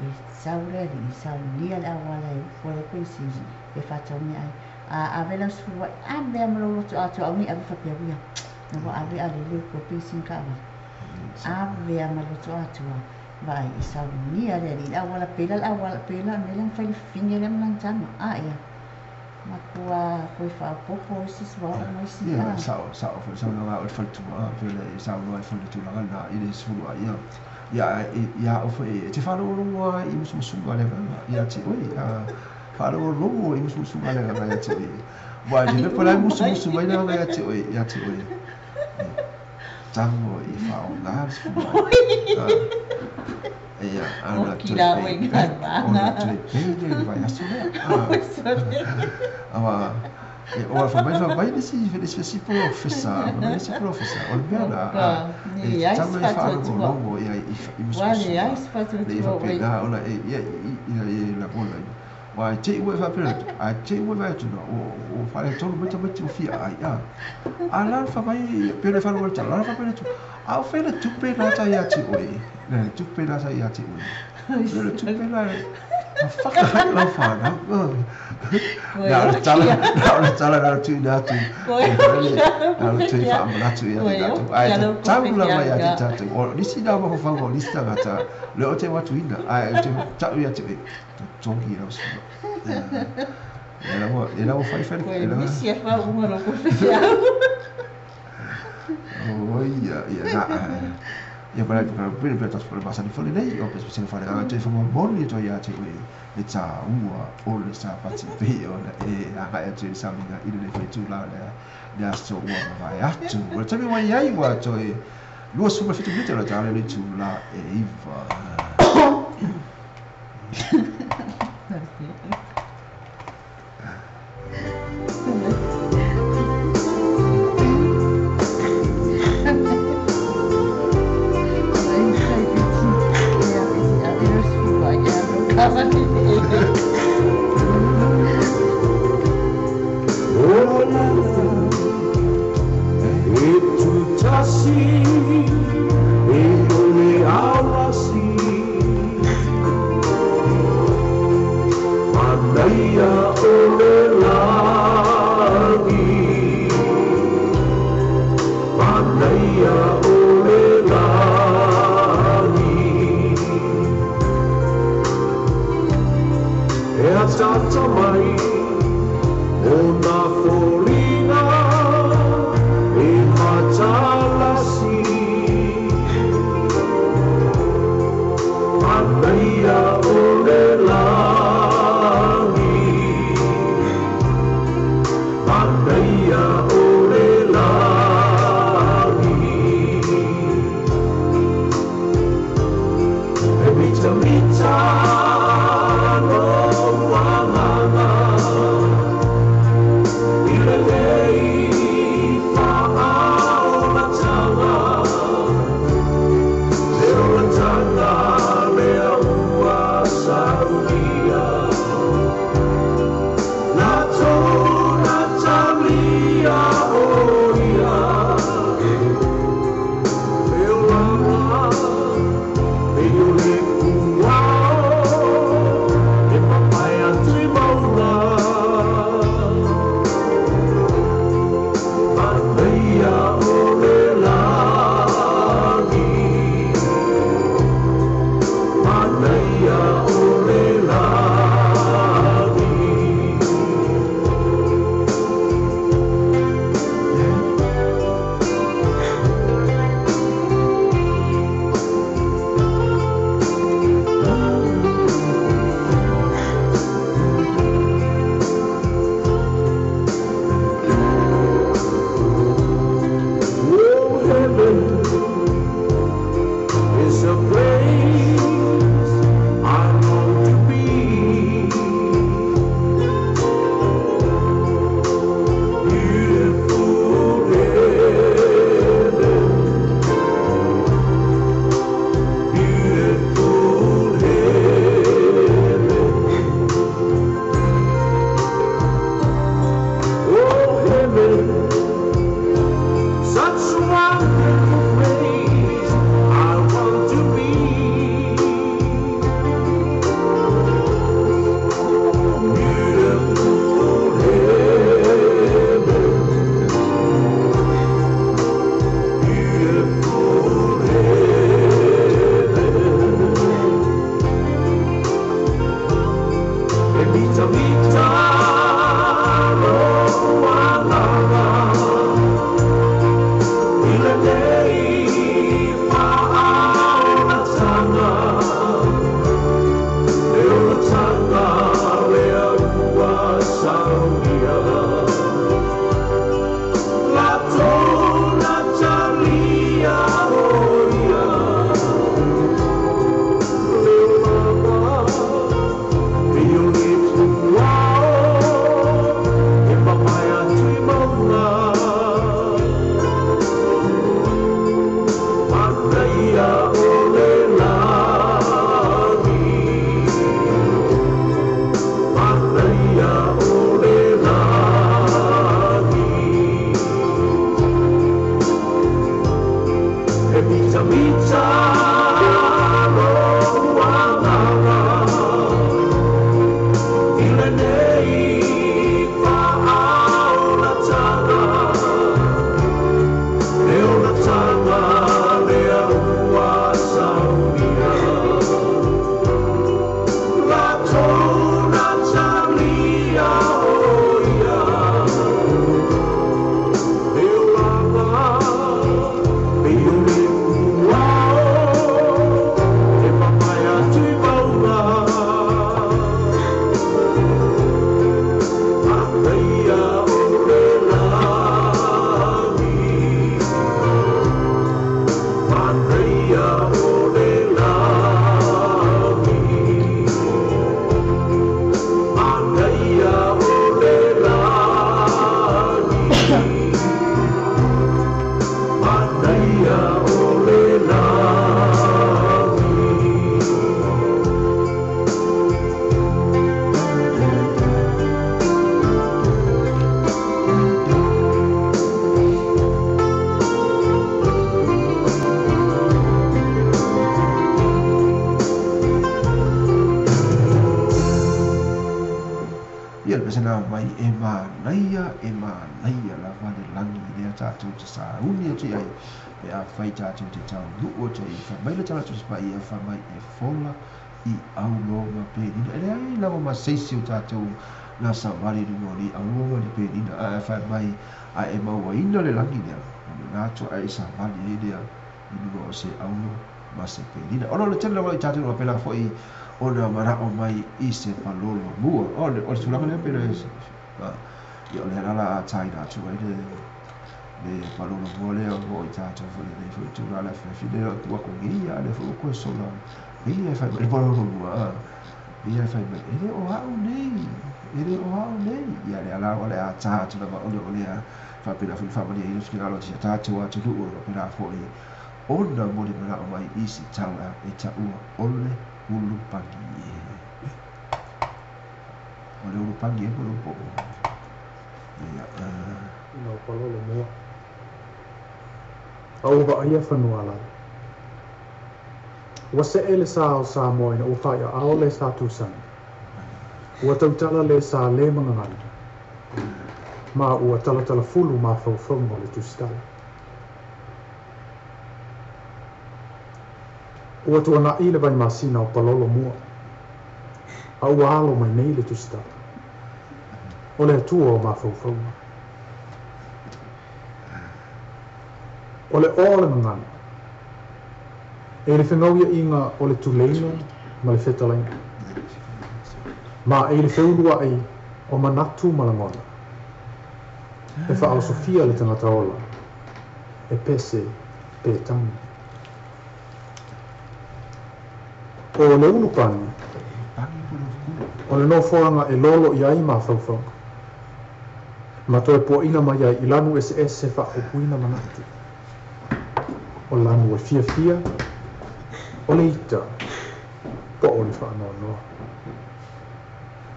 C: E sau lea li. Sau nia le awala e ufua le pensini. Pe whaatau mea ai. A ave lau sifurua ai. Ave a malo loto atu au ni ave whapea wia. Na wa ave a le leu ko pensin ka ave. Ave a maloto atu a. Vai i sau nia le li. La wala pela la wala pela me lang fai finge le mang tama. A ia. Matua foi faaopoopo isi suauu ma isi.
B: Ia, e sao, sao foi le saunoaga a oe le faletua, pei ona e saunoa ai foi i le tulaga lena i le sefulu ai. Ia, ia, ia au foi e te faalogologo lava i musumusuga a le Agaga ia te oe, a faalogologo i musumusuga a le Agaga ia te oe. Aua e te iloa po o le a musumusu mai le Agaga ia te oe, ia te oe. Tago e faaaoga le sefulu ai. Ia, a ona
C: Oki
B: toe
C: la
B: pei,
C: oe i
B: ona
C: galuaga.
B: toe pei lea i le vaiaso lea. Aua, e, ua fai mai, fai mai le isi, le isi polofesa, fai mai le isi polofesa, o le mea la,
C: Oka,
B: e
C: leai
B: tatau
C: se
B: ona e
C: faatuatua.
B: faalogologo ia i, i
C: Ua
B: musumusuga,
C: leai se
B: ina ia
C: faatuatua oe.
B: faapena ona e, ia, ina ia lagona ai. Aua e te i ua e faapea atu, ae te i ua e vaai atu loa, ua, ua faaletonu mai tamaiti ua fia ai, a. A la fai mai, pei ona e faalogo i le tala, la faapea atu, a o fea le tupe la sa ia te oe, le tupe la sa ia te oe. O le tupe la e fafaka ai lau fanau.
C: Toe
B: Na o le
C: oki
B: tala,
C: lava.
B: na o le tala na o le tuuina atu,
C: Toe
B: e foi
C: oki
B: le,
C: lava lou
B: na o le toe
C: kope feau.
B: faamanatu ia te
C: Toe
B: tatou.
C: oki
B: Ae
C: lava lou
B: tatau
C: kope
B: lava
C: feau
B: ia te
C: ga.
B: tatou. O nisi na mafaufauga o nisi tagata, lea ou te avatuina, ae ou te tau ia te oe, totogi lau sefulu. Ia la ua, ia la ua fai fai,
C: Toe
B: ia la
C: misi e faauuga lou kope feau.
B: Oi, ia, ia, na, ia pala pala pele pele tas pala masani fole nei o pes pes fale aga te fama moni to ia te oe le tāua o le sapati pei ona e agai atu i le sauniga i lenei foi itula o le le aso ua mavae atu. O le taimi ua i ai ua toe 27 minute o le taale le itula e 9.
D: E mita mita
B: Ia le pese na mai e manaia lava le lagi lea tatou te sauni atu i ai pe afai tatou te taunuu atu ai. Fai mai le tala Tusi Paia, fai mai e fola i aulo ma penina. E leai lava ma se isi o tatou na savali i luga o le aulo ma le penina, ae fai mai a e mauaina le lagi lea, o lena atu ae savali ai lea i luga o se aulo ma se penina. Ona o le tele lava i tatou na faapena foi ona manao mai i se palolo mua. O le tulaga lea pe le ia o le ala a taina atu ai le palolo mua lea o i tatou foi lenei foi tulaga le afiafi lea o tu aku nei ia le foi o koe sola ia e fai mai le palolo mua ia e fai mai e le o au nei e le o au nei ia le ala o le a tā atu lava o le o lea faapena foi faamalia i le finagalo o si a tatou atunuu o faapena foi ona mo le manao mai i se tala e taua o le ulu pangi. O le ulu pangi e polo po. Ia
F: ina o palolo mua. A ua vaaia fanua lalo. Ua seʻe le sa o Samoa ina ua faaiaao le sa tusani. Ua tautala le sa le magagana. Ma ua talatalafulu mafaufauga o le tusitala. Ua tuanaʻi le vaimasina o palolo mua. A ua alo mai nei le tusitala. O le Atua o mafaufauga. O le o le gagana. E le fegauiaʻiga o le tuleina ma le fetalaina. Ma e le feuluaʻi o manatu ma lagona. E faaosofia le tagata ola. E pese pe tagi. O le ulu pani, o le nofoaga e lolo i ai mafaufauga. Ma toe puaʻina mai ai i lanu eseese faaupuina manatu. O lanu e fiafia, o le ita, po o le faanoanoa.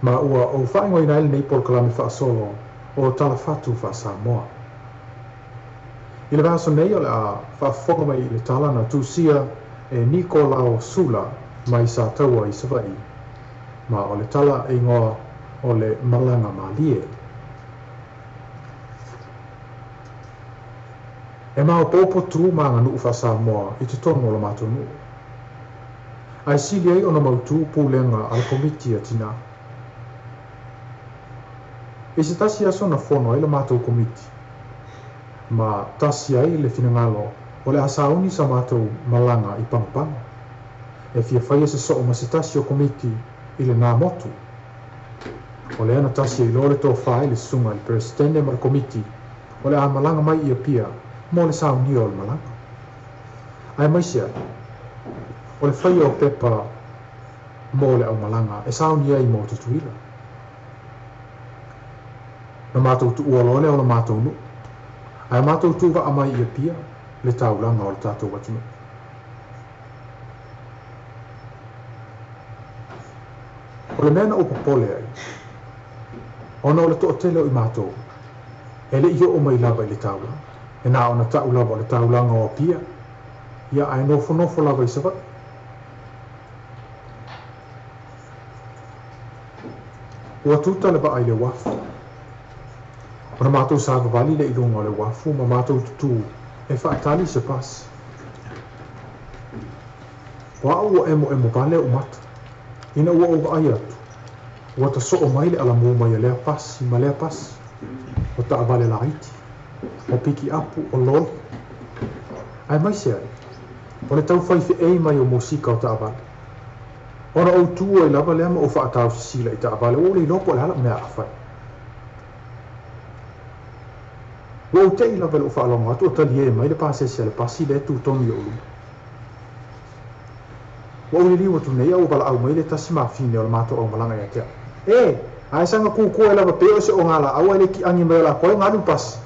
F: Ma ua ou faaigoaina ai lenei polokalame faasolo o Talafatu faa-Samoa. I le vaiaso nei o le a faafofoga mai i le tala na tusia e Nikolao Sula mai Sataua i Savaii. Ma o le tala e igoa o le Malaga Malie. E maopoopo tu ma aganuu faa-Samoa i totonu o le matou nuu. Ae sili ai ona mautū pulega a le komiti a tinā. I se tasi aso na fono ai le matou komiti. Ma tasi ai le finagalo o le a sauni sa matou malaga i Pagopago. E fia faia se soo ma se tasi o komiti i lenā motu. O lea na tasi ai loa le tofā i le susuga i le Peresetene ma le komiti o le a malaga mai i Apia mo le saunia o le malaga. Aemaise ai, o le faia o pepa mo le aumalaga e saunia ai mo Tutuila. Na matou tuua loa lea o le matou nuu. Ae matou tuvaa mai i Apia le taulaga o le tatou atunuu. O le mea na ou popole ai, ona o le toatele o i matou, e leʻi oo mai lava i le taulaga. E na ona taʻu lava o le taulaga o Apia, ia ae nofonofo lava i Savaii. Ua tuta le vaa i le uafu. Ona matou savavali lea i luga o le uafu ma matou tutū e faatali se pasi. O au ua emoemo vale oʻu mata. Ina ua ou vaai atu, ua tasoo mai le alamū mai a lea pasi ma lea pasi. O taavale laiti, o pikiapu, o loli. Aemaise ai, o le taufai feʻei mai o mosika o taavale. Ona ou tu ai lava lea ma ou faatausisila i taavale, ua ou le iloa po o le a lau mea a fai. Ua ou teʻi lava i lou faalogo atu o taliē mai le pasese a le pasi lea e tu tonu i ou luma. Ua ou liliu atu nei a ua valaau mai le tasi mafine o le matou aumalaga ia te au. E! Ae saga kukua e lava pea o se ogalaau ae le kiʻagi mai o lakou ai o galu le pasi.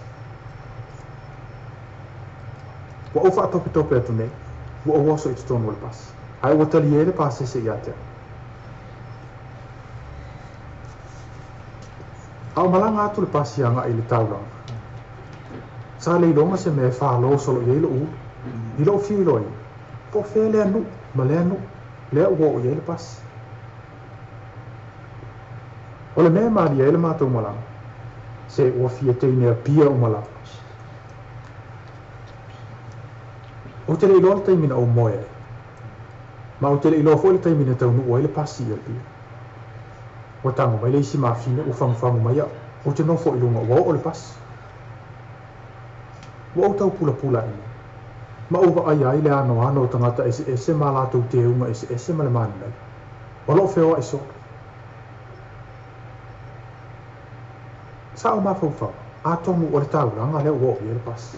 F: Ua ou faatopetope atu nei, ua ou oso i totonu o le pasi. Ae ua taliē le pasese ia te au. A o malaga atu le pasi agaʻi i le taulaga, sa le iloga se mea e falo solo i ai loʻu ulu. I lou fiu iloaina, po o fea lea nuu ma lea nuu, lea ua oo i ai le pasi. O le mea e malie ai le matou malaga, se ua fia teine Apia uma lava. Ou te le iloa le taimi na ou moe ai, ma ou te le iloa foi le taimi na taunuu ai le pasi i Apia. Ua tago mai le isi mafine ua fagufagu mai au, ou te nofo i luga ua oo le pasi. Ua ou tau pulapula ae nei, ma ou vaaia ai le anoano o tagata eseese ma a latou teuga eseese ma le manaia o lo o feoai solo. Sa ou mafaufau, atonu o le taulaga lea ua oo i ai le pasi.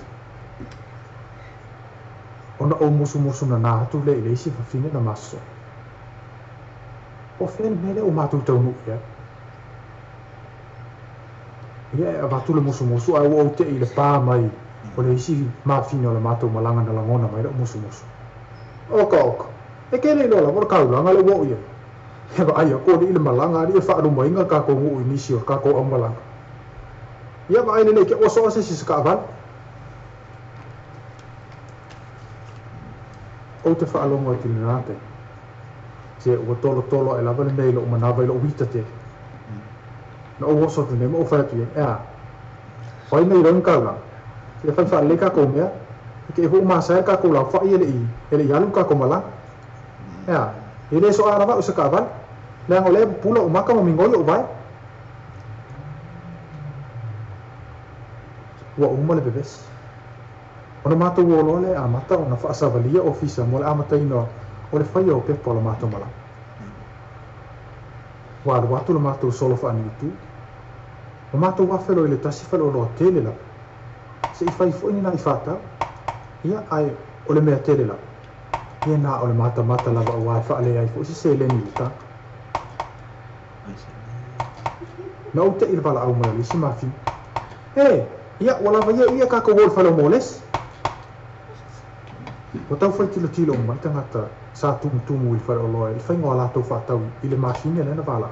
F: Ona ou musumusu nanā atu lea i le isi fafine na masosoa. Po o fea le mea lea ua matou taunuu i ai? Ia e avatu le musumusu ae ua ou tei i le pa mai o le isi mafine o le matou malaga na lagona mai la'u musumusu. Oka oka, e ke le iloa lava o le kaulaga lea ua oo i ai. E vaai aku alii le malaga alii e faalumaina le tatou nuu i nisi o le tatou aumalaga. Ia vaai lelei ke ua soa se isi se taavale. Ou te faalogo atu i lena taimi, se ua tolotolo ae lava le mea i lou manava i lou uita tele. Na ou oso atu nei ma ou fai atu i ai, E a? O ai na iloa ni taulaga? Se fai faalelei tatou mea, e te i foi ua masae le tatou laufai e le i, e le i alu le tatou malaga. E a? E le soa lava au i se taavale, leaga o lea e pupula ou maka ma migoi ou vae. Ua uma le vevesi. Ona matou o loa lea e amata ona faasavalia ofisa mo le amataina o le faia o pepa o la matou malaga. Ua alu atu le matou solo faaniutu, ma matou afe loa i le tasi faleoloa tele lava, se i fai foi ni nai faatau. Ia, ae o le mea tele lava, ia na o le matamata lava aua e faalea ai foi se seleni i le taga. Na ou te'i i le valaau mai o le isi mafine. E! Ia, ua lava ia i a tatou o i le fale o Molesi. Ua tau fai tilotilo uma mai tagata sa tumutumu i le faleoloa i le faiga o a latou faatau i le mafine lea na valaau.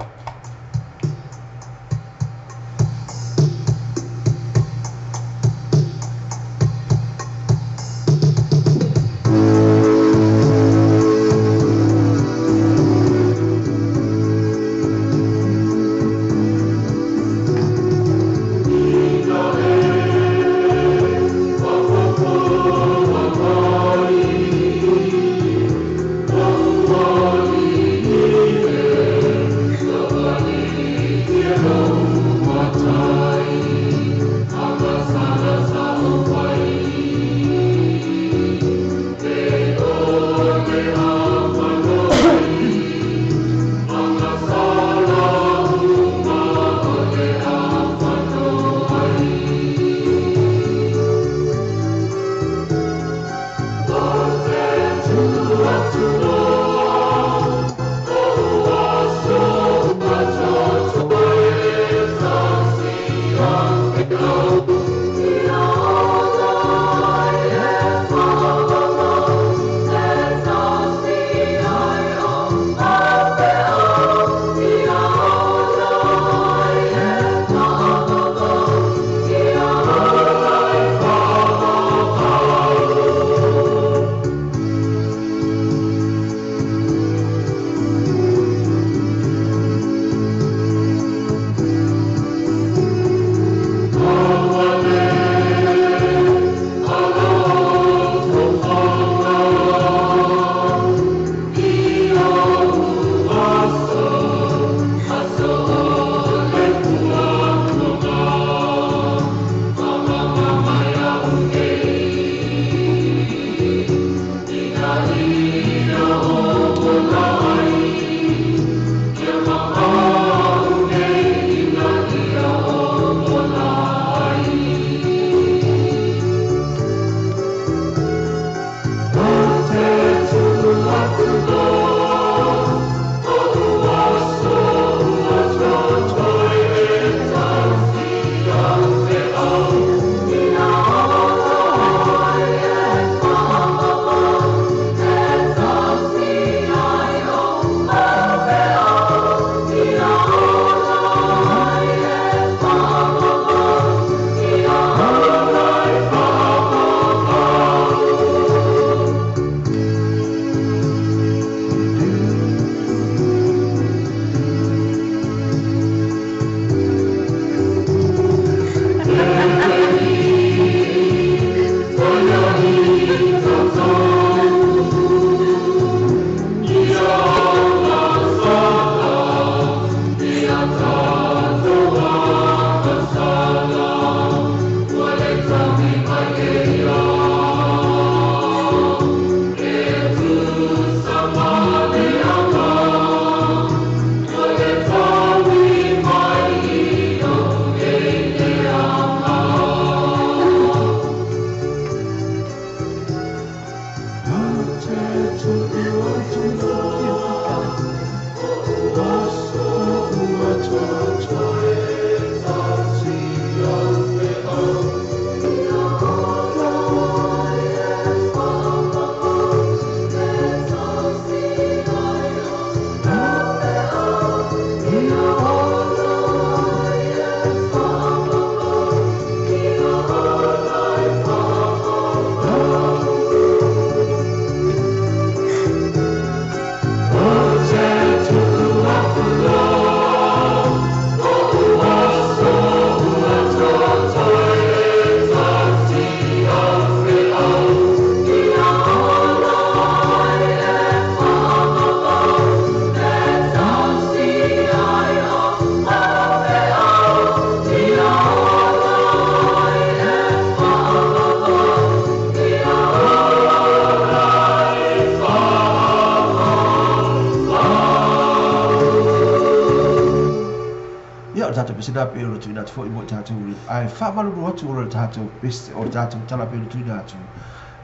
B: tatou pesena pei ona tuuina atu foi mo i tatou ae faamalulu atu ona o le tatou pese o le tatou tala pei ona tuuina atu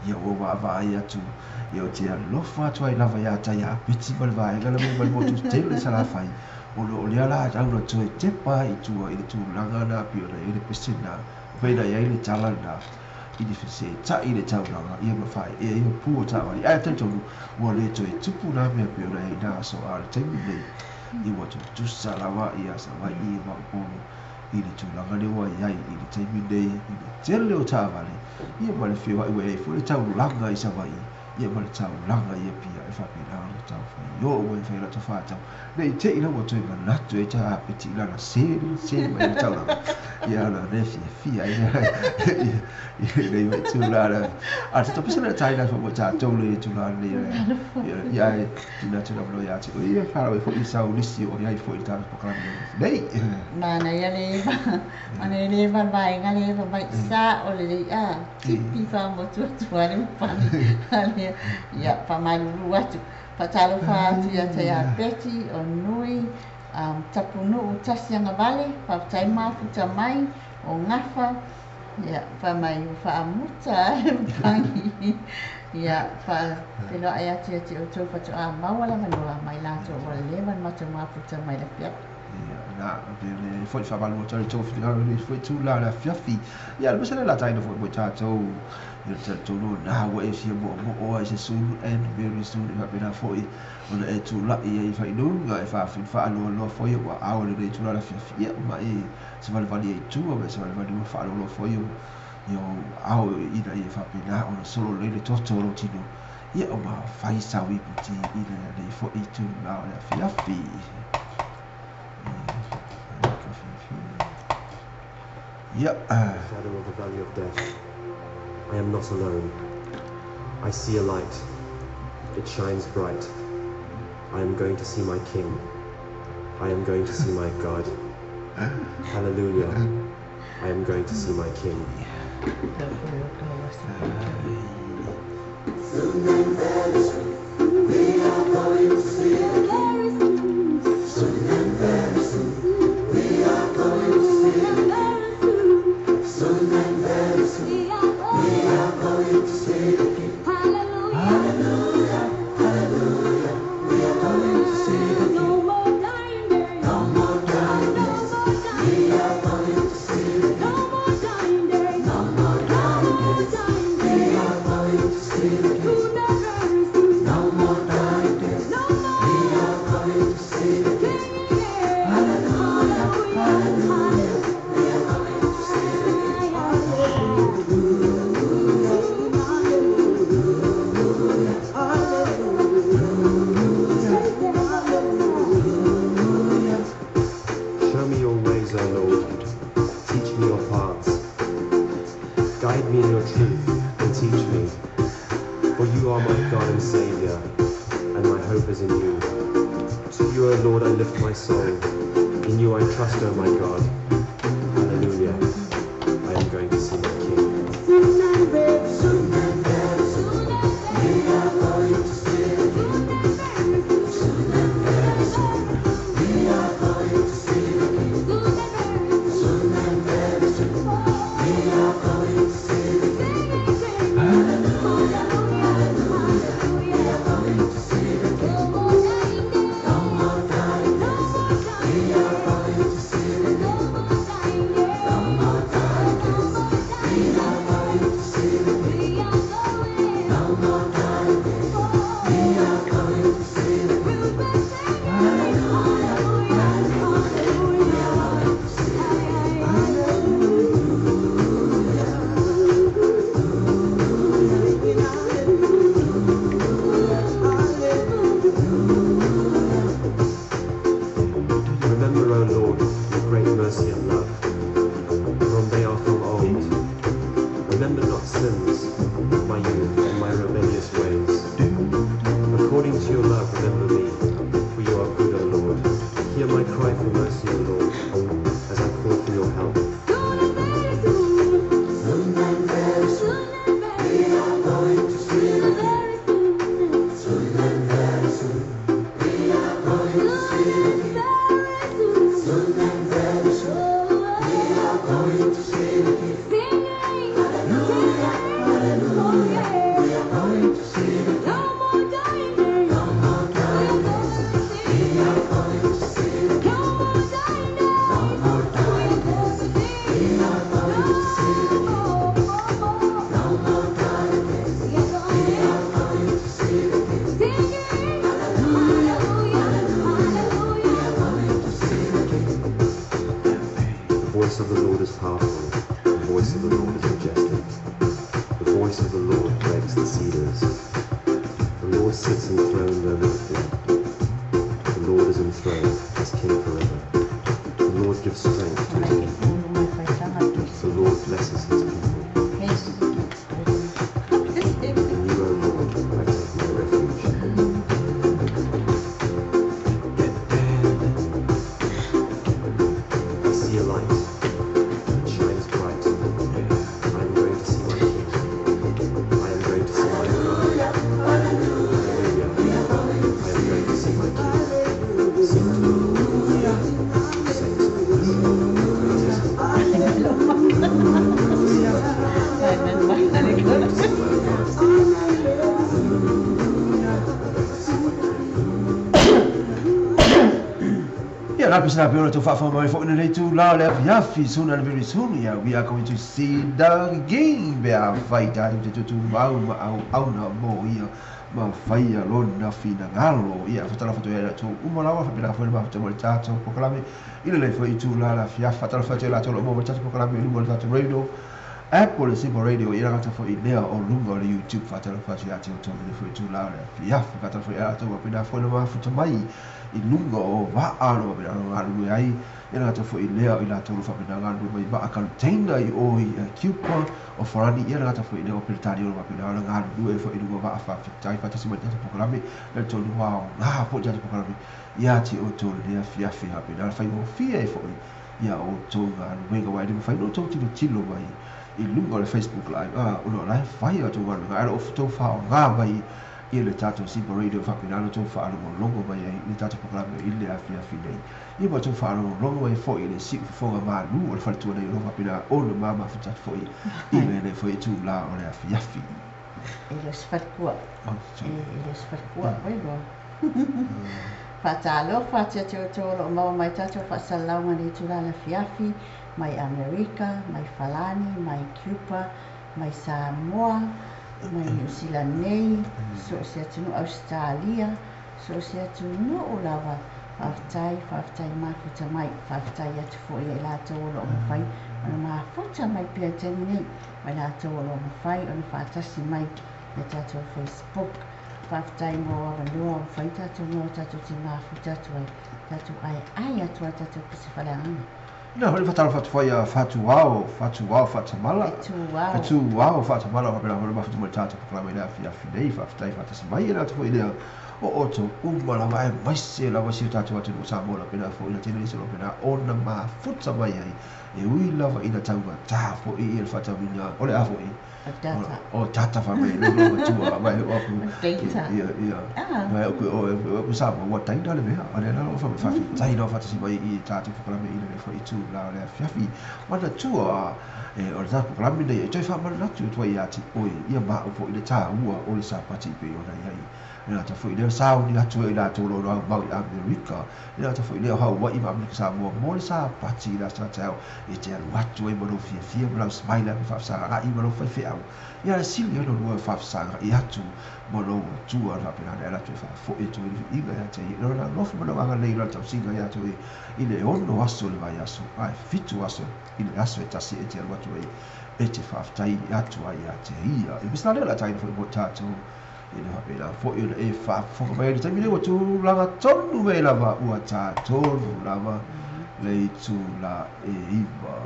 B: ia ua vaavaai atu ia ou te alofa atu ai lava ia tai Apeti ma le vaega lea mai le motu tele i Salafai ona o lea la tau na toe tepa ai i tua i le tulaga na pei ona i ai le pese na pei ona i ai le tala na i le fesetai i le taulaga ia ma faaeea ai pu o taavale ae talitonu ua le toe tupu na mea pei ona i ai na aso a o le taimi lenei ia ua tutusa lava ia Savaii ma Upolu i le tulaga lea ua i ai i le taimi lenei i le tele o taavale ia ma le feoai ua i ai foi le taulaga i Savaii ia ma le taulaga i Apia e faapena ona taufai oo ua e fai latou faatau ne i te i la ua toe manatu ai ta Apeti i lana seli seli mai le taulaga ia ona le fiafia ai i nei mai tulaga a te topisa le tai la fo tatou le tulaga nei ia e tina atu la ia te ia fara foi i sau nisi o ia foi i tatou polokalame nei.
C: Manaia le manaia le vaega le mai sa o le a tipi faamotuatua le pani ale ia faamalulu atu faatalofa atu ia te ia Peti o nui tapunuu tasi agavale faafetai mafuta mai o gafa ia faamai ua faamuta le pani ia faafeiloai atu ia te outou faatoa maua le avanoa mai latou ua leva ona matou mafuta mai le afiafi.
B: Ia, na, le foi faamalu atu ai le tou finagalo i le foi tula le afiafi. Ia, le mea le lataina foi mo i tatou, ia le talitonu na ua e fia moomoo ai se soon and very soon e faapena foi ona e tulai ai faainuga e faaloaloa foi ua ao lenei tula le afiafi. Ia, ma e savalivali ai i tua, ma e savalivali ua faaloaloa foi ia ao ina ia faapena ona solo lelei le toto o lou tino. Ia, o ma fai sau iputi i lenei foi tula o le afiafi. Yeah.
G: Shadow of the valley of death. I am not alone. I see a light. It shines bright. I am going to see my King. I am going to see my God. Hallelujah. I am going to see my King.
D: Soon and very soon, we are going to see the King. Soon and very soon, we are going to see the King. Soon and very soon, we are going to see the King. Hallelujah, hallelujah, we are going to see the King. No more dying days, no more dying days. We are going to see the King. No more dying days, no more dying days. We are going to see the King. No more dying days. We are going to see the King. Hallelujah, hallelujah, we are going to see the King. Hallelujah, hallelujah.
G: Show me your ways, O Lord. Teach me your paths. Guide me in your truth and teach me. For you are my God and Savior, and my hope is in you. To you, O Lord, I lift my soul. In you I trust, O my God. Hallelujah. I am going to see my King.
D: Soon and very soon, and very soon, we are going to see the King. Soon and very soon, we are going to see the King. Soon and very soon, we are going to see the King. Hallelujah, hallelujah, we are going to see the King. No more dying days, we are going to see the King. No more dying days, we are going to see the King. No more dying days, we are going to see the King. Hallelujah, hallelujah, we are going to see the King. Hallelujah, hallelujah.
G: Remember, O Lord, your great mercy and love, for they are from old. Remember not sins of my youth and my rebellious ways. According to your love, remember me, for you are good, O Lord. Hear my cry for mercy, O Lord, as I call for your help.
D: Soon and very soon, we are going to see the King. Soon and very soon, we are going to see the King. Soon and very soon,
G: voice of the Lord is powerful, the voice of the Lord is majestic. The voice of the Lord breaks the cedars. The Lord sits enthroned over the flood. The Lord is enthroned as king forever. The Lord gives strength to his people. The Lord blesses his people. In you, O Lord, I take my refuge. I see a light. It shines bright. I am going to see my King. I am going to see my God. Hallelujah. I am going to see my King. Sing to the Lord. Saints of his. Praises him. I am going to see my King. I am going to see my God. Hallelujah. I am going to see my King.
B: Ia, la pesa pe ora tō whaafo mai fo ina nei tū la le afiafi soon and very soon. Yeah, we are going to see the game be a whai tātou te tutu mau ma au au na mō ia ma whaia lona whina ngalo. Ia, whatala whatu e tō umalawa whapena whai ma whatu mo le tātou pokalame. Ina le whai tū la le afiafi whatala whatu e la tō lo mo le tātou pokalame i lunga le tātou radio. Apple le Simple Radio i rangata fo i lea o lunga o le YouTube whatala whatu i ate o tō le whai tū la le afiafi whatala whai a tō whapena whai ma whatu mai i lunga o waa no wapena no ngā ai i rangata fo i lea i la tolu whapena ngā mai maa container i o i Cuba o Farani i rangata fo i lea o Peretani o wapena no ngā lue fo i lunga waa whawhitai whatasi mai tātou pokalame le tolu wao ngā po tātou pokalame i ate o tō lea fiafi hapena whai o fia e fo i a o tō ngā luenga wai whai no tō tino tilo mai i lunga o le Facebook Live ona lai whai o tō ngā luenga aero o tō whao ngā mai i le tātou Simple Radio whapena no tō whaalongo longo mai ai le tātou pokalame i le afiafi nei. Ia ma tō whaalongo longo mai fo i le siu whafonga mālu o le whaletua nei o whapena o le mama whatatu fo i le fo i tū la o le afiafi.
C: E le sfalkua. E le sfalkua, oi loa. Whaatalofa te tō lo maua mai tātou whaasalauga nei tū la le afiafi, mai Amerika, mai Falani, mai Cuba, mai Samoa, mai New Zealand nei, so se atunu Australia, so se atunu o lava, whaftai, whaftai mafuta mai, whaftai atu fo i la tō lo mawhai, ona mafuta mai pia tēnei nei, mai la tō lo mawhai, ona whātasi mai le tātou Facebook, whaftai mō awanua, whai tātou mō tātou te mafuta atu ai, tātou ai ai atu ai tātou pese whaleanga.
B: Na, hori whatara whatu whai a whatu ao, whatamala. Whatu ao, whatamala, whapena hori mawhatu mo le tātou pokalame lea fiafi nei, whaftai whatasi mai e rātou i lea o oto umalawa e maise lawa si o tātou atu no Samoa la pena fo ina tēnei se lo pena ona mafuta mai ai. E ui lava ina taunga tā fo i le whatawina, o le a fo i. O tata wha mai, lo matua, mai o aku.
C: Data.
B: Ia, ia. Mai o ku Samoa, ua taina le mea, o le nalo wha whawhi, taina whatasi mai i tātou pokalame i le fo i tū la o le afiafi. Mana tua, o le tātou pokalame nei, e toi whamana atu tua i ati, oi, ia maa o fo i le tā ua o le sāpati i pe o nei ai. E nā ta fo i leo sauni atu e nā tō loro au mau i Amerika. E nā ta fo i leo hau wai ma Amerika Samoa mō le sāpati i la tātou e te alu atu e mano fia fia mano smile ma whafsanga i mano whai wheau. Ia le sili ono lua whafsanga i atu mano tua nā pena ne ala tu e whafo e tō i inga ia te i lona nofu mano anga nei lona tausinga ia atu i le ono aso le vai aso ai fitu aso i le aso e tasi e te alu atu e te whaftai atu ai a te ia. E pisna lea la taina fo i mō tātou i le whapena fo i e whafoka mai le taimi le ua tū langa tonu mei lava ua tā tonu lava le i tū la e iwa.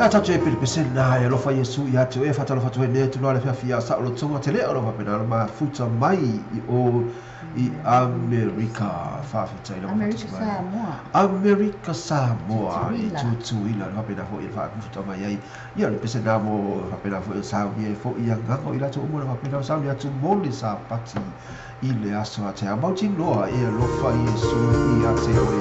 B: Tātou e pere nā e alofa Iesu i atu e whatalo whatu e ne tu nā le whiawhia sa o lo tonga te lea o lo whapena ma futa mai i o I Amerika. Faafetai lava
C: Amerika
B: faatasi mai.
C: Samoa.
B: Amerika Samoa i
C: Tutuila.
B: Tutuila le faapena foi le faakufuta mai ai ia o le pese na mo faapena foi o saunia ai foi agaga o i latou uma na faapena o saunia atu mo le Sapati i le aso a taeao. Mautinoa e alofa Iesu ia te oe.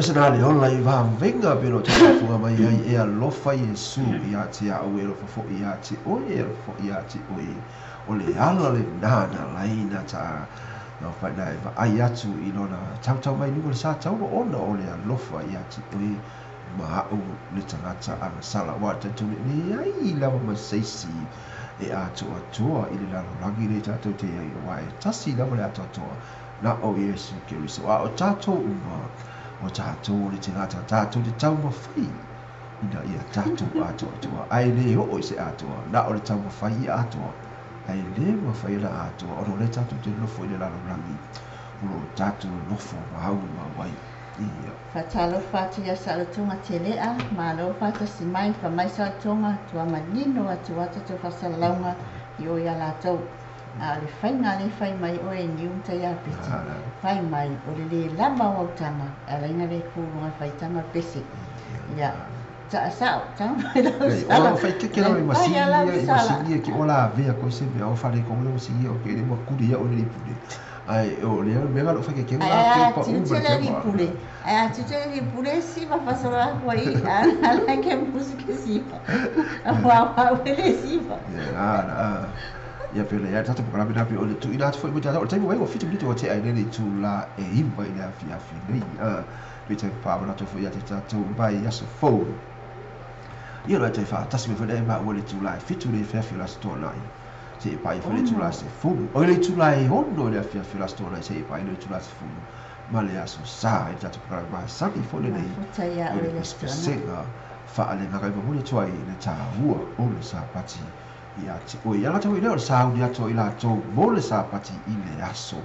B: pese nā le ola i vāvenga pe lo te whafunga mai ai e alofa Iesu ia te au e alofa fo ia te oe e alofa ia te oe. O le ala le nā laina ta nā whai nā e ai atu i lona tautau mai nunga le sa taulo ona o le alofa ia te oe ma au le tangata agasala wa te tune ni ai lava ma seisi e atoa atoa i le lalolagi le tātou te ai wa e tasi lava le atoa atoa na o Iesu Keriso a o tātou uma o tātou le tangata tātou te taumawhai ina ia tātou atoa atoa ai le o i se atoa na o le taumawhai i atoa ai le mawhai la atoa o le tātou te nofo i le lalolagi o lo tātou nofo mahau ma wai. Ia.
C: Whatalofa atu ia salotonga te lea, malo whatasi mai, whamai salotonga, tua manino atu ata tō whasalalaunga i o ia lātou. A le whainga le whai mai o e niu tai a peti. Whai mai o le le lava o autanga, a lainga le kūrunga whaitanga pese. Ia, ta sao, ta mai lau sala.
B: O whai keke lau i masinia ki ola avea koe se mea o whare ko le masinia o ke le makuri ia o le pule. Ai o le mea lo whai keke lau ke pa
C: u ma le pule. Ai a tute le pule si ma fasola ko i a la ke musika si. A wa wa le si.
B: Ia na. Ia pele ia tata pokala pena o le tu ina atu foi mo tata o le taimi wai o 7 minute o te ai le tu la e iwa i le afiafi nei pe te pa mana tu foi ia te tatou mai aso fou. Ia lo te fa tasi me foi le ma o le tu la e 7 le afiafi la sto nai. Se e pai foi le tu la se fulu. O le tu la e ono le afiafi la sto nai se e pai le tu la se fulu. Ma le aso sa e tata pokala ma sa ni foi le nei.
C: Futa ia o le
B: sto. Fa ale ngaka i mamuli tuai le tāua o le sapati. Ia te oi, ala tau i leo le sauni ato i lātou mo le sapati i le aso.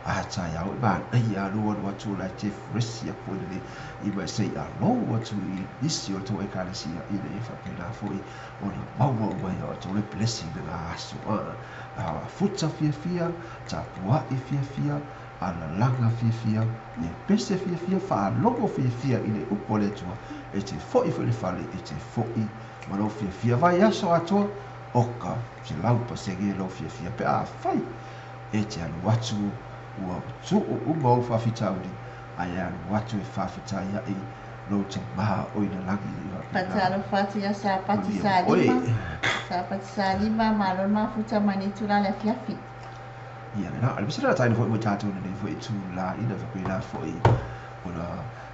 B: A tai au i mānei a lua anu atu lai te fresi a koe le i mai sei a lou atu i nisi o tō ekalesia i le e whapena foi o na maua umai o tō le blessing le ngā aso. A futa fiafia, tapuai fiafia, alalanga fiafia, e pese fiafia, whaalogo fiafia i le upo le atua, e te foi foi le fale, e te foi ma lau fiafia vai aso atoa, oka, se lau pasenge lau fiafia pe a whai, e te alu atu ua tuu uma o whawhitauri, ai alu atu e whawhitai ai lau te maha o ina langi.
C: Patalo whatu ia sapati salima, sapati salima, malo mafuta mani tula le fiafi.
B: Ia le nā, ale pese la taina foi mo tātou nei foi tū la ina whapena foi ona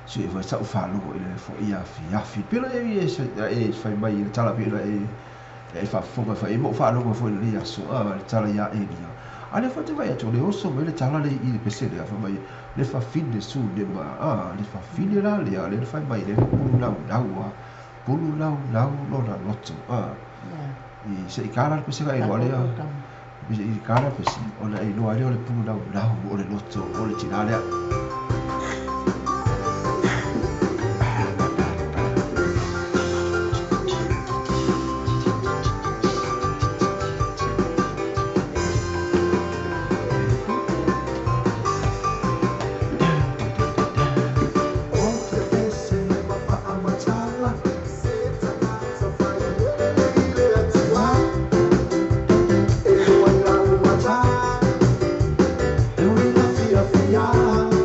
B: sui foi sau whalogo i le foi ia fiafi. Pela e e whai mai i le tala pela e e whafonga whai e mo whalogo foi le aso a le tala ia e nia. A le whate vai atu le oso mai le tala le i le pese le whai mai le whawhine su le ma a le whawhine la le a le whai mai le pulu lau lau a pulu lau lau lona loto a. I se i kāra le pese ka e loa lea. I kāra pese ona e loa lea o le pulu lau lau o le loto o le tina lea.
D: Yeah.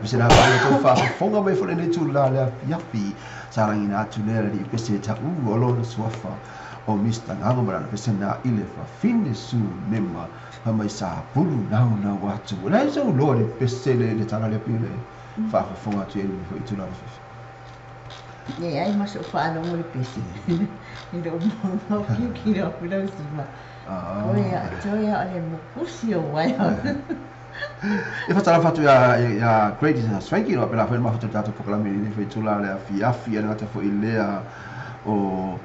B: pese la pa to faafofoga mai foi lenei itulā le afiafi sa lagiina atu lea le alii pese taʻu o lona suafa o Mr. Gago ma lana pese na i le fafine su nema fa mai sa pulu naunau atu. O le a sou iloa i le pese le tala lea pei ona e faafofoga atu ai i lenei foi itulā le afiafi.
C: Leai ma sou faalogo i le pese i lou maumau kiokio aku lau sima. Toe a toe a o le mukusi o uaea.
B: E faatalofa atu ia Grady Swanky, o faapena foi le mafuta o le tatou polokalame i lenei foi itula le afiafi, e le gata foi i lea o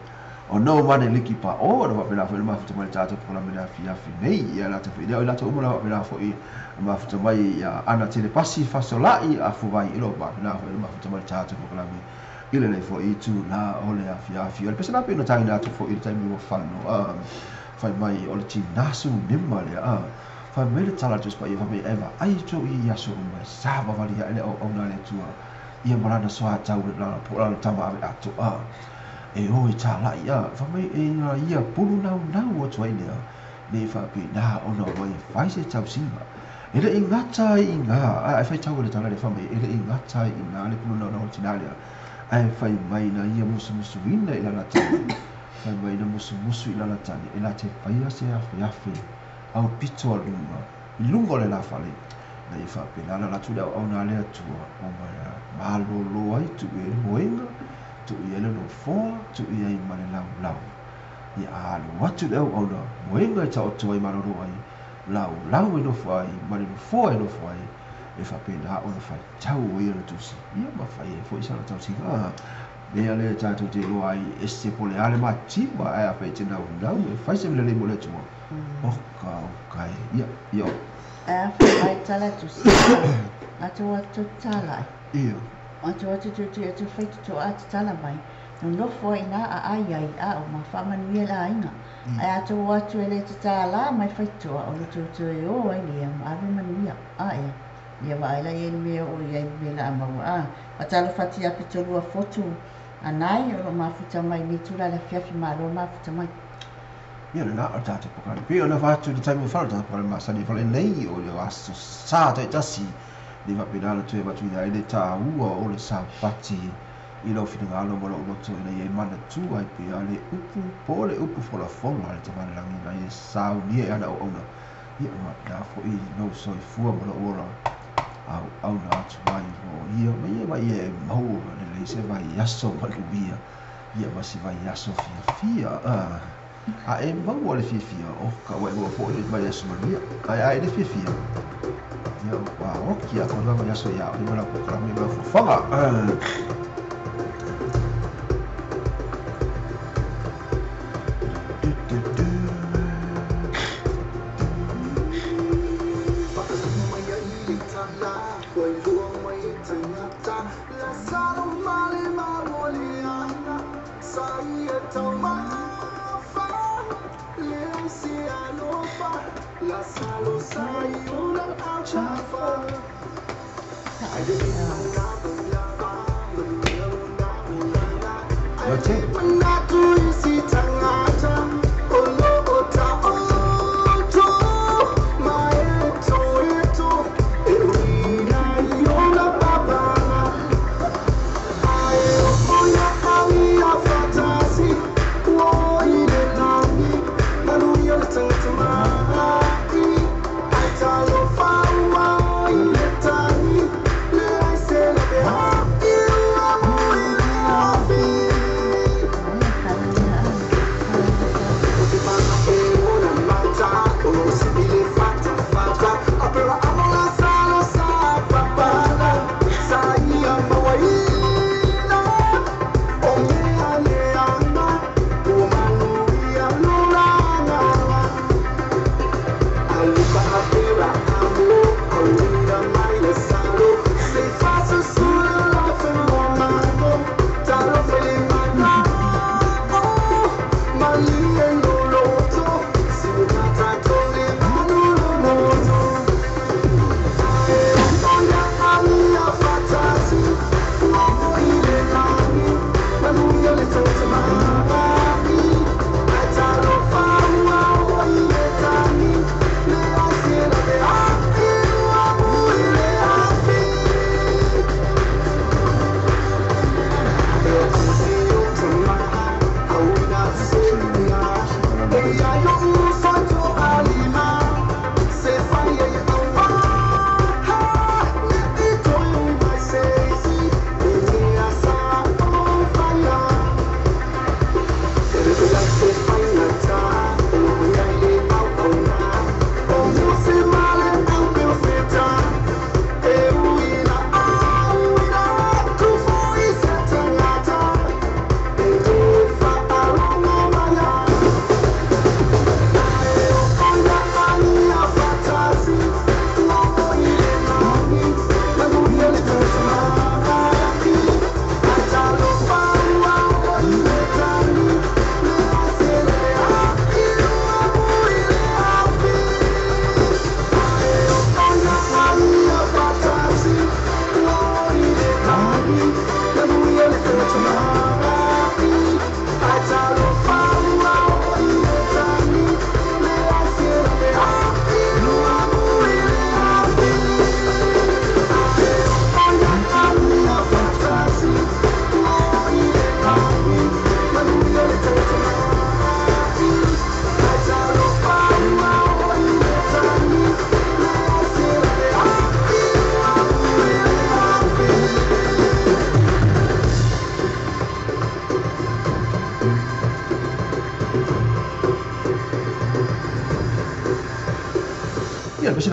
B: o no mane liki pa o, ona faapena foi le mafuta mai le tatou polokalame i le afiafi nei. Ia le gata foi i lea, o i latou uma lava faapena foi le mafuta mai ia Ana Telepasi Fasolai Afuvai i lo faapena foi le mafuta mai le tatou polokalame i lenei foi itula o le afiafi. O le pese la pei ona tagina atu foi i le taimi ua fano, fai mai o le tinā sunema lea, fai mai le tala a le Tusi Paia, fai mai, E vaai outou i ia aso uma e savavali ae le auauna a le Atua ia ma lana soatau lana po o lana tama ave atoa e o e tālaʻi, a fai mai e ina ia pulu naunau atu ai lea, nei faapena ona omai e fai se tausiga. E le i gata ai i ina, a e faitau ai le tala lea, fai mai e le i gata ai i ina le pulu naunau o le tinā lea, ae fai mai na ia musumusuina i lana tane, fai mai na musumusu i lana tane e la te faia se afeafe aupito a luga i luga o le la fale, ina ia faapena ona alu atu le auauna a le Atua o malolo ai, tuu i ai le moega, tuu i ai le nofoa, tuu i ai ma le laulau. Ia alu atu le auauna, moega e taoto ai malolo ai, laulau e nofo ai, ma le nofoa e nofo ai, e faapena ona faitau ai ana tusi, ia ma fai ai foi sana tausiga. Mea lea tatou te iloa ai, ese po o le a le mativa, ae afai e te naunau e fai se mea lelei mo le Atua, oka oka e, ia, ia oe.
C: Ae afai mai tala tusi, atu atu tala ai.
B: Ia.
C: Atu atu tu atu fai tutu a tatala mai. Nonofo ai ina a ai ai a o ma faamanuia le aiga. Ae atu atu e le tatala mai faitotoa o le toe o ai lea ma ave manuia. A ea. Ia vaai la i ai le mea o i ai mea la a maua. A faatalofa atu ia Pitolua Fotu Anai o lo o mafuta mai lenei itula le afiafi malo mafuta mai.
B: Ia lena o le tatou polokalame. Pei ona fai atu i le taimi ua fano, le tatou polokalame masani e fale nei o le aso Sa taitasi, nei faapena ona toe avatuina ai le taua o le Sapati i lou finagalo ma lou loto ina ia e manatua ai pea le upu po o le upu folafola a le Tamalelagi ina ia saunia e ana auauna. Ia faapena foi lou soifua ma lou ola auauna atu ai mo ia ma ia ma ia e maua lelei se vaiaso manuia ia ma se vaiaso fiafia. A e maua le fiafia o ka ua e maua foi le vaiaso manuia, ae a e le fiafia, ia ua oki atoa le vaiaso ia oe ma lau polokalame ma lau fofoga.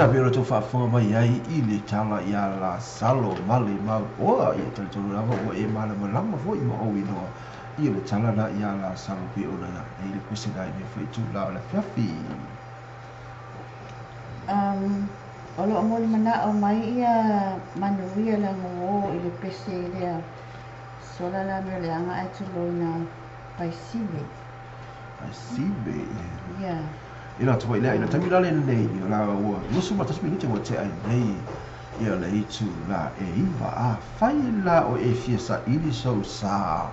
B: la pe o le tou faafofoga mai ai i le tala ia Lasalo ma le Mauoa. Ia talitonu lava ua e malamalama foi ma ou iloa ia le tala na ia Lasalo pe ona ia nei le pese na i le foi itulā o le afiafi.
C: O loo molimanao mai ia manuia lago i le pese lea sola la mea o le aga ae tuloina paisive.
B: Paisive.
C: Ia.
B: Ina atu foi lea ina taimi la lenei o la ua 21 minute ua tea ai nei ia le itulā e 9. Afai la o e fia saili sou sa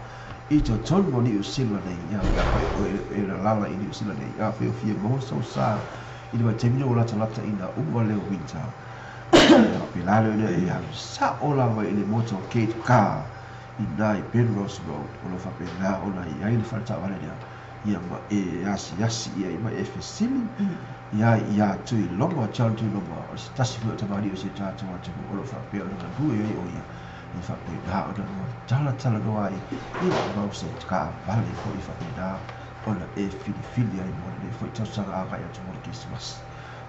B: i totonu o Niu Sila nei, ia pe afai o e lalala i Niu Sila nei, afai o fia maua sou sa i le vaitaimi nei ua latalata ina uma leo winter, ia pēlā lea lea e alu sa'o lava i le motorcade car i ina i Penrose Road, o lo o faapena ona i ai le fale taavale lea, ia ma e asiasi i ai ma e fesili ia iā Tuiloma, John Tuiloma, o se tasi foi o tamalii o si o tatou atunuu o lo o faapea ona galue ai o ia, e faapena ona lua talatalanoa ai ia mau se taavale foi faapena ona e filifili ai mo lenei foi tausaga agai atu mo le Kerisimasi.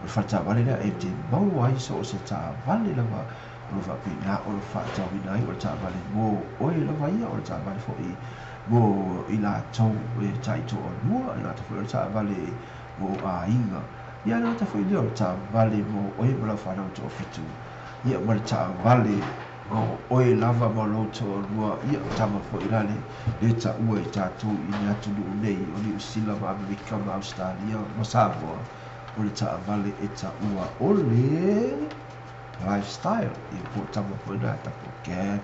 B: O le fale taavale lea e te maua ai so o se taavale lava o lo o faapena ona faatauina ai, o le taavale mo oe lava ia, o le taavale foi mo i latou e taitoalua, e le gata foi o le taavale mo aiga, ia e le gata foi lea o le taavale mo oe ma lau fanau toafitu, ia ma le taavale mo oe lava ma lou toalua, ia tama foi la le le taua i tatou i le atunuu nei o Niu Sila ma Amerika ma Ausetalia ma Samoa, o le taavale e taua o le lifestyle, ia po o tama foi na double cab,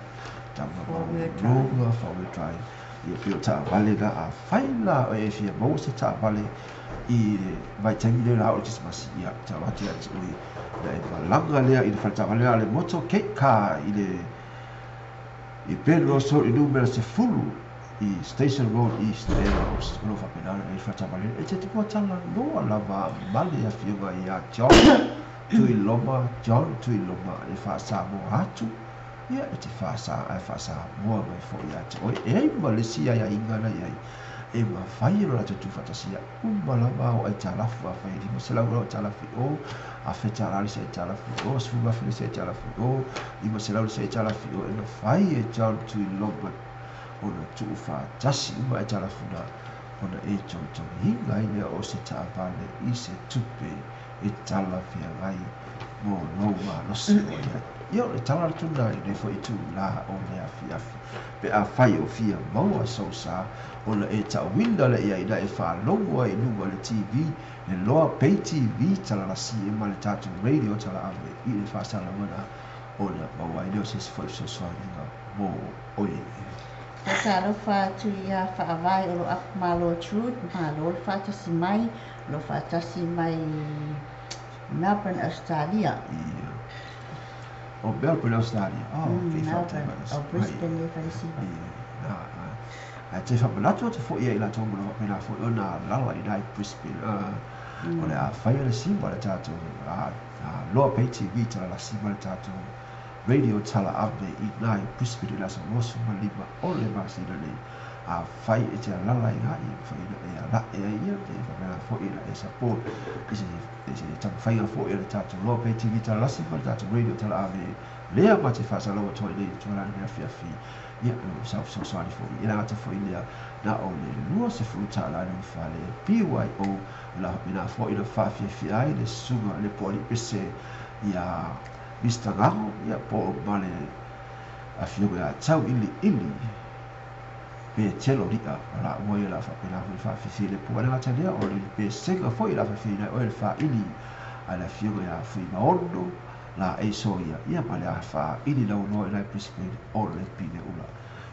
B: tama maualuluga, four wheel drive, ia pei o taavale na. Afai la e fia maua se taavale i le vaitaimi lea la o le Kerisimasi, ia tau atu ia te oe na e malaga lea i le fale taavale lea a le motorcade car i le i Penrose Road i numera 10 i Station Road East Penrose, o lo o faapena ona i ai le fale taavale lea. E te tupua talanoa lava ma le afioga ia John Tuiloma, John Tuiloma e faa-Samoa atu, ia e te faasa ae faa-Samoa mai foi ia te oe. E ai ma le isi aiaiga na i ai e mafai ona latou tuufaatasia uma lava o aitalafu, afai e 500 lau aitalafu i o, $1,000 le isi aitalafu i o, $10,000 le isi aitalafu i o, 500 le isi aitalafu i o, e mafai e John Tuiloma ona tuufaatasi uma aitalafu na ona e togitogiina ai lea o se taavale i se tupe e talafeagai mo lou malosi o i ai. Ia o le tala atu lena i lenei foi itulā o le afiafi. Pe afai o fia maua sou sa ona e tauina lea i ai na e faalogo ai i luga o le TV, le loa pay TV talalasi e ma le tatou radio talaave i le faasalalauga ona maua ai lea o se isi foi fesoasoaniga mo oe.
C: Faatalofa atu iā Faavae o lo apu Malo Trude, malo le faatasi mai, o lo faatasi mai Melbourne, Australia.
B: Ia. O Melbourne, Australia. Oh, okay, faafetai
C: Melbourne,
B: mai.
C: o Brisbane le falesiva.
B: Ia, ae te faamanatu atu foi ia i latou ma lo faapena foi ona alaala i ina i Brisbane. O le a faia le siva le tatou loa pay TV talalasi ma le tatou radio talaave i ina i Brisbane i le aso 25 o le masina nei. Afai e te alaala i ina, ia mafai ona e alae ai ia, e faapena foi ona e support i se taumafaiga foi a le tatou loa pay TV talalasi ma le tatou radio talaave lea ma te faasalalau atu ai nei i le tualani le afiafi. Ia, o sau fesoasoani foi e le gata foi lea na o le $20 le fale BYO o le a faapena foi ona faafiafia ai le susuga le poalii pese ia Mr Gago, ia po o ma le afioga ia Tauiliili pe Telo Li'a o laua ia o le a faapena foi faafiafia i le po. Ae le gata lea o le pesega foi o le a faafiafiaina ai oe le faaili a le afioga ia Fuimaono la Eiso ia, ia ma le a faaili lauloa i lai Brisbane o le Pineula.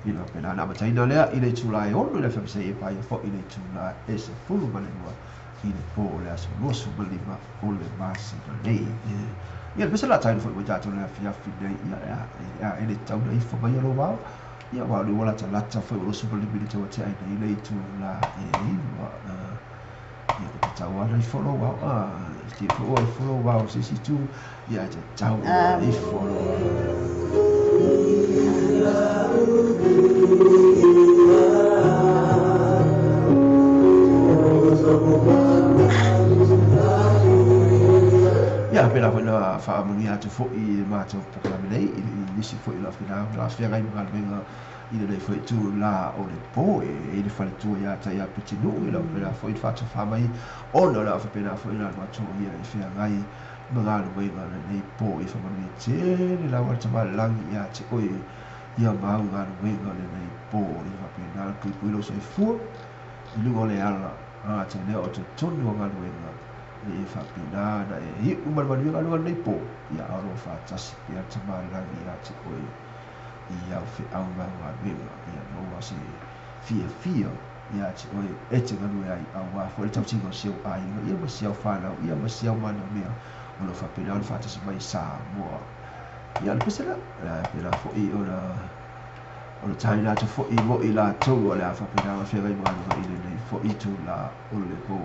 B: Ia faapena ona amataina lea i le itulā e 6 i le afiafi seia paia foi i le itulā e 12 i le po o le aso 25 o le masina nei. Ia le pese la taina foi mai tatou le afiafi nei, ia e le tatau ona ifo mai ia lou vao, ia aua o lea ua latalata foi ua 25 minute ua tea ai nei le itulā e 9. Ia e tatau lava ona ifo lou vao, e te foi ua ifo lou vao i se isi itu, ia e tatau ona ifo lou vao. Ia pēlā foi na Faamanuia atu fo'i i le matou polokalame nei i nisi fo'i o le aufaigaluega o le a feagai ma galuega i lenei foi itulā o le po e i ai le faletua ia tai ia Pitinuu o le a faapena foi ona faatofā mai ona o le a faapena foi ona alu atu o ia e feagai ma galuega i lenei po. Ia faamanuia tele lava le Tama i le Lagi ia te oe ia mau galuega o lenei po. Ia faapena ona puipui lou soifua i luga o le ala atu lea o totonu o galuega ina ia faapena ona e iu ma le manuia galuega lenei po, ia a o lo o faatasi pea le Tama i le Lagi ia te oe i au feau ma au galuega. Ia maua se fiafia ia te oe e te galue ai aua foi le tausiga o si ou aiga ia ma si au fanau ia ma si au manaomea o lo o faapena ona faatasi mai i Samoa. Ia o le pese lea, pēlā foi ona o le taina atu foi mo i latou o le a faapena ona feagai ma galuega i lenei foi itulā o le po.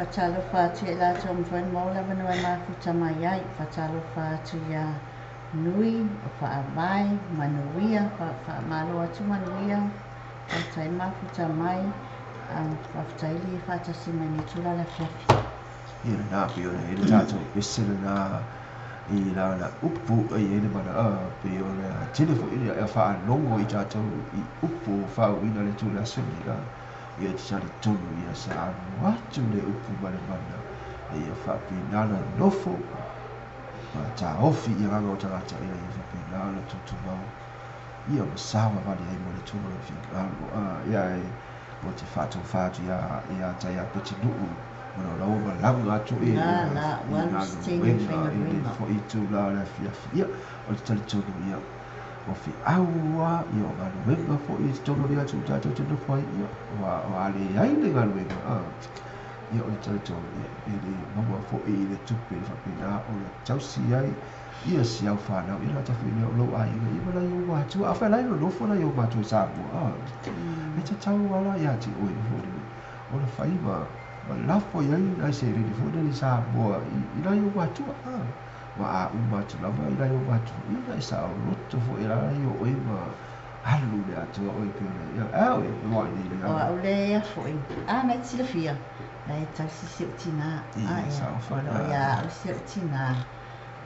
C: Faatalofa atu i latou ma foi mo le avanoa e mafuta mai ai. Faatalofa atu iā Nui o faavae manuia faamalo atu manuia faafetai mafuta mai faafetai le faatasi mai lenei itula le afiafi.
B: Ia lena pei ona i ai le tatou pese lena i lana upu e i ai le mana pei ona tele foi le faalogo i tatou i upu faauuina le itula aso nei ia te talitonu ia sa alu atu le upu ma le mana ia faapena ona nofo ma taofi i agaga o tagata ina ia faapena ona tutumau ia ma savavali ai mo le Atua ma lona finagalo ia e o te faatofa atu ia te ia Petinuu ona o la ua malaga atu i galuega i le foi itula o le afiafi ia o te talitonu ia o feau lava ia o galuega foi i totonu o le atunuu tatou te nofo ai ia ua leai le galuega ia o le talitonu ia e le maua foi i le tupe e faapena ona tausi ai ia si au fanau ia lata foi o lou aiga ia ma nai ou matua afai la e nonofo nai ou matua i Samoa e tatau lava la ia te oe foi ona fai ma lafo i ai nai seleni foi lele i Samoa i nai ou matua ma a uma atu lava i nai ou matua ia na e saoloto foi la i o oe ma alu le atoa oe pei ona ia a oe e moa nei le
C: O au lea foi a na e te silafia na e tausi si ou tinā a ea o lo o ia au si ou tinā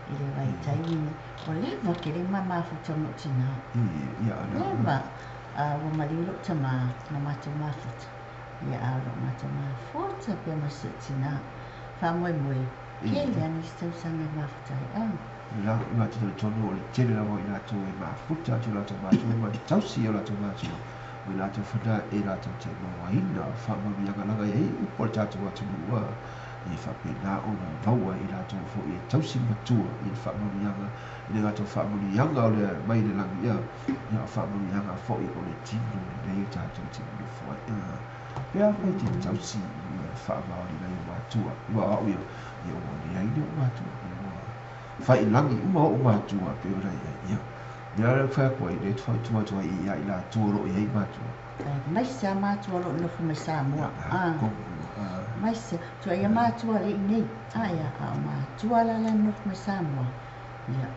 C: i le vaitaimi nei ua leva tele ma mafuta ma lou tinā leva ua maliu lou tamā na matou mafuta ia a o loo matou mafuta pea ma si ou tinā faamoemoe tele a nisi tausaga e mafuta ai a.
B: La, ua talitonu o le tele lava o i latou e mafuta atu i latou matua ma tausi i o latou matua o i latou fana e latou te mauaina faamanuiaga laga e i ai upu a le tatou atunuu e faapena ona maua e i latou foi e tausi matua i le faamanuiaga e le gata o faamanuiaga o le mai le lagi ia o faamanuiaga foi o le tino lenei o tatou te nonofo ai pe afai te tausi ia faamaoni nai o matua ua o au ia ia ua leai ni ou matua ia ua failagi uma oʻu matua pei ona i ai ia lea le fai atu ai le fautua atu ai ia i latou o lo o i ai matua.
C: Aemaise lava matua o lo o nofo mai Samoa. Aemaise tuaia matua le i nei. Aia, a o matua la la e nofo mai Samoa. Ia,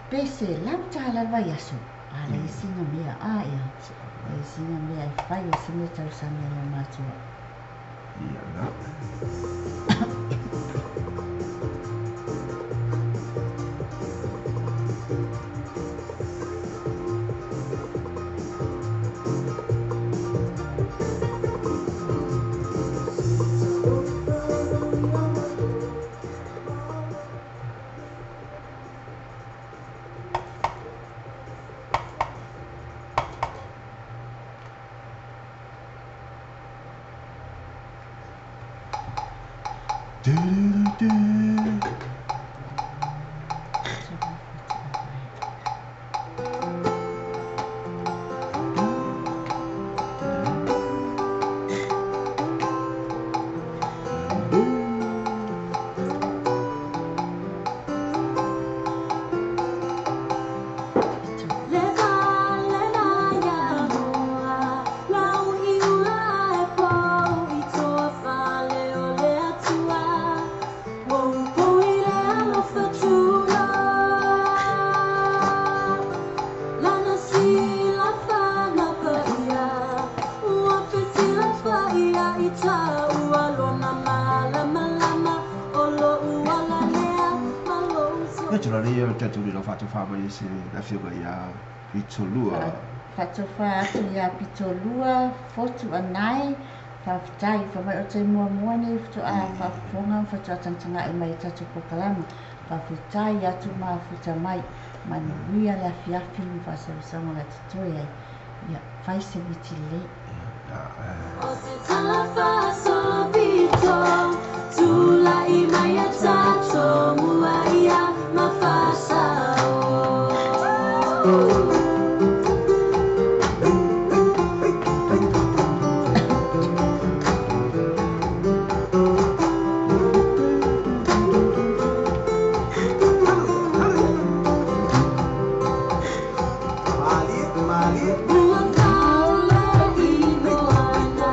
C: pe $100 le vaiaso, a leai sina mea. Aia, leai sina mea e fai ai se mea tausami a nai matua.
B: Ia la. Faatofa mai se afioga ia Pitolua.
C: Faatofa atu ia Pitolua, Fotu Anae, faafetai, fai mai o te muamua nei faatoa faafofoga ma faatoa tagatagai mai i tatou polokalame. Faafetai atu mafuta mai, manuia le afiafi ma faasausauga o le a totoe ai. Ia, fai se uiti lelei.
E: O se tala faasolopito, tulai mai a tatou mua ia ma faasao. Ua faole inoana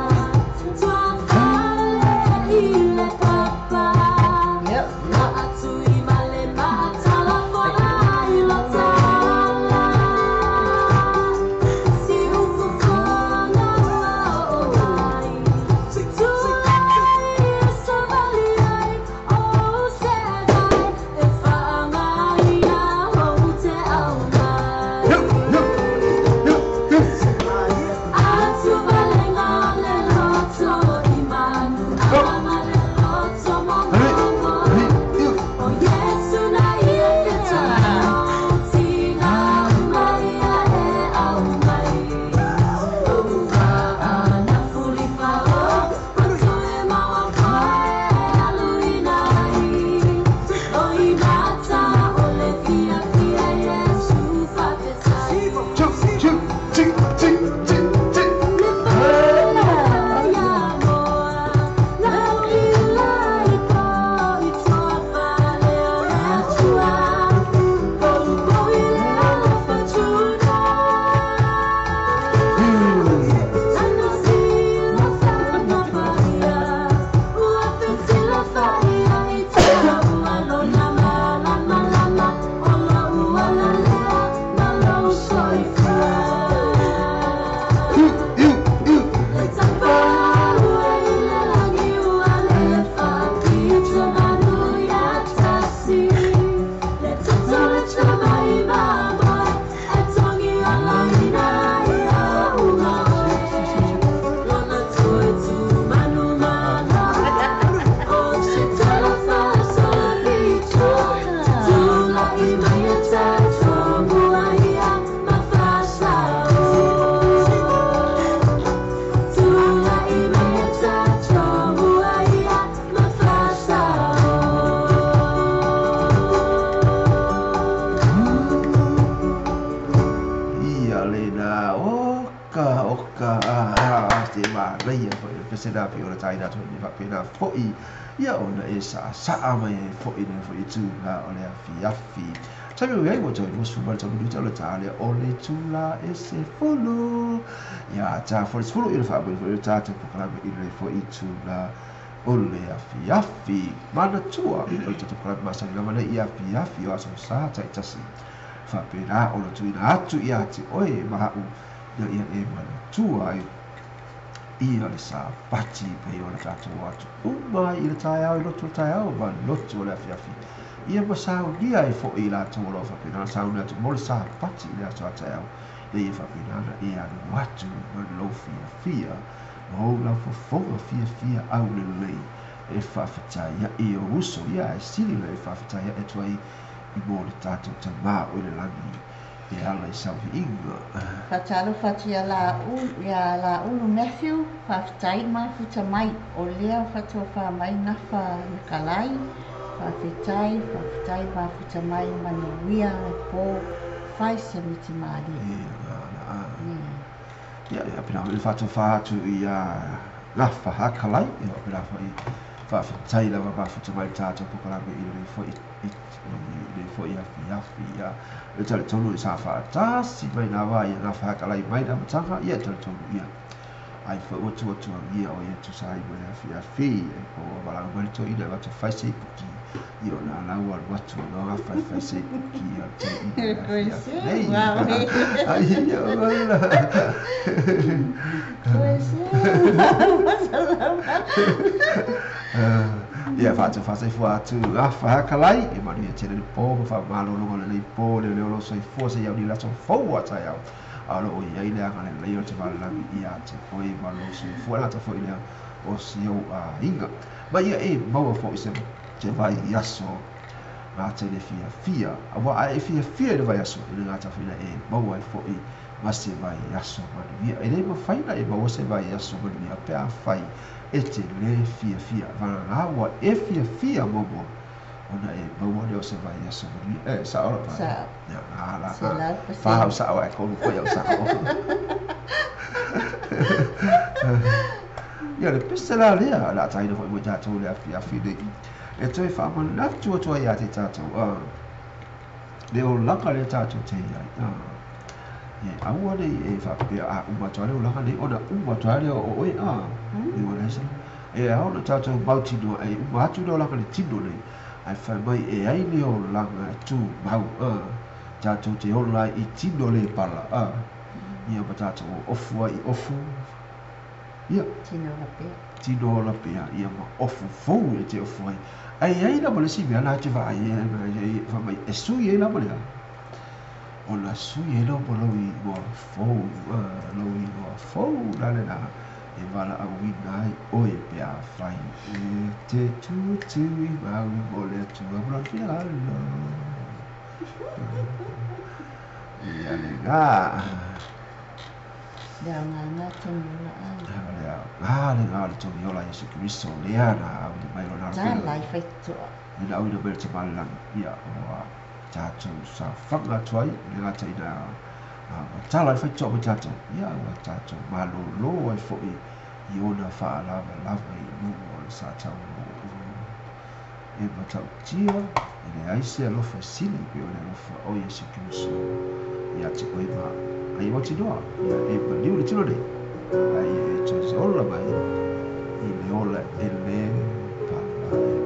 B: le pese la pe o le taina atu le faapena fo'i ia ona e sa'asa'a mai ai fo'i le fo'i itulā o le afiafi. Taimi o i ai ua toe 23 minute o le tā lea o le itulā e 10. Ia tā fo'i le 10 i le faamoe fo'i le tatou polokalame i le fo'i itulā o le afiafi. Manatua o le tatou polokalame masani lava nei i afiafi o aso sa ta'itasi. Faapena ona tuuina atu ia te oe ma a'u ina ia e manatua ai ia le Sapati pei ona tatou atu uma ai i le taeao i lotu o le taeao ma lotu o le afiafi. Ia ma saunia ai fo'i i latou o lo o faapena ona saunia atu mo le Sapati i le aso a taeao, ina ia faapena ona e alu atu ma lou fiafia ma ou laufofoga fiafia aulelei e faafetaia'i i ou uso, ia ae sili ona e faafetaia'i atu ai i mo le tatou Tamā o i le lagi e ala i sauhiʻiga.
C: Faatalofa atu ia ia Laulu Matthew, faafetai mafuta mai, o lea faatofa mai nafa Nikalai, faafetai, faafetai mafuta mai, manuia le po, fai se miti malie.
B: Ia, ia, pena foi le faatofa atu ia Gafa Hakalai, ia pena foi faafetai lava mafuta mai le tatou polokalame i lenei foi i lenei foi afiafi. Ia, e talitonu i sa faatasi mai nā wā ia Gafa Hakalai mai le amataga, ia e talitonu ia ai foi ua tuatuagia o ia tusa ai ma le afiafi, e po ua valaau mai le toeaina e avatu fai se ipuki, ia ona lau alu atu ona gafa e fai se ipuki a le toeaina i le afiafi nei. Ai ia wala. Ia faatofasaifua atu gafa Hakalai, e manuia tele le po ma faamalologa o lenei po leo leo lo soifua seia auni le aso fou a taeao. A o lo o i ai le agalelei o le Tamalelagi ia te oe ma lou soifua, e gata foi lea o si ou aiga. Ma ia e maua foi se se vaiaso gata i le fiafia, aua a e fiafia i le vaiaso, e le gata foi lea e maua ai foi ma se vaiaso manuia. E le mafai ona e maua se vaiaso manuia pe afai e te lē fiafia. Vagana ua e fiafia muamua ona e maua lea o se vaiaso manuia. E sa'o lau
C: Sa'o.
B: Ia, a la
C: Se la pa se.
B: Fa au sa'o ae tolu foi au sa'o. Ia le pese la lea, o le a taina foi mo i tatou le afiafi nei. E toe faamanatu atu ai ia te tatou, le olaga lea tatou te i ai. E aua nei e faapea a uma atu lava le olaga nei ona uma atu lava lea o oe, e ua leai se E ao ona tatou mautinoa e uma atu le olaga i le tino nei, ae fai mai e ai le olaga e tumau, tatou te ola ai i tino le pala, ia ma tatou ofu ai i ofu, ia.
C: Tino ola pea.
B: Tino ola pea, ia ma ofu fou e te ofu ai. Ae i ai lava le isi mea la e te vaai ai, fai mai e sui ai lava le a? Ona sui ai lea ma lou igoa fou, lou igoa fou la lena e valaauina ai oe pe afai e te tutuimau mo le Atua ma lona finagalo. Ia lena.
C: Le aoga togi ola ai.
B: Le aoga lena o le togi ola Iesu Keriso lea na auina mai lona
C: Ta
B: alo
C: lai faitotoa.
B: Lena auina mai le Tamalelagi, ia ua tatou saofaga atu ai, e le gata ina ua tala ai faitotoa mai tatou, ia ua tatou malōlō ai foi i ona faalavalava i luga o le sa taulō e matautia, e leai se alofa e sili pei o le alofa o Iesu Keriso ia te oe ma ai e mautinoa, ia e maliu le tino nei, a ia e toe ola mai i le ola e le pala e le.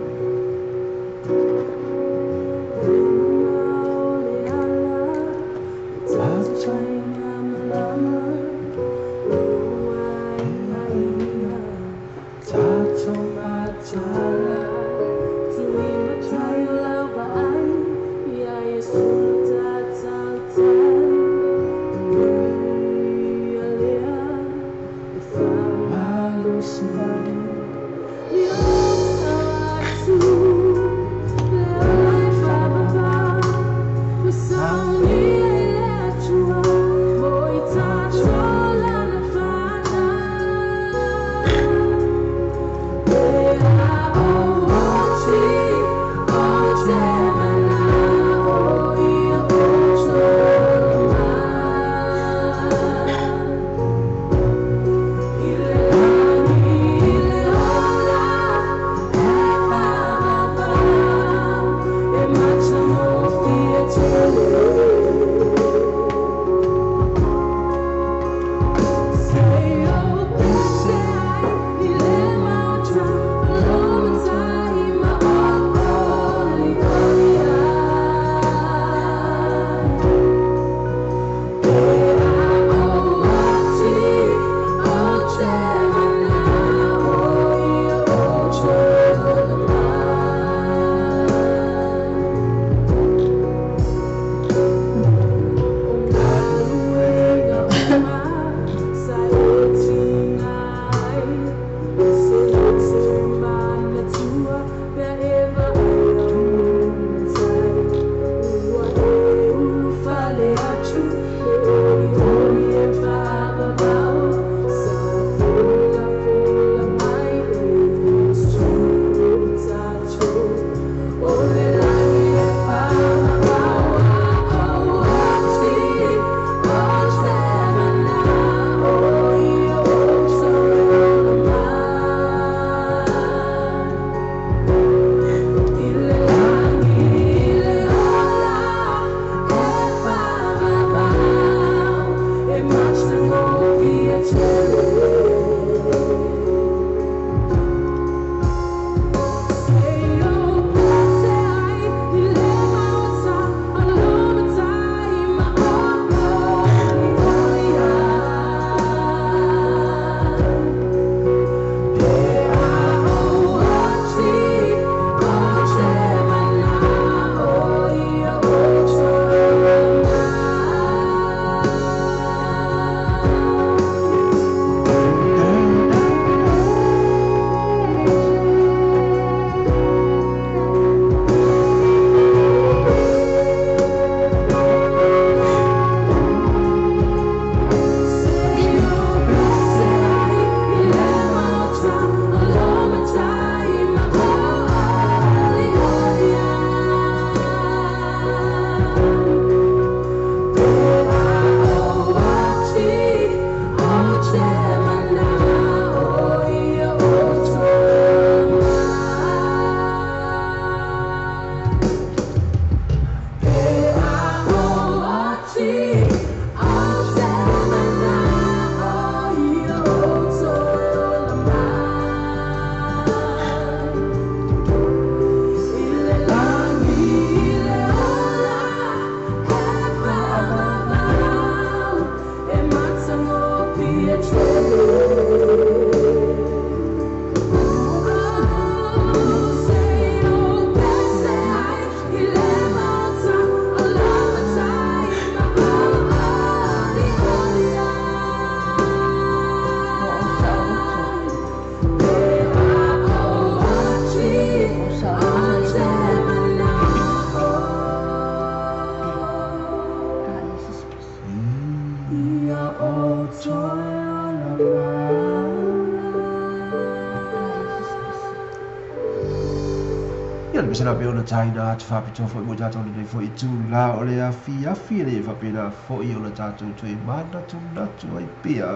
B: Ia le pesela pe ona taina atu whapitoa foi mo tātou nei foi tū la o le afi afi le whapena foi o le tātou toe mana natu ai pea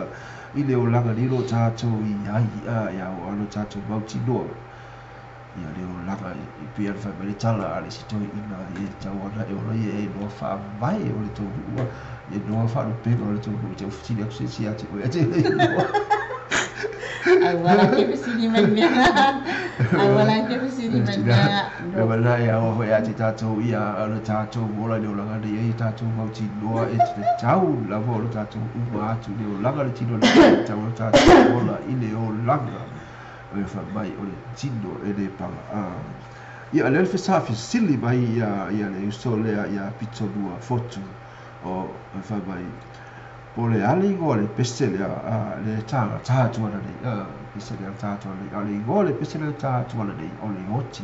B: i le olaga lilo tātou i ai a ia o ano tātou mautinoa. Ia le olaga i pea le whaimai le tala a le si toi ina e tau ana e ola ia e noa whaavae o le tau ua e noa whaalupenga o le tau ua te ufitini aku se si ate oe ate e noa.
C: Ai wala ke fesili mai mea. Ai wala ke fesili mai mea.
B: Le wala ia o hoi ate tātou ia o le tātou mola le olaga nei e tātou mautinoa e te tau lava o le tātou uma atu le olaga le tino le tau o le tātou mola i le olaga. O e whamai o le tino e le panga. Ia le whesa fesili mai ia le uso lea ia Pitonua Fotu o e whamai o le ale ingoa le pese lea le tāga tātua nei, pese lea tātua nei, a le ingoa le pese lea tātua nei, o le oti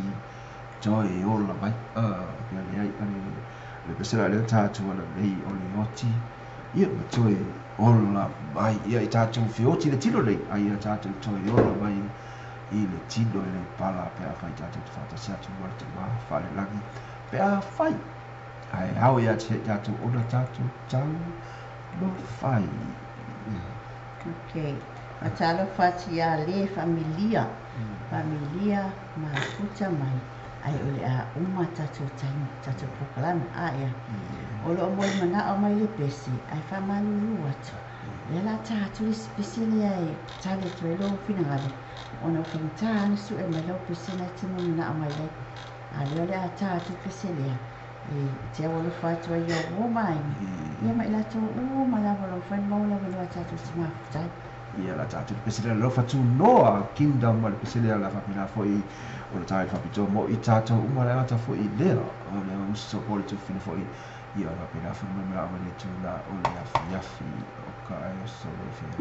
B: toe ola mai, pea le ai, le pese lea tātua nei, o le oti, ia ma toe ola mai, ia i tātou whioti le tino nei, a ia tātou toe ola mai i le tino e le pala, pea whai tātou te whātasi atu mo le te mā, whare langi, pea whai, ai au ia te tātou ona tātou tau, no whai.
C: Ok. Matalo whati ia le familia. Familia mafuta mai. Ai ole a uma tātou taimi, tātou prokalama. A ia. O lo mo mana o mai le pese. Ai whamalulu atu. Le la tātou le pese le ai. Tale tu e lo finangalo. Ona o whangta ana su e mai lau pese na te mo mana o mai le. A le ole a tātou pese lea. E te awa lo whātua ia o mai. Ia mai lātou o malawa lo whai maula wa loa tātou te mafutai.
B: Ia la tātou pese lea lo whatu noa kingdom ma le pese lea la whapena foi o le tāi whapitoa mo i tātou uma le ata foi lea o le uso po le tufina foi ia o whapena foi mai mea o le tūla o le afi afi o ka ai o so le whia.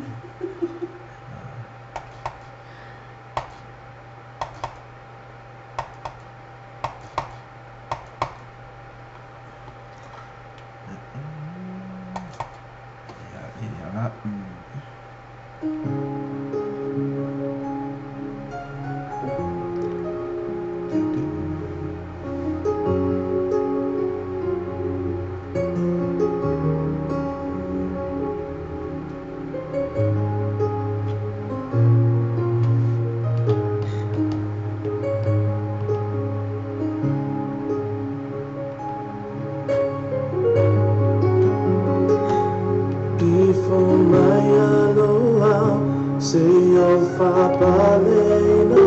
D: Fa'apaleina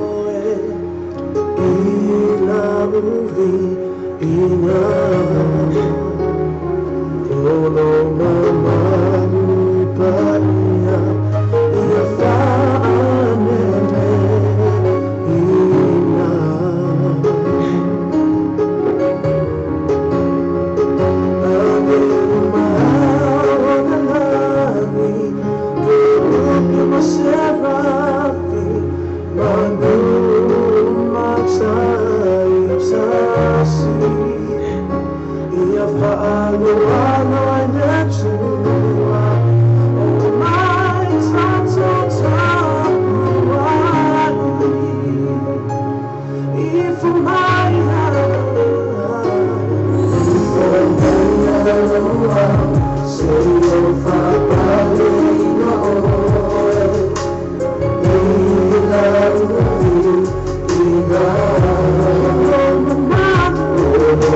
D: oe i lau viiga O lou mamalu paia ia fa'aneleina. Agelu ma o le lagi, kerupi ma serafi, manu mataitasi. Ia fa'aloalo ai le Atua, o mai tatou tapuai. Ifo mai Seia fa'apaleina oe i lau viiga. O lou mamalu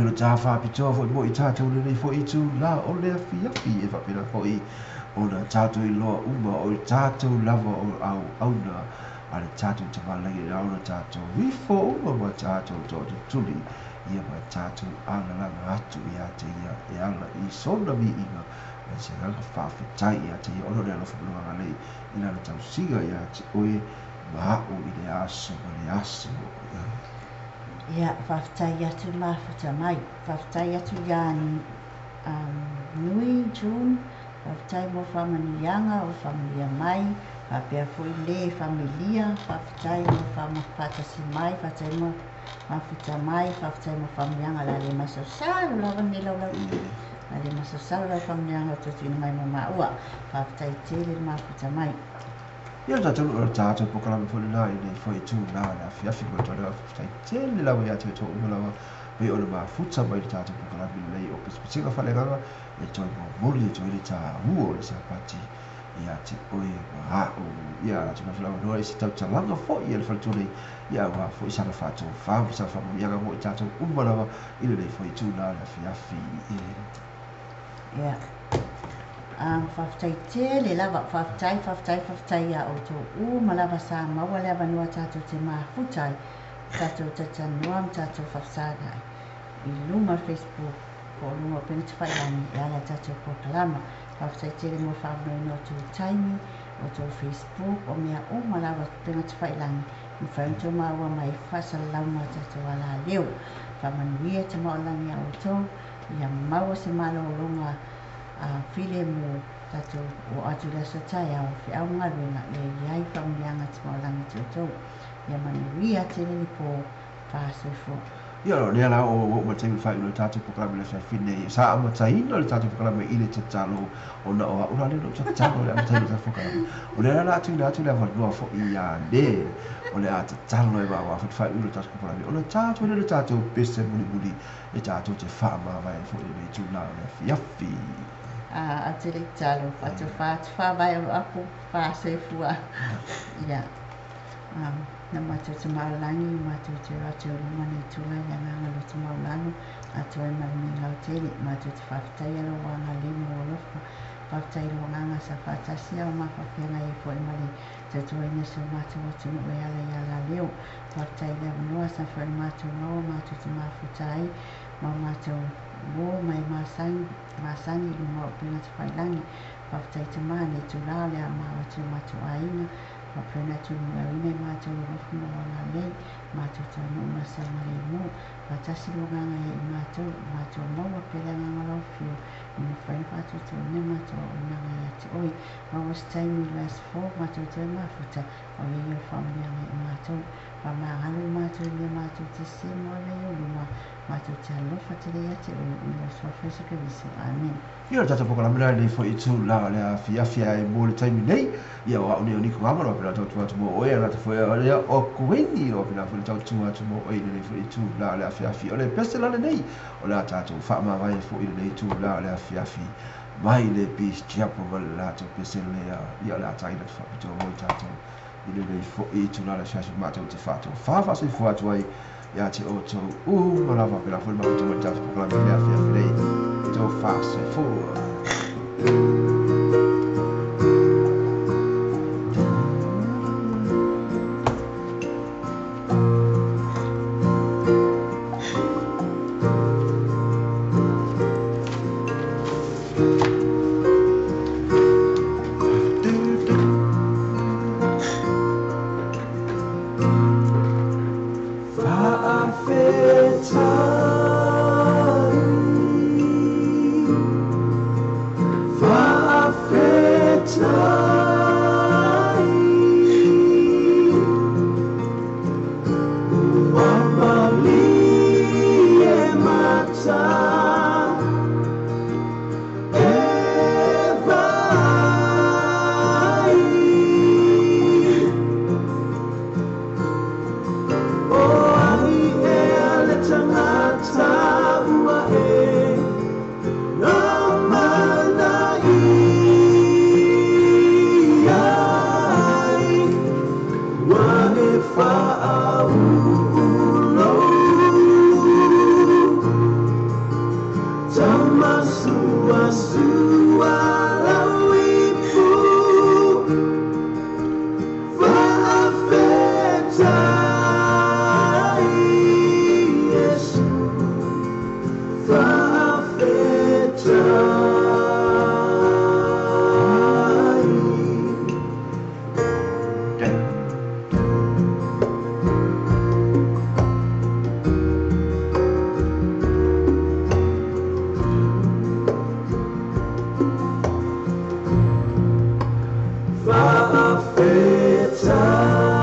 B: faapena ta faapitoa fo'i mo i tatou lenei fo'i itulā o le afiafi e faapena fo'i ona tatou iloa uma o i tatou lava o auauna a le tatou tamalagi e ao ona tatou ifo uma ma tatou toatutuli ia ma tatou alalaga atu ia te ia e ala i sona viiga ma se agaga faafetai ia te ia ona o le alofa ma lona agalelei i lana tausiga ia te oe ma a'u i le aso ma le aso.
C: Ia, faafetai atu mafuta mai. Faafetai atu iā Nui, June, faafetai mo faamanuiaga o faamanuia mai, faapea foi le familia, faafetai mo faatasi mai, faafetai mo mafuta mai, faafetai mo faamanuiaga o le a le masalosalo lava lenei laulau. O le a le masalosalo lava faamanuiaga o toe tuuina mai mo maua. Faafetai tele le mafuta mai.
B: Ia le tatou o le tatou polokalame foi lena i lenei foi itulā o le afiafi ma le tauleoa. Faafetai tele lava ia te outou uma lava pei ona mafuta mai le tatou polokalame lelei o Pesepesega Faaleagaga e toe momoli atu ai le taua o le Sapati ia te oe ma a'u. Ia latou mai fale i se tautalaga foi a le faletua nei, ia aua foi sana faatofā ma sana faamanuiaga mo i tatou uma lava i lenei foi itulā o le afiafi.
C: Ia. Faafetai tele lava, faafetai, faafetai, faafetai iā outou uma lava sa maua le avanoa tatou te mafuta ai, tatou talatalanoa ma tatou faafesagai i luma o le Facebook po o luga o upega tafailagi e ala i tatou polokalama. Faafetai tele mo le faaavanoaina o outou taimi, o outou Facebook, o mea uma lava upega tafailagi e mafai ona outou maua mai faasalalauga o tatou alaleo. Faamanuia tamaoalagi ia outou, ia maua se malologa filemu tatou oo atu i le aso taeao, feau ma galuega ia i ai faamanuiaga tamaoalagi te outou. Ia manuia tele le po faasoifua.
B: Ia, o lea la o oo mai le taimi faaiu o le tatou polokalame i le afiafi nei. Sa amataina le tatou polokalame i le tatalo ona o a'u la lea na ou tatalo i le amataina o le tatou polokalame. O lea la o le a tuuina atu le avanoa foi iā Le o le a tatalo ai ma aua foi le faaiuina o le tatou polokalame ona tatou ai lea i le tatou pese mulimuli e tatou te faamavae ai foi i lenei itulā o le afiafi.
C: A, ou te le i tatalo, faatofa atu faavae o Loapu, faasoifua. Ia. Na matou tamaolagi, matou te o atu i luma nei tula i le agaga loto maualalo, atoa ai ma le migao tele. Matou te faafetaia lou agalelei ma lou alofa. Faafetai i lou agaga sa faatasi ao ma faafeagai ai foi ma le tautuaina o si o matou atunuu e ala i alaleo. Faafetai i le avanoa sa foi ona matou maua matou te mafuta ai ma o matou uo ma e masani, masani i luma o upega tafailagi. Faafetai Tama, nei tula o le a maua atu i o matou aiga, Faapea ona tulimueina i matou alofa ma lou agalelei, matou taunuu ma le saogalemu. Faatasi lou agaga ia i matou, matou maua pea le agaga o lau afio, ina mafai ona faatuatuaina matou auaunaga ia te oe. Maua se taimi i le aso fou, matou toe mafuta, o ia ia o faamanuiaga i matou. Faamagalo i matou i mea matou te sese mo ave i ou luma, matou te alofa tele ia te oe, i lou Suafa Iesu Keriso. Amene.
B: Ia, o le tatou polokalame la lenei foi itulā o le afiafi ae mo le taimi nei, ia o a'u nei o Niko Gama o faapena tautua atu mo oe, a lata foi o lea o Kuini o faapena foi le tautua atu mo oe i lenei foi itulā o le afiafi. O le pese la lenei o le a tatou faamavae foi i lenei itulā o le afiafi mai le Peace Chapel ma le latou pese lea, ia o le a taina atu faapitoa mo i tatou i lenei foi itulā o le afiafi matou te faatofa faasoifua atu ai ia te outou uma lava faapena foi le mafuta mai le tatou polokalame i le afiafi nei outou faasoifua. Faafetai,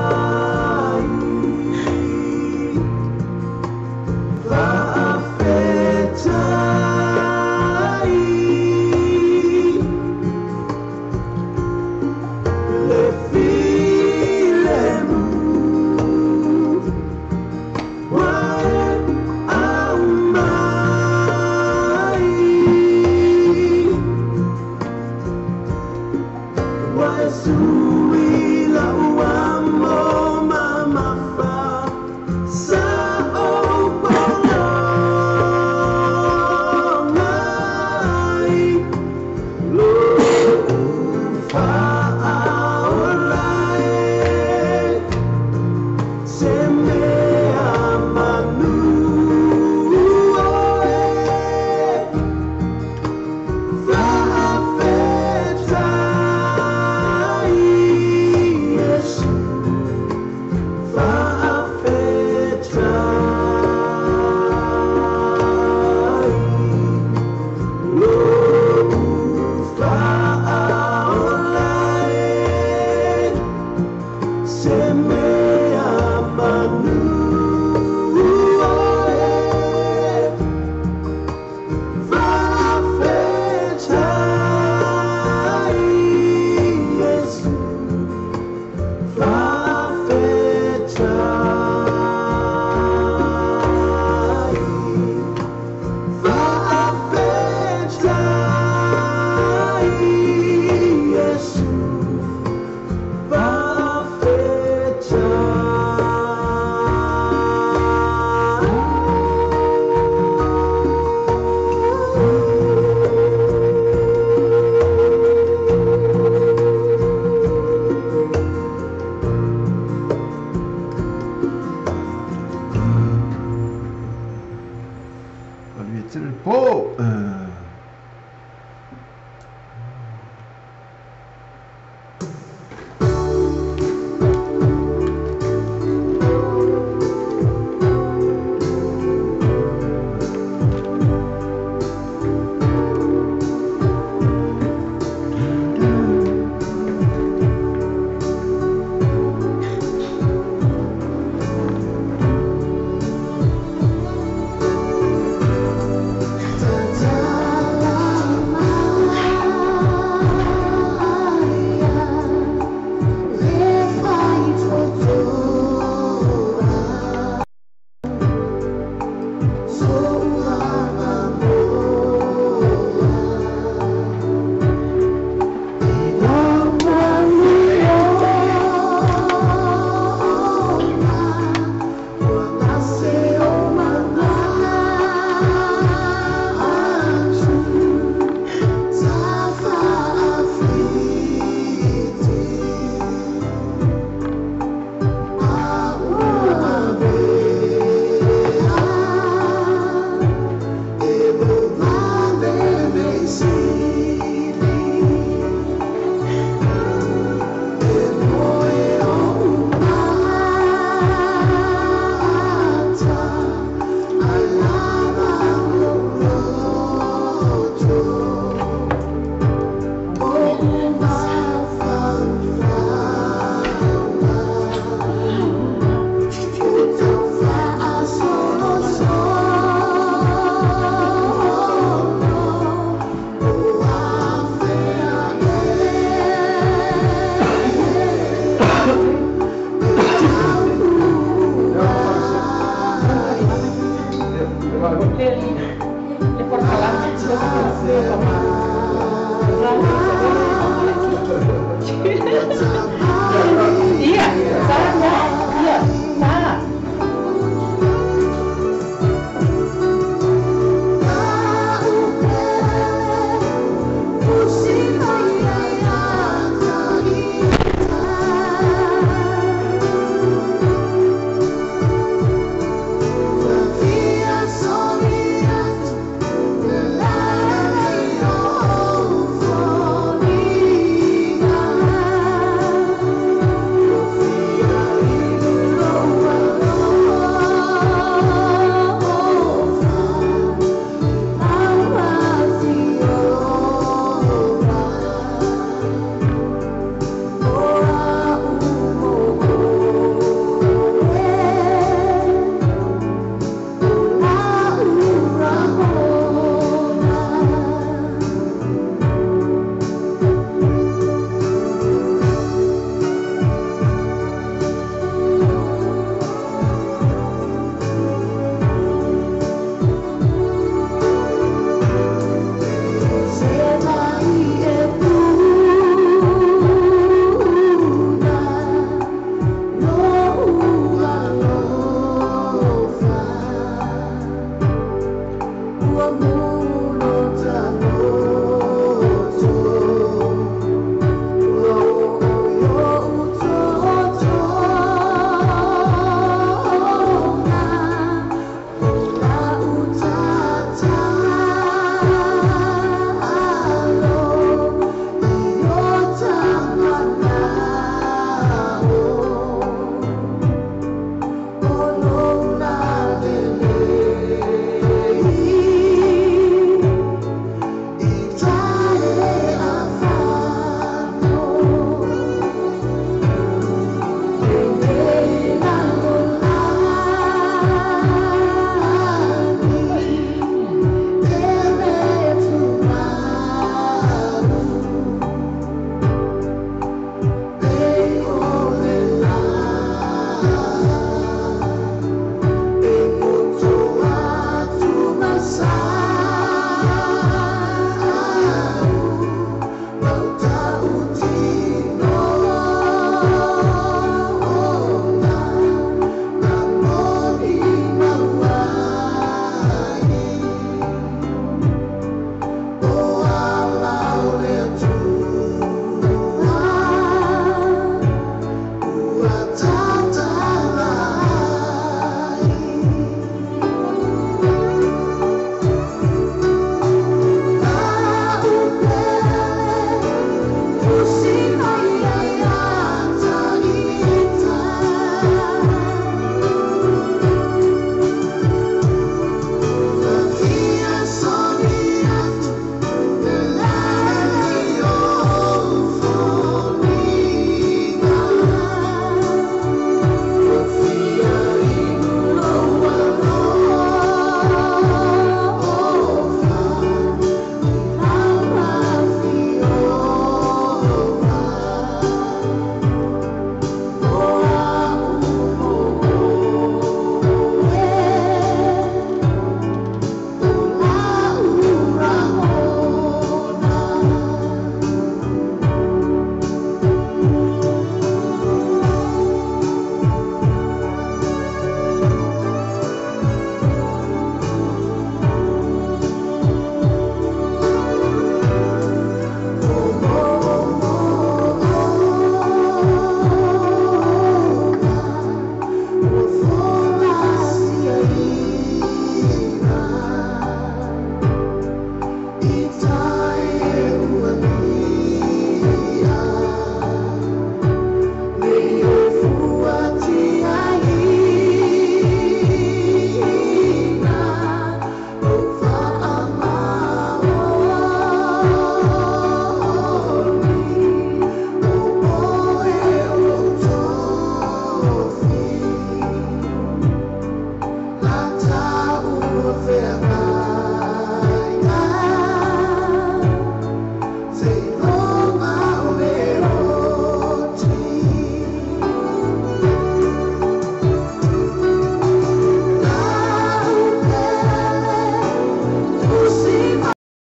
D: Faafetai, faafetai, le filemu ua e aumai, ua e